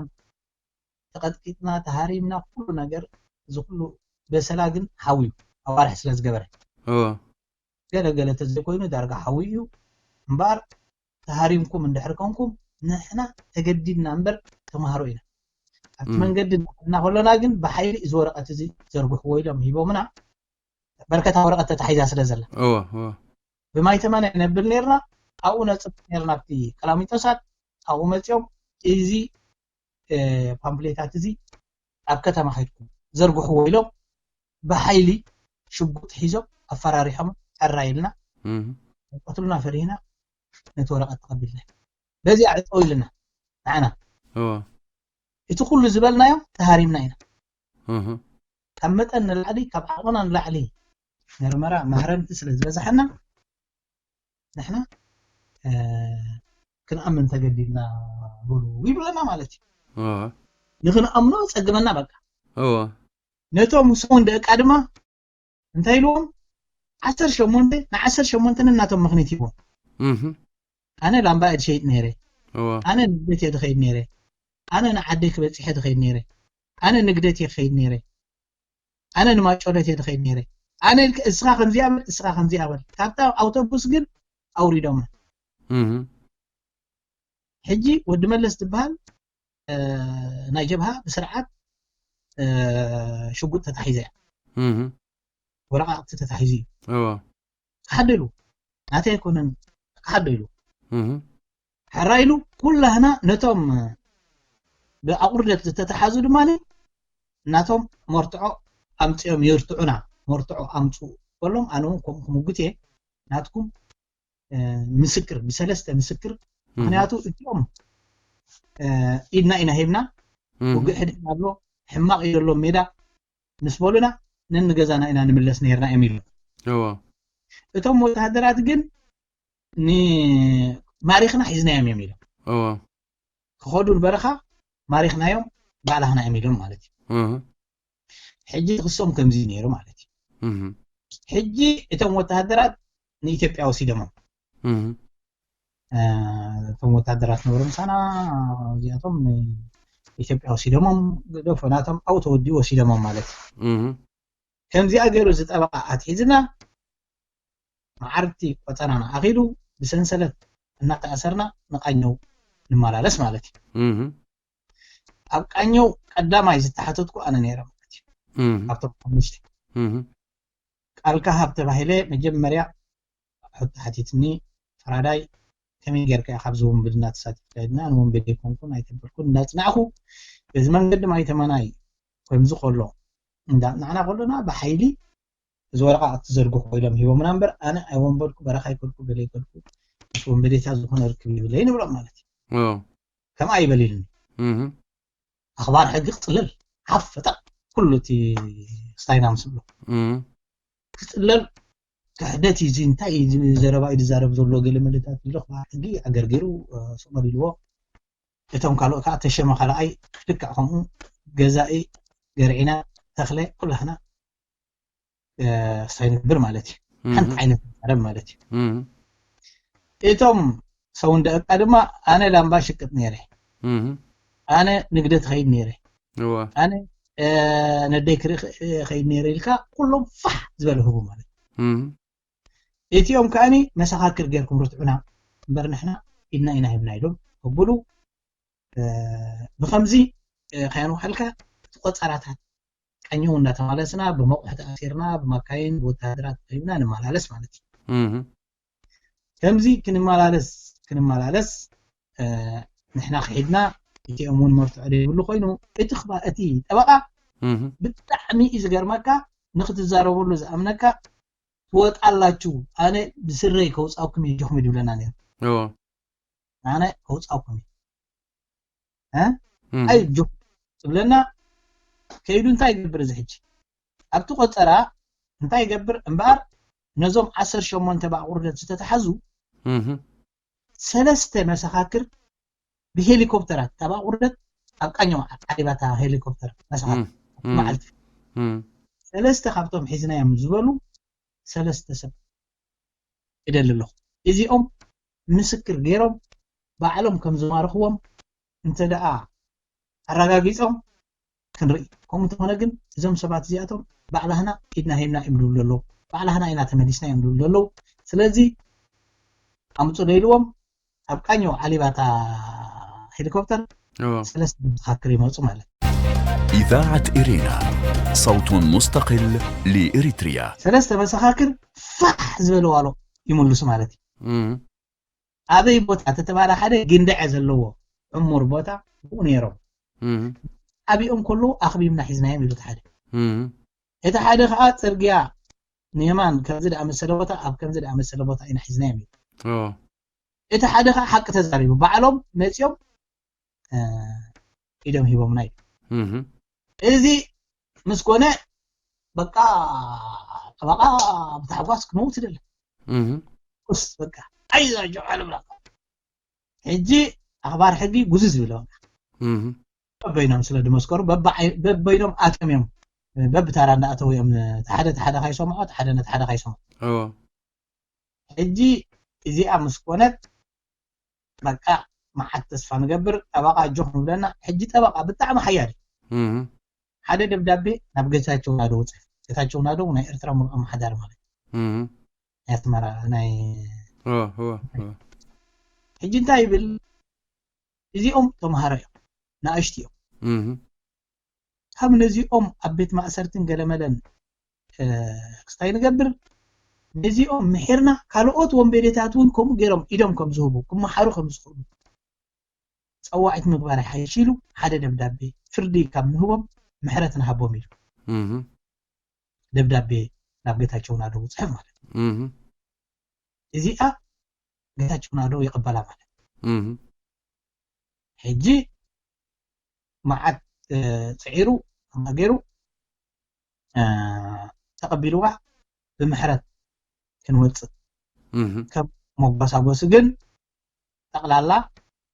ተቐጥቂጥና፣ ተሃሪምና፣ ኩሉ ነገር፣ እዚ ኩሉ በሰላ ግን ሓዊ እዩ፣ ኣዋርሕ ስለ ዝገበረ። እዎ ገለ ገለ ተዘይኮይኑ ዳርጋ ሓዊ እዩ። እምበኣር ተሃሪምኩም እንድሕር ኮንኩም ንሕና ተገዲድና እምበር ተምሃሮ ኢና። ኣብቲ እም። መንገዲ እናኸለና ግን ብሓይሊ እዚ ወረቐት እዚ ዘርግሕዎ ኢሎም ሂቦምና። በርከታ ወረቐት ተታሒዛ ስለ ዘላ እዎ እዎ ብማይተመና ይነብል ነርና። ኣብኡ ነፅብ ነርና ኣብቲ ቀላሚጦሳት። ኣብኡ መፂኦም እዚ እ፣ ፓምፕሌታት እዚ ኣብ ከተማ ከድኩም ዘርግሕዎ ኢሎም ብሓይሊ ሽጉጥ ሒዞም ኣፈራሪሖም፣ ሕራይ ኢልና እህ ቀትሉና ፈሪህና ነቲ ወረቐት ተቐቢልና። በዚኣ ዕጠው ኢልና ንዓና እዎ እቲ ኩሉ ዝበልናዮም ተሃሪምና ኢና። እህ ካብ መጠን ንላዕሊ፣ ካብ ዓቕምና ንላዕሊ መርመራ ማህረምቲ ስለ ዝበዝሓና ንሕና እ፣ ክንኣምን ተገዲድና በሉ ይብለና ማለት እዩ። እዎ ንክንኣምኖ ጸግመና በቃ። እዎ ነቶም ሰውን ደቃ ድማ እንታይ ኢልዎም? ዓሰርተ ሸሞንተ ንዓሰርተ ሸሞንተ ነናቶም ምኽኒት ሂቦም። እህ ኣነ ላምባ እየ ዝሸይጥ ነይረ፣ እዎ ኣነ ንግደት እየ ዝኸይድ ነይረ፣ ኣነ ንዓደይ ክበጽሕ እየ ዝኸይድ ነይረ፣ ኣነ ንግደት እየ ክኸይድ ነይረ፣ ኣነ ንማጮለት እየ ዝኸይድ ነይረ። ኣነ ኢልክ እስኻ ከምዚኣ በል፣ እስኻ ከምዚኣ በል። ካብታ ኣውቶቡስ ግን ኣውሪዶማ። እህ ሕጂ ወዲ መለስ ዝበሃል እ፣ ናይ ጀብሃ ብስርዓት እ፣ ሽጉጥ ተታሒዘ እያ፣ እህ ወረቃቅቲ ተታሒዙ እዩ። እዎ ክሓደ ኢሉ ናተይ ኣይኮነን፣ ክሓደ ኢሉ እህ ሕራ ኢሉ ኩላህና ነቶም ብኣቑርደት ዝተተሓዙ ድማ እናቶም መርትዖ ኣምፅኦም የርትዑና። መርትዖ ኣምፁ በሎም። ኣነ እውን ከምኡ ክምጉት እየ። ናትኩም እ፣ ምስክር፣ ብሰለስተ ምስክር። ምክንያቱ እዚኦም እ፣ ኢድና ኢና ሂብና፣ እህ ውግእ ሕድሕድ ኣሎ፣ ሕማቕ እዩ ዘሎ ሜዳ ምስ በሉና ነንገዛና ኢና ንምለስ ነርና እዮም ኢሉ። እዎ እቶም ወተሃደራት ግን ንማሪኽና ሒዝናዮም እዮም ኢሎም። እዎ ክኸዱ ንበረኻ ማሪኽናዮም ባዕላኽና እዮም ኢሎም ማለት እዩ። እህ ሕጂ ክሶም ከምዚ ነይሩ ማለት እዩ። እህ ሕጂ እቶም ወተሃደራት ንኢትዮጵያ ወሲደሞም። እህ እ፣ እቶም ወተሃደራት ነበሩ ምሳና፣ እዚኣቶም ንኢትዮጵያ ወሲደሞም፣ ገደፎ ናቶም ኣብኡ ተወዲኡ ወሲደሞም ማለት እዩ። እህ ከምዚኣ ገይሩ እዚ ጠበቃ ኣትሒዝና መዓርቲ ቆጸራና ኣኺሉ ብሰንሰለት እናተኣሰርና ንቃኘው ንመላለስ ማለት እዩ። እህ ኣብ ቃኘው ቀዳማይ ዝተሓተትኩ ኣነ ነይረ ማለት እዩ። እህ ካብቶም ሓሙሽተ እህ ቃልካ ሃብ ተባሂለ መጀመርያ ሕቶ ሓቲትኒ። ፈራዳይ ከመይ ጌርካ ኢኻ ኣብዚ ውንብድና ተሳቲፍካ ኢልና፣ ንወንበዴ ኣይኮንኩን ኣይተበልኩን እንዳጽናዕኩ በዚ መንገዲ ማይ ተመናይ ከምዚ ከሎ እንዳጽናዕና ከሎና ብሓይሊ እዚ ወረቃ ክትዘርግሑ ኢሎም ሂቦምና እምበር ኣነ ኣይወንበድኩ፣ በረኻ ኣይከድኩ፣ ገለ ኣይከድኩ፣ ምስ ወንበዴታት ዝኾነ ርክብ የብለይ ንብሎም ማለት እዩ። እዎ ከምኣ ይበል ኢሉኒ። እህ ኣኽባር ሕጊ ክጽለል ሓፍ ፈጠቕ ኩሉ እቲ ስታይና ምስ ብሎ እህ ክጽለል ክሕደት እዩ። እዚ እንታይ እዩ? እዚ ዘረባ እዩ ዝዛረብ ዘሎ፣ ገለ መለታት ኢሉ ኣኽባር ሕጊ ኣገርጊሩ እ፣ ስቕ በል ኢልዎ። እቶም ካልኦት ከዓ ተሸመ ካልኣይ ልክዕ ከምኡ ገዛኢ ገርዒና ተኽለ ኩላህና እ፣ ስታይ ንግብር ማለት እዩ። ሓንቲ ዓይነት ዘረብ ማለት እዩ። እህ እቶም ሰው እንደ እቃ ድማ ኣነ ላምባ ሽቅጥ ነይረ፣ እህ ኣነ ንግደት ኸይድ ነይረ፣ እዎ ኣነ እ፣ ነደይ ክርኢ ኸይድ ነይረ ኢልካ ኩሎም ፋሕ ዝበለ ህቡ ማለት እዩ። እህ እቲኦም ከኣኒ መሰኻክር ጌርኩም ርትዑና እምበር ንሕና ኢድና ኢና ሂብና ኢሎም ከብሉ እ፣ ብኸምዚ እ፣ ከያንውሓልካ እቲ ቆጸራታት ቀኘው እንዳተማለስና ብመቑሕ ተኣሲርና ብማካይን ብወተሃደራት ሂብና ንመላለስ ማለት እዩ። እህ ከምዚ ክንመላለስ ክንመላለስ እ፣ ንሕና ክሒድና እቲኦም እውን መርትዖ ዘይብሉ ኮይኑ እቲ ክባ እቲ ጠበቃ እህ ብጣዕሚ እዩ ዝገርመካ። ንክትዛረበሉ ዝኣምነካ ትወጣላችሁ፣ ኣነ ብስረይ ከውፃኩም እየ ጆኹም ይብለና ነይሩ። እዎ ኣነ ከውፃኩም እየ እ? እህ ኣይ ጆኹም ትብለና። ከይዱ እንታይ ይገብር እዚ ሕጂ ኣብቲ ቆፀራ እንታይ ይገብር እምበኣር ነዞም ዓሰርተ ሸሞንተ ብኣቑርደት ዝተተሓዙ እህ ሰለስተ መሰኻክር ብሄሊኮፕተራት ካብ ኣቑርደት ኣብ ቃኘው ዓሪባታ ሄሊኮፕተር መሰኻክር እህ መዓልቲ እህ ሰለስተ ካብቶም ሒዝናዮም ዝበሉ ሰለስተ ሰብ እደሊ ኣለኹ። እዚኦም ምስክር ገይሮም ባዕሎም ከም ዝማርኽዎም እንተ ደኣ ኣረጋጊጾም ክንርኢ። ከምኡ እንተኾነ ግን እዞም ሰባት እዚኣቶም ባዕላህና ኢድና ሂብና እዮም ዝብሉ ዘለዉ። ባዕላህና ኢና ተመሊስና እዮም ዝብሉ ዘለዉ። ስለዚ ኣምፁ ዶ ኢልዎም ኣብ ቃኘው ዓሊባታ ሄሊኮፕተር ሰለስተ መሰኻክር ይመፁ ማለት እዩ። إذاعة إرينا، صوت مستقل لإريتريا. ሰለስተ መሰኻክር ፋሕ ዝበለ ዋሎ ይምልሱ ማለት እዩ። ኣበይ ቦታ ተተባለ ሓደ ግንደዐ ዘለዎ ዕሙር ቦታ ብኡ ነይሮም። ኣብኦም ከለዉ ኣኽቢብና ሒዝናዮም ኢሉ ሓደ። እቲ ሓደ ከዓ ፅርግያ ንየማን ከምዚ ደኣመሰለ ቦታ ኣብ ከምዚ ደኣመሰለ ቦታ ኢና ሒዝናዮም ኢሉ። እቲ ሓደ ከዓ ሓቂ ተዛሪቡ። ባዕሎም መፂኦም ኢዶም ሂቦምና እዩ። እዚ ምስ ኮነ በቃ ጠበቃ ብታሕጓስ ክመውት ይደለ። ስ በቃ ኣይዛ ጀውዓል ብላ ሕጂ ኣኽባር ሕጊ ጉዝዝ ይብለውና። በበይኖም ስለ ድመስከሩ በበይኖም ኣትዮም እዮም። በብታራ እንዳኣተው እዮም። ሓደ ሓደ ካይሰምዖ ሓደ ነቲ ሓደ ካይሰምዖ። ሕጂ እዚኣ ምስ ኮነት በቃ መዓት ተስፋ ንገብር። ጠበቃ ኣጆኹም ይብለና። ሕጂ ጠበቃ ብጣዕሚ ሓያል እዩ። ሓደ ደብዳቤ ናብ ጌታቸው ናደው ፅሕፍ። ጌታቸው ናደው ናይ ኤርትራ ሙሉእ ኣመሓዳሪ ማለት እዩ። ናይ ኣስመራ ናይ ሕጂ እንታይ ይብል? እዚኦም ተምሃሮ እዮም፣ ንኣሽቱ እዮም። ካብ ነዚኦም ኣብ ቤት ማእሰርትን ገለመለን ክስታይ ንገብር፣ ነዚኦም ምሒርና ካልኦት ወንበዴታት እውን ከምኡ ገይሮም ኢዶም ከም ዝህቡ ክመሓሩ ከም ዝኽእሉ ፀዋዒት ምግባር ይሓይሽ ኢሉ ሓደ ደብዳቤ ፍርዲ ካብ ንህቦም ምሕረት ንሃቦም ኢሉ ደብዳቤ ናብ ጌታቸው ናደው ፅሕፍ ማለት እዩ። እዚኣ ጌታቸው ናደው ይቕበላ ማለት እዩ። ሕጂ መዓት ፅዒሩ ገይሩ ተቐቢልዋ ብምሕረት ክንወፅእ ከም መጓሳጎሲ ግን ጠቕላላ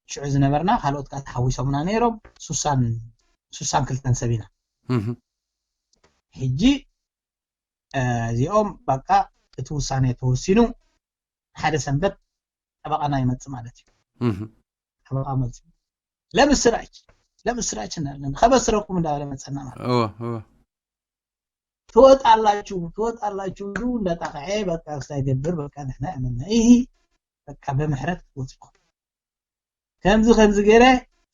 ሽዑ ዝነበርና ካልኦት ከዓ ተሓዊሶምና ነይሮም ሱሳን ክልተን ሰብ ኢና። ሕጂ እዚኦም በቃ እቲ ውሳኔ ተወሲኑ ሓደ ሰንበት ጠበቃና ይመፅእ ማለት እዩ። ጠበቃ መፅኡ ለምስራች ለምስራች እናለን ከበስረኩም እንዳበለ መፀና ማለት ትወጣላችሁ ትወጣላችሁ ሉ እንዳጣቀዐ በቃ ክሳይ ገብር በቃ ንሕና ያመና ይህ በቃ ብምሕረት ክትወፅኹም ከምዚ ከምዚ ገይረ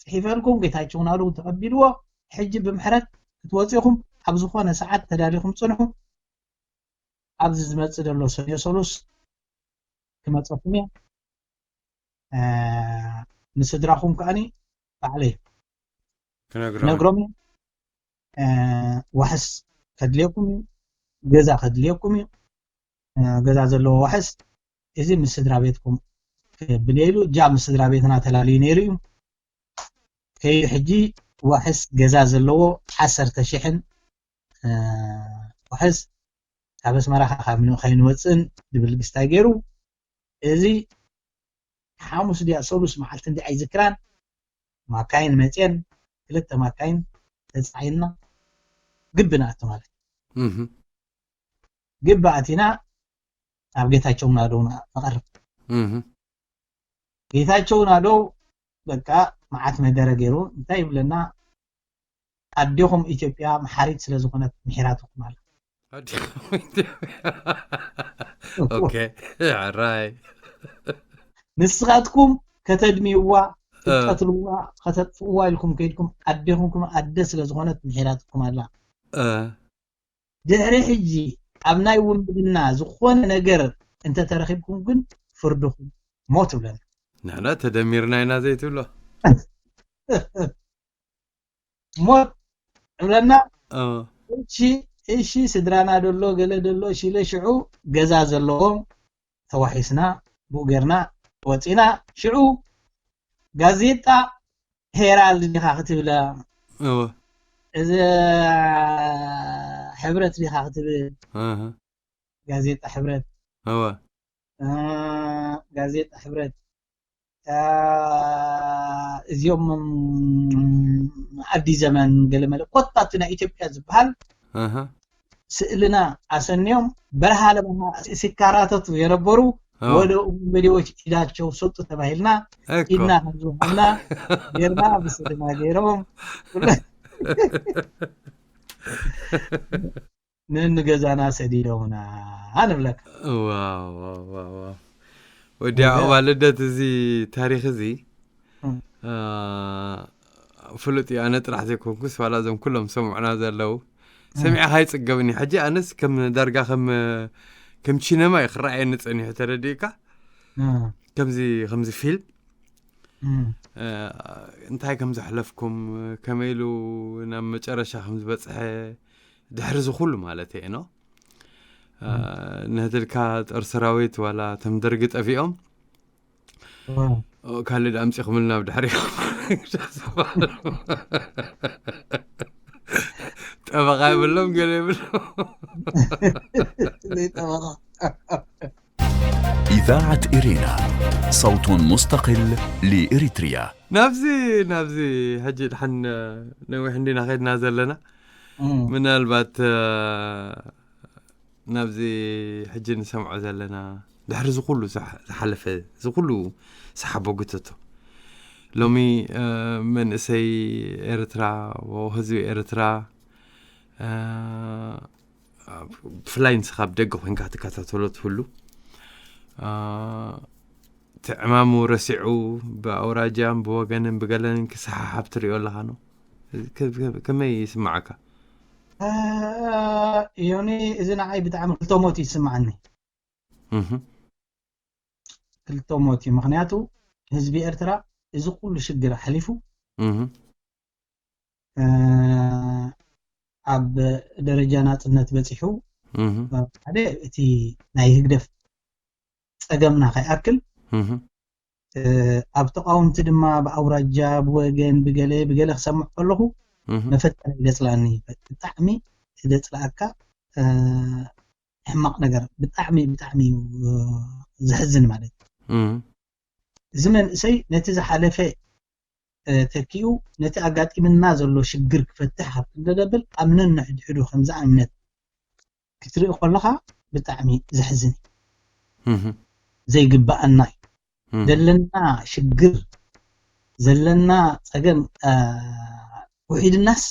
ፅሒፈልኩም ጌታቸው ናደው ተቐቢልዎ ሕጂ ብምሕረት ክትወፅኹም ኣብ ዝኾነ ሰዓት ተዳሊኹም ፅንሑ። ኣብዚ ዝመፅእ ዘሎ ሰኞ ሰሉስ ክመፀኩም እየ። ንስድራኹም ከዓኒ ባዕለይ ክነግሮም እየ። ዋሕስ ከድልየኩም እዩ፣ ገዛ ከድልየኩም እዩ። ገዛ ዘለዎ ዋሕስ እዚ ምስ ስድራ ቤትኩም ክብል ኢሉ እጃ ምስ ስድራ ቤትና ተላልዩ ነይሩ እዩ። ከይዱ ሕጂ ዋሕስ ገዛ ዘለዎ ዓሰርተ ሽሕን ዋሕስ ካብ ኣስመራ ከይንወፅእን ዝብል ግስታይ ገይሩ እዚ ሓሙስ ድያ ሰሉስ መዓልቲ እንዲ ኣይዝክራን ማካይን መፅየን ክልተ ማካይን ተፃዒንና ግቢ ንኣቱ ማለት ግቢ ኣቲና ናብ ጌታቸው ናደው ንቐርብ። ጌታቸው ናደው በቃ መዓት መደረ ገይሩ እንታይ ይብለና ኣዴኹም ኢትዮጵያ መሓሪት ስለ ዝኾነት ምሒራትኩም ኣላ። ራይ ንስኻትኩም ከተድምይዋ ክትቀትልዋ ከተጥፍእዋ ኢልኩም ከይድኩም ኣዴኹም ኣደ ስለ ዝኾነት ምሒራትኩም ኣላ። ድሕሪ ሕጂ ኣብ ናይ ውንብድና ዝኾነ ነገር እንተተረኺብኩም ግን ፍርድኹም ሞት ይብለና። ንሕና ተደሚርና ኢና ዘይትብሎ ሞት ይብለና። እሺ እሺ ስድራና ደሎ ገለ ደሎ እሺ ኢለ ሽዑ ገዛ ዘለዎ ተዋሒስና ብኡ ጌርና ወፂና። ሽዑ ጋዜጣ ሄራልድ ዲኻ ክትብለ እወ እዚ ሕብረት ዲኻ ክትብል እህ ጋዜጣ ሕብረት እወ እ፣ ጋዜጣ ሕብረት እ፣ እዚኦም ኣዲ ዘመን ገለመለ ኮታ እቲ ናይ ኢትዮጵያ ዝበሃል እህ ስእልና ኣሰንዮም በረሃ ለበረሃ ሲካራተቱ የነበሩ ወደ ኡመዴዎች ኢዳቸው ሰጡ ተባሂልና ኢድና ከምዝወሃብና ጌርና ብስእልና ገይሮም ንንገዛና ሰዲዶምና ንብለካ። ወዲ ኣባ ልደት፣ እዚ ታሪኽ እዚ ፍሉጥ እዩ። ኣነ ጥራሕ ዘይኮንኩስ ዋላ እዞም ኩሎም ሰምዑና ዘለዉ ሰሚዐ ካይፅገብን እዩ። ሕጂ ኣነስ ከም ዳርጋ ከም ከም ቺነማ እዩ ክረኣየኒ ፀኒሑ፣ ተረዲእካ? ከምዚ ከምዚ ፊልም እንታይ ከም ዘሕለፍኩም፣ ከመይ ኢሉ ናብ መጨረሻ ከም ዝበፅሐ፣ ድሕሪ እዚ ኩሉ ማለት እየ ነው። ንህትልካ ጦር ሰራዊት ዋላ እቶም ደርጊ ጠፊኦም ካልእ ኣምፂኹምልና ኣብ ድሕሪ ጠበቃ የብሎም፣ ገለ የብሎም። ጠበቃ إذاعة إرينا، صوت مستقل لإريتريا. ናብዚ ናብዚ ሕጂ ድሓን ነዊሕ እንዲና ከድና ዘለና። ምናልባት ናብዚ ሕጂ ንሰምዖ ዘለና ድሕሪ ዝኩሉ ዝሓለፈ ዝኩሉ ሰሓቦ ግተቶ ሎሚ መንእሰይ ኤርትራ፣ ህዝቢ ኤርትራ ብፍላይ ንስኻ ብደገ ኮይንካ ትከታተሎ ትህሉ፣ እቲ ዕማሙ ረሲዑ ብኣውራጃን ብወገንን ብገለን ክሰሓሓብ ትሪኦ ኣለኻ ነው። ከመይ ይስምዓካ? ዮኒ፣ እዚ ንዓይ ብጣዕሚ ክልተ ሞት ይስምዓኒ። ክልተ ሞት እዩ። ምክንያቱ ህዝቢ ኤርትራ እዚ ኩሉ ሽግር ኣሕሊፉ ኣብ ደረጃ ናጽነት በጺሑ፣ ሓደ እቲ ናይ ህግደፍ ጸገምና ከይኣክል፣ ኣብ ተቃወምቲ ድማ ብኣውራጃ፣ ብወገን፣ ብገለ ብገለ ክሰምዕ ከለኹ መፈተኒ ይገጽላኒ። ብጣዕሚ ይገጽላኣካ ሕማቕ ነገር፣ ብጣዕሚ ብጣዕሚ እዩ ዘሕዝን ማለት እዩ። እዚ መንእሰይ ነቲ ዝሓለፈ ተኪኡ ነቲ ኣጋጢምና ዘሎ ሽግር ክፈትሕ ኣብ ክንደደብል ኣብ ነንሕድሕዱ ከምዚ እምነት ክትርኢ ከለኻ ብጣዕሚ ዘሕዝን እዩ። ዘይግባኣና እዩ ዘለና ሽግር ዘለና ጸገም ውሒድናስ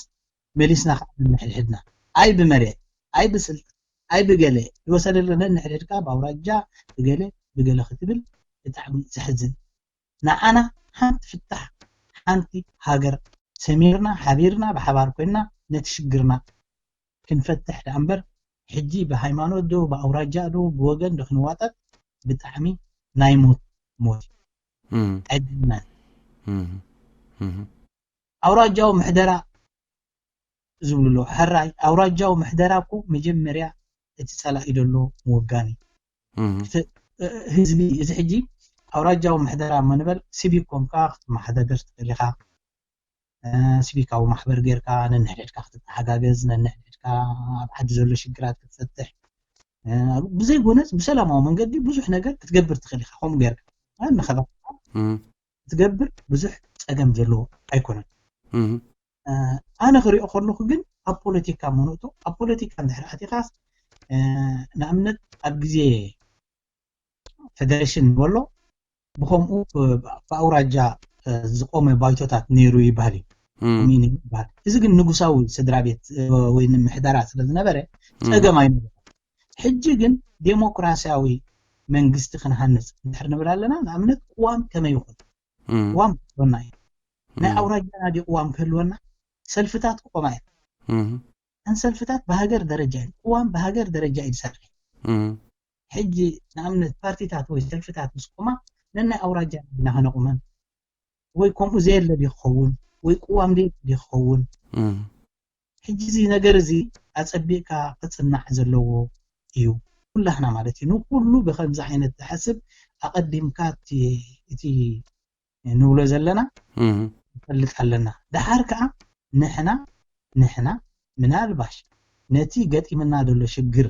መሊስና ከዓ ነንሕድሕድና ኣይ ብመሬት ኣይ ብስልጣን ኣይ ብገለ ዝወሰደለ ነንሕድሕድካ ብኣውራጃ ብገለ ብገለ ክትብል ብጣዕሚ ዘሕዝን። ንዓና ሓንቲ ፍታሕ ሓንቲ ሃገር ሰሚርና ሓቢርና ብሓባር ኮይንና ነቲ ሽግርና ክንፈትሕ ደኣ እምበር ሕጂ ብሃይማኖት ዶ ብኣውራጃ ዶ ብወገን ዶ ክንዋጠጥ ብጣዕሚ ናይ ሞት ሞት እዩ። ኣይደልናን። ኣውራጃዊ ምሕደራ ዝብሉ ኣለዉ። ሕራይ ኣውራጃዊ ምሕደራ እኮ መጀመርያ እቲ ጸላኢ ደሎ ምውጋን እዩ። ህዝቢ እዚ ሕጂ ኣውራጃዊ ምሕደራ እሞ ንበል ሲቪክ ኮንካ ክትመሓዳደር ትኽእል ኢኻ። ሲቪካዊ ማሕበር ጌርካ ነንሕድሕድካ ክትተሓጋገዝ፣ ነንሕድሕድካ ኣብ ዓዲ ዘሎ ሽግራት ክትፈትሕ፣ ብዘይ ጎነጽ ብሰላማዊ መንገዲ ብዙሕ ነገር ክትገብር ትኽእል ኢኻ። ከምኡ ጌርካ ንኸባካ ክትገብር ብዙሕ ጸገም ዘለዎ ኣይኮነን። ኣነ ክሪኦ ከለኹ ግን ኣብ ፖለቲካ ምንእቶ ኣብ ፖለቲካ እንድሕር ኣቲኻስ ንኣብነት ኣብ ግዜ ፌደሬሽን ንበሎ ብኸምኡ ብኣውራጃ ዝቆመ ባይቶታት ነይሩ ይበሃል እዩ። ይበሃል። እዚ ግን ንጉሳዊ ስድራ ቤት ወይ ምሕደራ ስለ ዝነበረ ጸገም ኣይነበረ። ሕጂ ግን ዴሞክራሲያዊ መንግስቲ ክንሃንፅ እንድሕር ንብል ኣለና ንኣብነት ቅዋም ከመይ ይኹን ቅዋም ክህልወና እዩ። ናይ ኣውራጃና ድዩ ቅዋም ክህልወና? ሰልፍታት ክቆማ እየን። እን ሰልፍታት ብሃገር ደረጃ እዩ ቅዋም ብሃገር ደረጃ እዩ ዝሰርሕ። ሕጂ ንኣብነት ፓርቲታት ወይ ሰልፍታት ምስ ቆማ ነናይ ኣውራጃ ኢና ከነቁመን ወይ ከምኡ ዘየለ ድዩ ክኸውን ወይ ቅዋም ድዩ ክኸውን? ሕጂ እዚ ነገር እዚ ኣጸቢቕካ ክጽናዕ ዘለዎ እዩ። ኩላህና ማለት እዩ ንኩሉ ብከምዚ ዓይነት ዝሓስብ ኣቐዲምካ እቲ ንብሎ ዘለና ንፈልጥ ኣለና። ደሓር ከዓ ንሕና ንሕና ምናልባሽ ነቲ ገጢምና ዘሎ ሽግር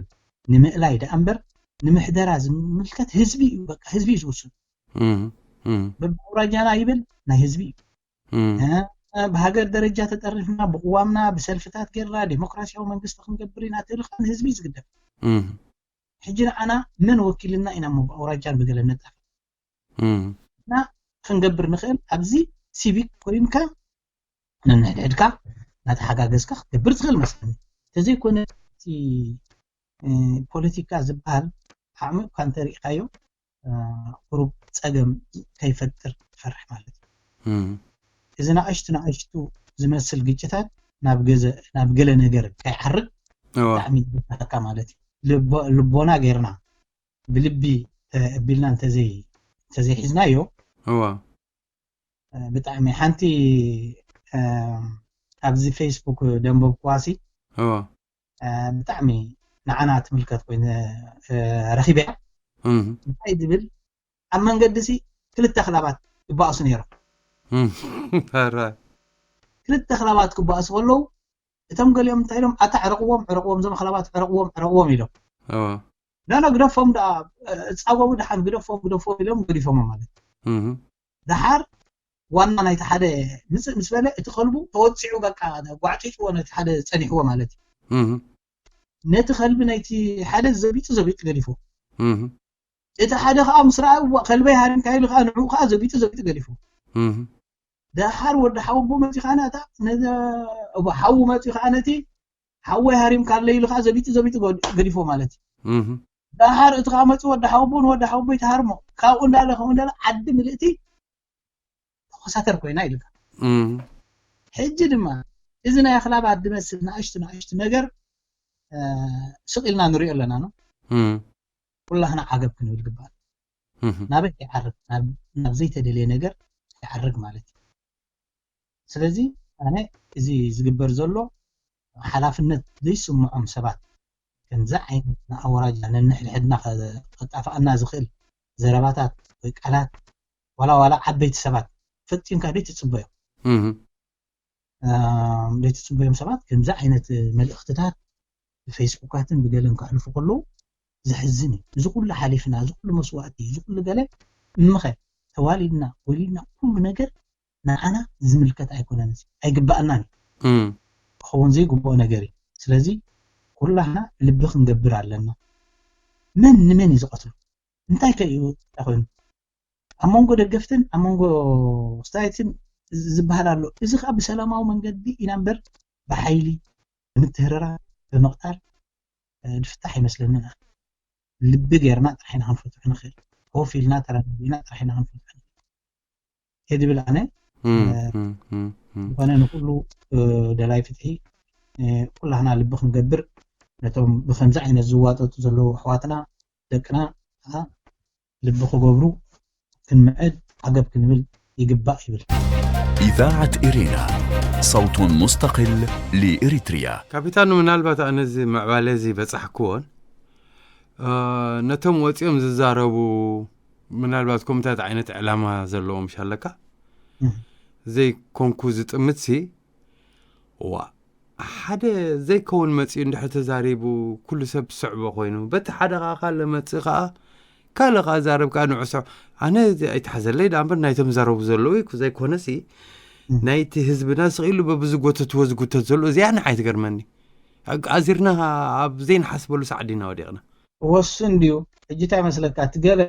ንምእላይ ደኣ እምበር ንምሕደራ ዝምልከት ህዝቢ እዩ በቃ ህዝቢ እዩ ዝውስን። በብኣውራጃና ይብል ናይ ህዝቢ እዩ። ብሃገር ደረጃ ተጠርኒፍና፣ ብቕዋምና፣ ብሰልፍታት ጌርና ዴሞክራሲያዊ መንግስቲ ክንገብር ኢና ትብል ከኣ ንህዝቢ እዩ ዝግደፍ። ሕጂ ንዓና መን ወኪልና ኢና እሞ ብኣውራጃን ብገለን ነጣፍእ? እና ክንገብር ንኽእል ኣብዚ ሲቪክ ኮይንካ ነንሕድሕድካ እናተሓጋገዝካ ክትገብር ትኽእል መስለኒ። እንተዘይኮነ እቲ ፖለቲካ ዝበሃል ዓሚቕካ እንተሪእካዮ ቁሩብ ፀገም ከይፈጥር ትፈርሕ ማለት እዩ። እዚ ንኣሽቱ ንኣሽቱ ዝመስል ግጭታት ናብ ገለ ነገር ከይዓርግ ብጣዕሚ ዝፈተካ ማለት እዩ። ልቦና ጌርና ብልቢ ተቢልና እንተዘይሒዝናዮ ብጣዕሚ ሓንቲ ኣብዚ ፌስቡክ ደንበብኩዋሲ ብጣዕሚ ንዓና ትምልከት ኮይነ ረኺበያ። እንታይ ዝብል ኣብ መንገዲ ሲ ክልተ ክላባት ይባእሱ ነይሮም። ክልተ ክላባት ክባእሱ ከለዉ እቶም ገሊኦም እንታይ ኢሎም ኣታ ዕረቕዎም ዕረቕዎም እዞም ክላባት ዕረቕዎም ዕረቕዎም ኢሎም። ዳና ግደፎም ደኣ እፃወቡ ደሓን ግደፎም ግደፎም ኢሎም ገዲፎሞ ማለት እዩ። ደሓር ዋና ናይቲ ሓደ ምፅእ ምስ በለ እቲ ከልቡ ተወፂዑ በቃ ጓዕፂጭዎ ነቲ ሓደ ፀኒሕዎ ማለት እዩ። ነቲ ከልቢ ናይቲ ሓደ ዘቢጡ ዘቢጡ ገዲፎ። እቲ ሓደ ከዓ ምስ ረኣ ከልበይ ሃሪምካ ኢሉ ከዓ ንዕኡ ከዓ ዘቢጡ ዘቢጡ ገዲፎ። ደሓር ወዲ ሓወቦ መፂኡ ከዓ ነታ ሓዊ መፂኡ ከዓ ነቲ ሓወይ ሃሪምካ ኣለይ ኢሉ ከዓ ዘቢጡ ዘቢጡ ገዲፎ ማለት እዩ። ደሓር እቲ ከዓ መፂኡ ወዲ ሓወቦ ንወዲ ሓወቦ ይትሃርሞ ካብኡ እንዳለ ከምኡ እንዳለ ዓዲ ምልእቲ ተኮሳተር ኮይና ኢልካ። ሕጂ ድማ እዚ ናይ ኣኽላባት ዝመስል ንኣሽቱ ንኣሽቱ ነገር ስቕ ኢልና ንሪኦ ኣለና ነው። ኩላህና ዓገብ ክንብል ግባእ። ናበይ ይዓርግ? ናብ ዘይተደልየ ነገር ይዓርግ ማለት እዩ። ስለዚ ኣነ እዚ ዝግበር ዘሎ ሓላፍነት ዘይስምዖም ሰባት ከምዚ ዓይነት ንኣወራጃ ነንሕድሕድና ከጣፍኣና ዝኽእል ዘረባታት ወይ ቃላት ዋላ ዋላ ዓበይቲ ሰባት ፈጺምካ ደይ ትጽበዮ ደይ ትጽበዮም ሰባት ከምዚ ዓይነት መልእኽትታት ብፌስቡካትን ብገለን ከሕልፉ ከለዉ ዘሕዝን እዩ። እዚ ኩሉ ሓሊፍና፣ እዚ ኩሉ መስዋእቲ፣ እዚ ኩሉ ገለ እምኸ ተዋሊድና ወሊድና ኩሉ ነገር ንዓና ዝምልከት ኣይኮነን፣ እዚ ኣይግባኣናን እዩ። ክኸውን ዘይግብኦ ነገር እዩ። ስለዚ ኩላህና ልቢ ክንገብር ኣለና። መን ንመን እዩ ዝቐትሎ? እንታይ ከ እዩ ኮይኑ? ኣብ መንጎ ደገፍትን ኣብ መንጎ ስታይትን ዝበሃል ኣሎ። እዚ ከዓ ብሰላማዊ መንገዲ ኢና እምበር ብሓይሊ ብምትህርራ ብምቕታል ድፍታሕ ይመስለንን። ልቢ ጌርና ጥራሕ ኢና ክንፈትሑ ንኽእል። ኮፍ ኢልና ተረዳዲእና ጥራሕ ኢና ክንፈትሑ ንኽእል። ከድብል ኣነ ዝኾነ ንኩሉ ደላይ ፍትሒ ኩላህና ልቢ ክንገብር ነቶም ብከምዚ ዓይነት ዝዋጠጡ ዘለዉ ኣሕዋትና ደቅና ከዓ ልቢ ክገብሩ ክንምዕድ ዓገብ ክንብል ይግባእ ይብል። إذاعة إرينا صوت مستقل لإريتريا ካፒታኑ ምናልባት ኣነ እዚ ምዕባለ እዚ በጻሕክዎን ነቶም ወፂኦም ዝዛረቡ ምናልባት ከምታት ዓይነት ዕላማ ዘለዎም ሻለካ ዘይኮንኩ ዝጥምት ሲ ዋ ሓደ ዘይከውን መፂኡ እንድሕር ተዛሪቡ ኩሉ ሰብ ዝስዕቦ ኮይኑ በቲ ሓደ ከዓ ካለ መፅእ ከዓ ካልእ ከዓ ዛረብ ከዓ ንዑ ስዕ ኣነ ኣይተሓዘለይ ዳ እምበር ናይቶም ዛረቡ ዘለዉ ዘይኮነሲ ናይቲ ህዝብና ስቕ ኢሉ በብዝጎተትዎ ዝጉተት ዘሎ እዚኣ ንዓይ ትገርመኒ ኣዚርና ኣብ ዘይንሓስበሉ ሰዓት ዲና ወዲቕና ወስን ድዩ ሕጂ እንታይ መስለካ እቲ ገለ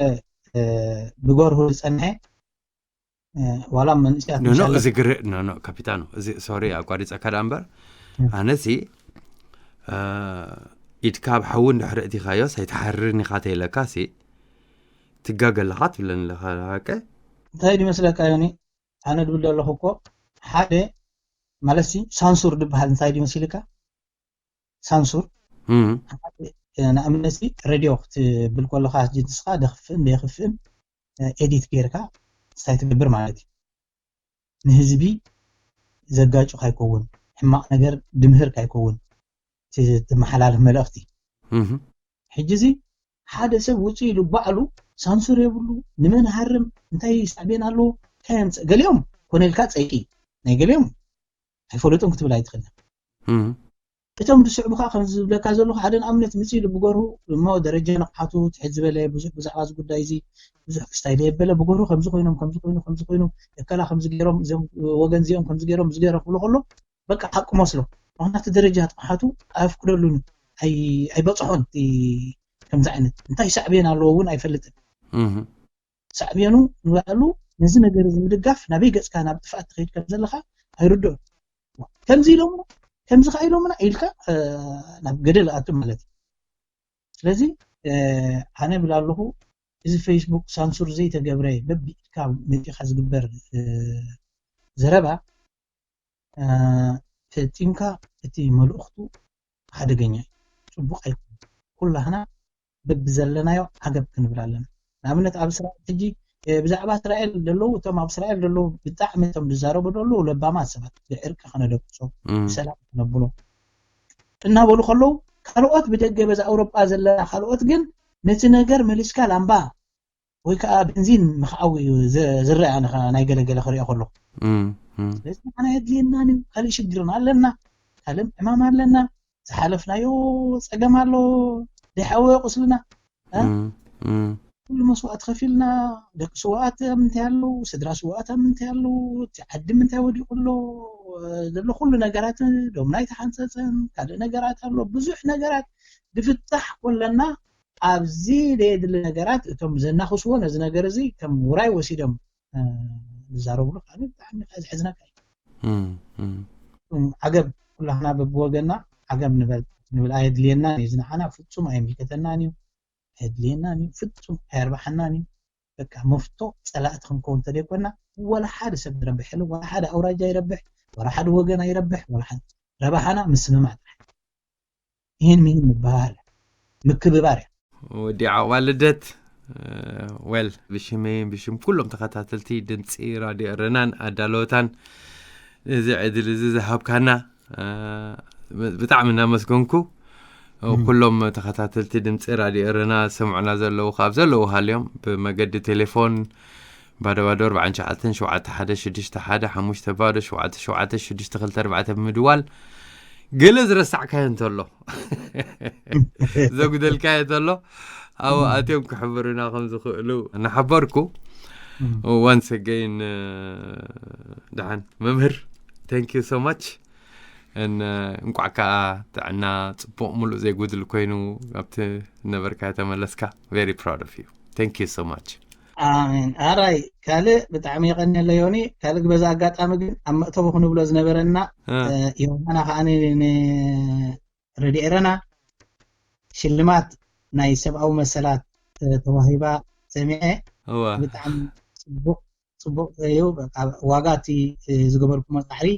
ብገርሁ ዝፀንሐ ዋላ መንእሰያት ኖ ኖ ምሻለ እዚ ግርእ ኖ ኖ ካፒታኖ እዚ ሶሪ ኣቋሪፀካ ዳ እምበር ኣነሲ ኢድካ ኣብ ሓዊ እንድሕር እቲኻዮስ ኣይትሓርርን ኢኻ ተይለካ ሲ ትጋገ ኣለኻ ትብለኒ ኣለኻ ሓቀ እንታይ ድመስለካ ዮኒ ኣነ ድብል ዘለኹ እኮ ሓደ ማለት ሲ ሳንሱር ድበሃል እንታይ ድዩ መሲልካ ሳንሱር ንኣብነት ሬድዮ ክትብል ከለካ ንስካ ደክፍእን ደየክፍእን ኤዲት ጌርካ እንታይ ትገብር ማለት እዩ ንህዝቢ ዘጋጩ ካይከውን ሕማቕ ነገር ድምህር ካይከውን ትመሓላልፍ መልእኽቲ ሕጂ እዚ ሓደ ሰብ ውፅእ ኢሉ ባዕሉ ሳንሱር የብሉ ንመን ሃርም እንታይ ሳዕቤን ኣለዎ እንታይ የምፅእ ገሊኦም ኮነ ኢልካ ፀይቂ ናይ ገሊኦም ኣይፈለጡን ክትብል ኣይትኽእልን እቶም ዝስዕቡ ከዓ ከምዚ ዝብለካ ዘለኹ ሓደ ንኣብነት ምፅእ ኢሉ ብገርሁ እሞ ደረጃ ንቕሓቱ ትሕት ዝበለ ብዙሕ ብዛዕባ እዚ ጉዳይ እዚ ብዙሕ ክስታይ ዘየበለ ብገርሁ ከምዚ ኮይኖም ከምዚ ኮይኑ ከምዚ ኮይኑ እከላ ከምዚ ገይሮም እዚኦም ወገን እዚኦም ከምዚ ገይሮም እዚ ገይሮም ክብሎ ከሎ በቃ ሓቂ መስሎ። ምክንያቱ ደረጃ ንቕሓቱ ኣየፍቅደሉን ኣይበፅሖን። ከምዚ ዓይነት እንታይ ሳዕቤን ኣለዎ እውን ኣይፈልጥን። ሳዕቤኑ ንባዕሉ ነዚ ነገር እዚ ምድጋፍ ናበይ ገፅካ ናብ ጥፍኣት ትኸይድ ከም ዘለካ ኣይርድኦን። ከምዚ ኢሎምና ከምዚ ከ ኢሎምና ኢልካ ናብ ገደል ኣቱ ማለት እዩ። ስለዚ ኣነ ብል ኣለኹ እዚ ፌስቡክ ሳንሱር ዘይተገብረ በቢኢድካ መፂኻ ዝግበር ዘረባ ፈፂምካ እቲ መልእኽቱ ሓደገኛ እዩ። ፅቡቕ ኣይኮን። ኩላህና በብዘለናዮ ዓገብ ክንብል ኣለና። ንኣብነት ኣብ እስራኤል ሕጂ ብዛዕባ እስራኤል ዘለዉ እቶም ኣብ እስራኤል ዘለዉ ብጣዕሚ እቶም ዝዛረቡ ዘለዉ ለባማት ሰባት ብዕርቂ ከነደቅሶም ብሰላም ክነብሎ እናበሉ ከለዉ ካልኦት ብደገ በዛ ኣውሮጳ ዘለና ካልኦት ግን ነቲ ነገር መሊስካ ላምባ ወይ ከዓ ቤንዚን ምክዓው እዩ ዝረአ ናይ ገለገለ ክሪኦ ከለኹ። ስለዚ ንዓና የድልየናን እዩ። ካልእ ሽግርና ኣለና፣ ካልእ ዕማም ኣለና፣ ዝሓለፍናዮ ፀገም ኣሎ፣ ደሓወ ቁስልና ኩሉ መስዋእቲ ከፊልና ደቂ ስዋኣት ኣብ ምንታይ ኣለዉ፣ ስድራ ስዋኣት ኣብ ምንታይ ኣለዉ፣ እቲ ዓዲ ምንታይ ወዲቑ ኣሎ ዘሎ ኩሉ ነገራት ዶምና ኣይተሓንፀፀን፣ ካልእ ነገራት ኣሎ፣ ብዙሕ ነገራት ድፍታሕ ኮለና ኣብዚ ዘየድሊ ነገራት እቶም ዘናኽስዎ ነዚ ነገር እዚ ከም ውራይ ወሲዶም ዝዛረብሉ ካልእ ብጣዕሚ ከኣ ዘሕዝነካ እዩ። ዓገብ ኩላህና በብወገና ዓገብ ንበል ንብል ኣየድልየናን እዩ። ዝንዓና ፍጹም ኣይምልከተናን እዩ። ኣየድልየናን እዩ። ፍጹም ኣየርባሓናን እዩ። በቃ መፍቶ ጸላእቲ ክንከውን እንተደይኮና ወላ ሓደ ሰብ ይረብሕ የለን። ወላ ሓደ ኣውራጃ ይረብሕ፣ ወላ ሓደ ወገን ኣይረብሕ፣ ወላ ሓደ ረባሓና ምስምማዕ ጥራሕ። ይህን ሚህን ምበሃል ምክብባር እያ። ወዲ ዓቕባ ልደት well ብሽመይን ብሽም ኩሎም ተኸታተልቲ ድምፂ ራድዮ እረናን ኣዳለወታን እዚ ዕድል እዚ ዝሃብካና ብጣዕሚ እናመስገንኩ ኩሎም ተኸታተልቲ ድምፂ ራድዮ እረና ዝሰምዑና ዘለዉ ካብ ዘለዉ ሃልዮም ብመገዲ ቴሌፎን ባዶ ባዶ ኣርባዕተ ሸዓተ ሸውዓተ ሓደ ሽዱሽተ ሓደ ሓሙሽተ ባዶ ሸውዓተ ሸውዓተ ሽዱሽተ ክልተ ኣርባዕተ ብምድዋል ገለ ዝረሳዕካዮ እንተሎ ዘጉደልካዮ እንተሎ ኣብኡ ኣትዮም ክሕብሩና ከም ዝኽእሉ እናሓበርኩ once again ደሓን መምህር thank you so much እንቋዕ ከዓ ጥዕና ፅቡቕ ሙሉእ ዘይጉድል ኮይኑ ኣብቲ ነበርካ ተመለስካ very proud of you thank you so much ኣሜን ኣራይ ካልእ ብጣዕሚ የቐንየለ ዮኒ ካልእ በዛ ኣጋጣሚ ግን ኣብ መእተዊ ክንብሎ ዝነበረና ዮሃና ከዓ ንረድኤረና ሽልማት ናይ ሰብኣዊ መሰላት ተዋሂባ ሰሚዐ ብጣዕሚ ፅቡቅ ፅቡቅ እዩ ዋጋ እቲ ዝገበርኩሞ ፃዕሪ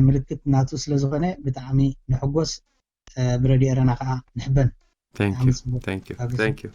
ምልክት ናቱ ስለዝኾነ ብጣዕሚ ንሕጎስ ብረድኤረና ከዓ ንሕበን thank you thank you thank you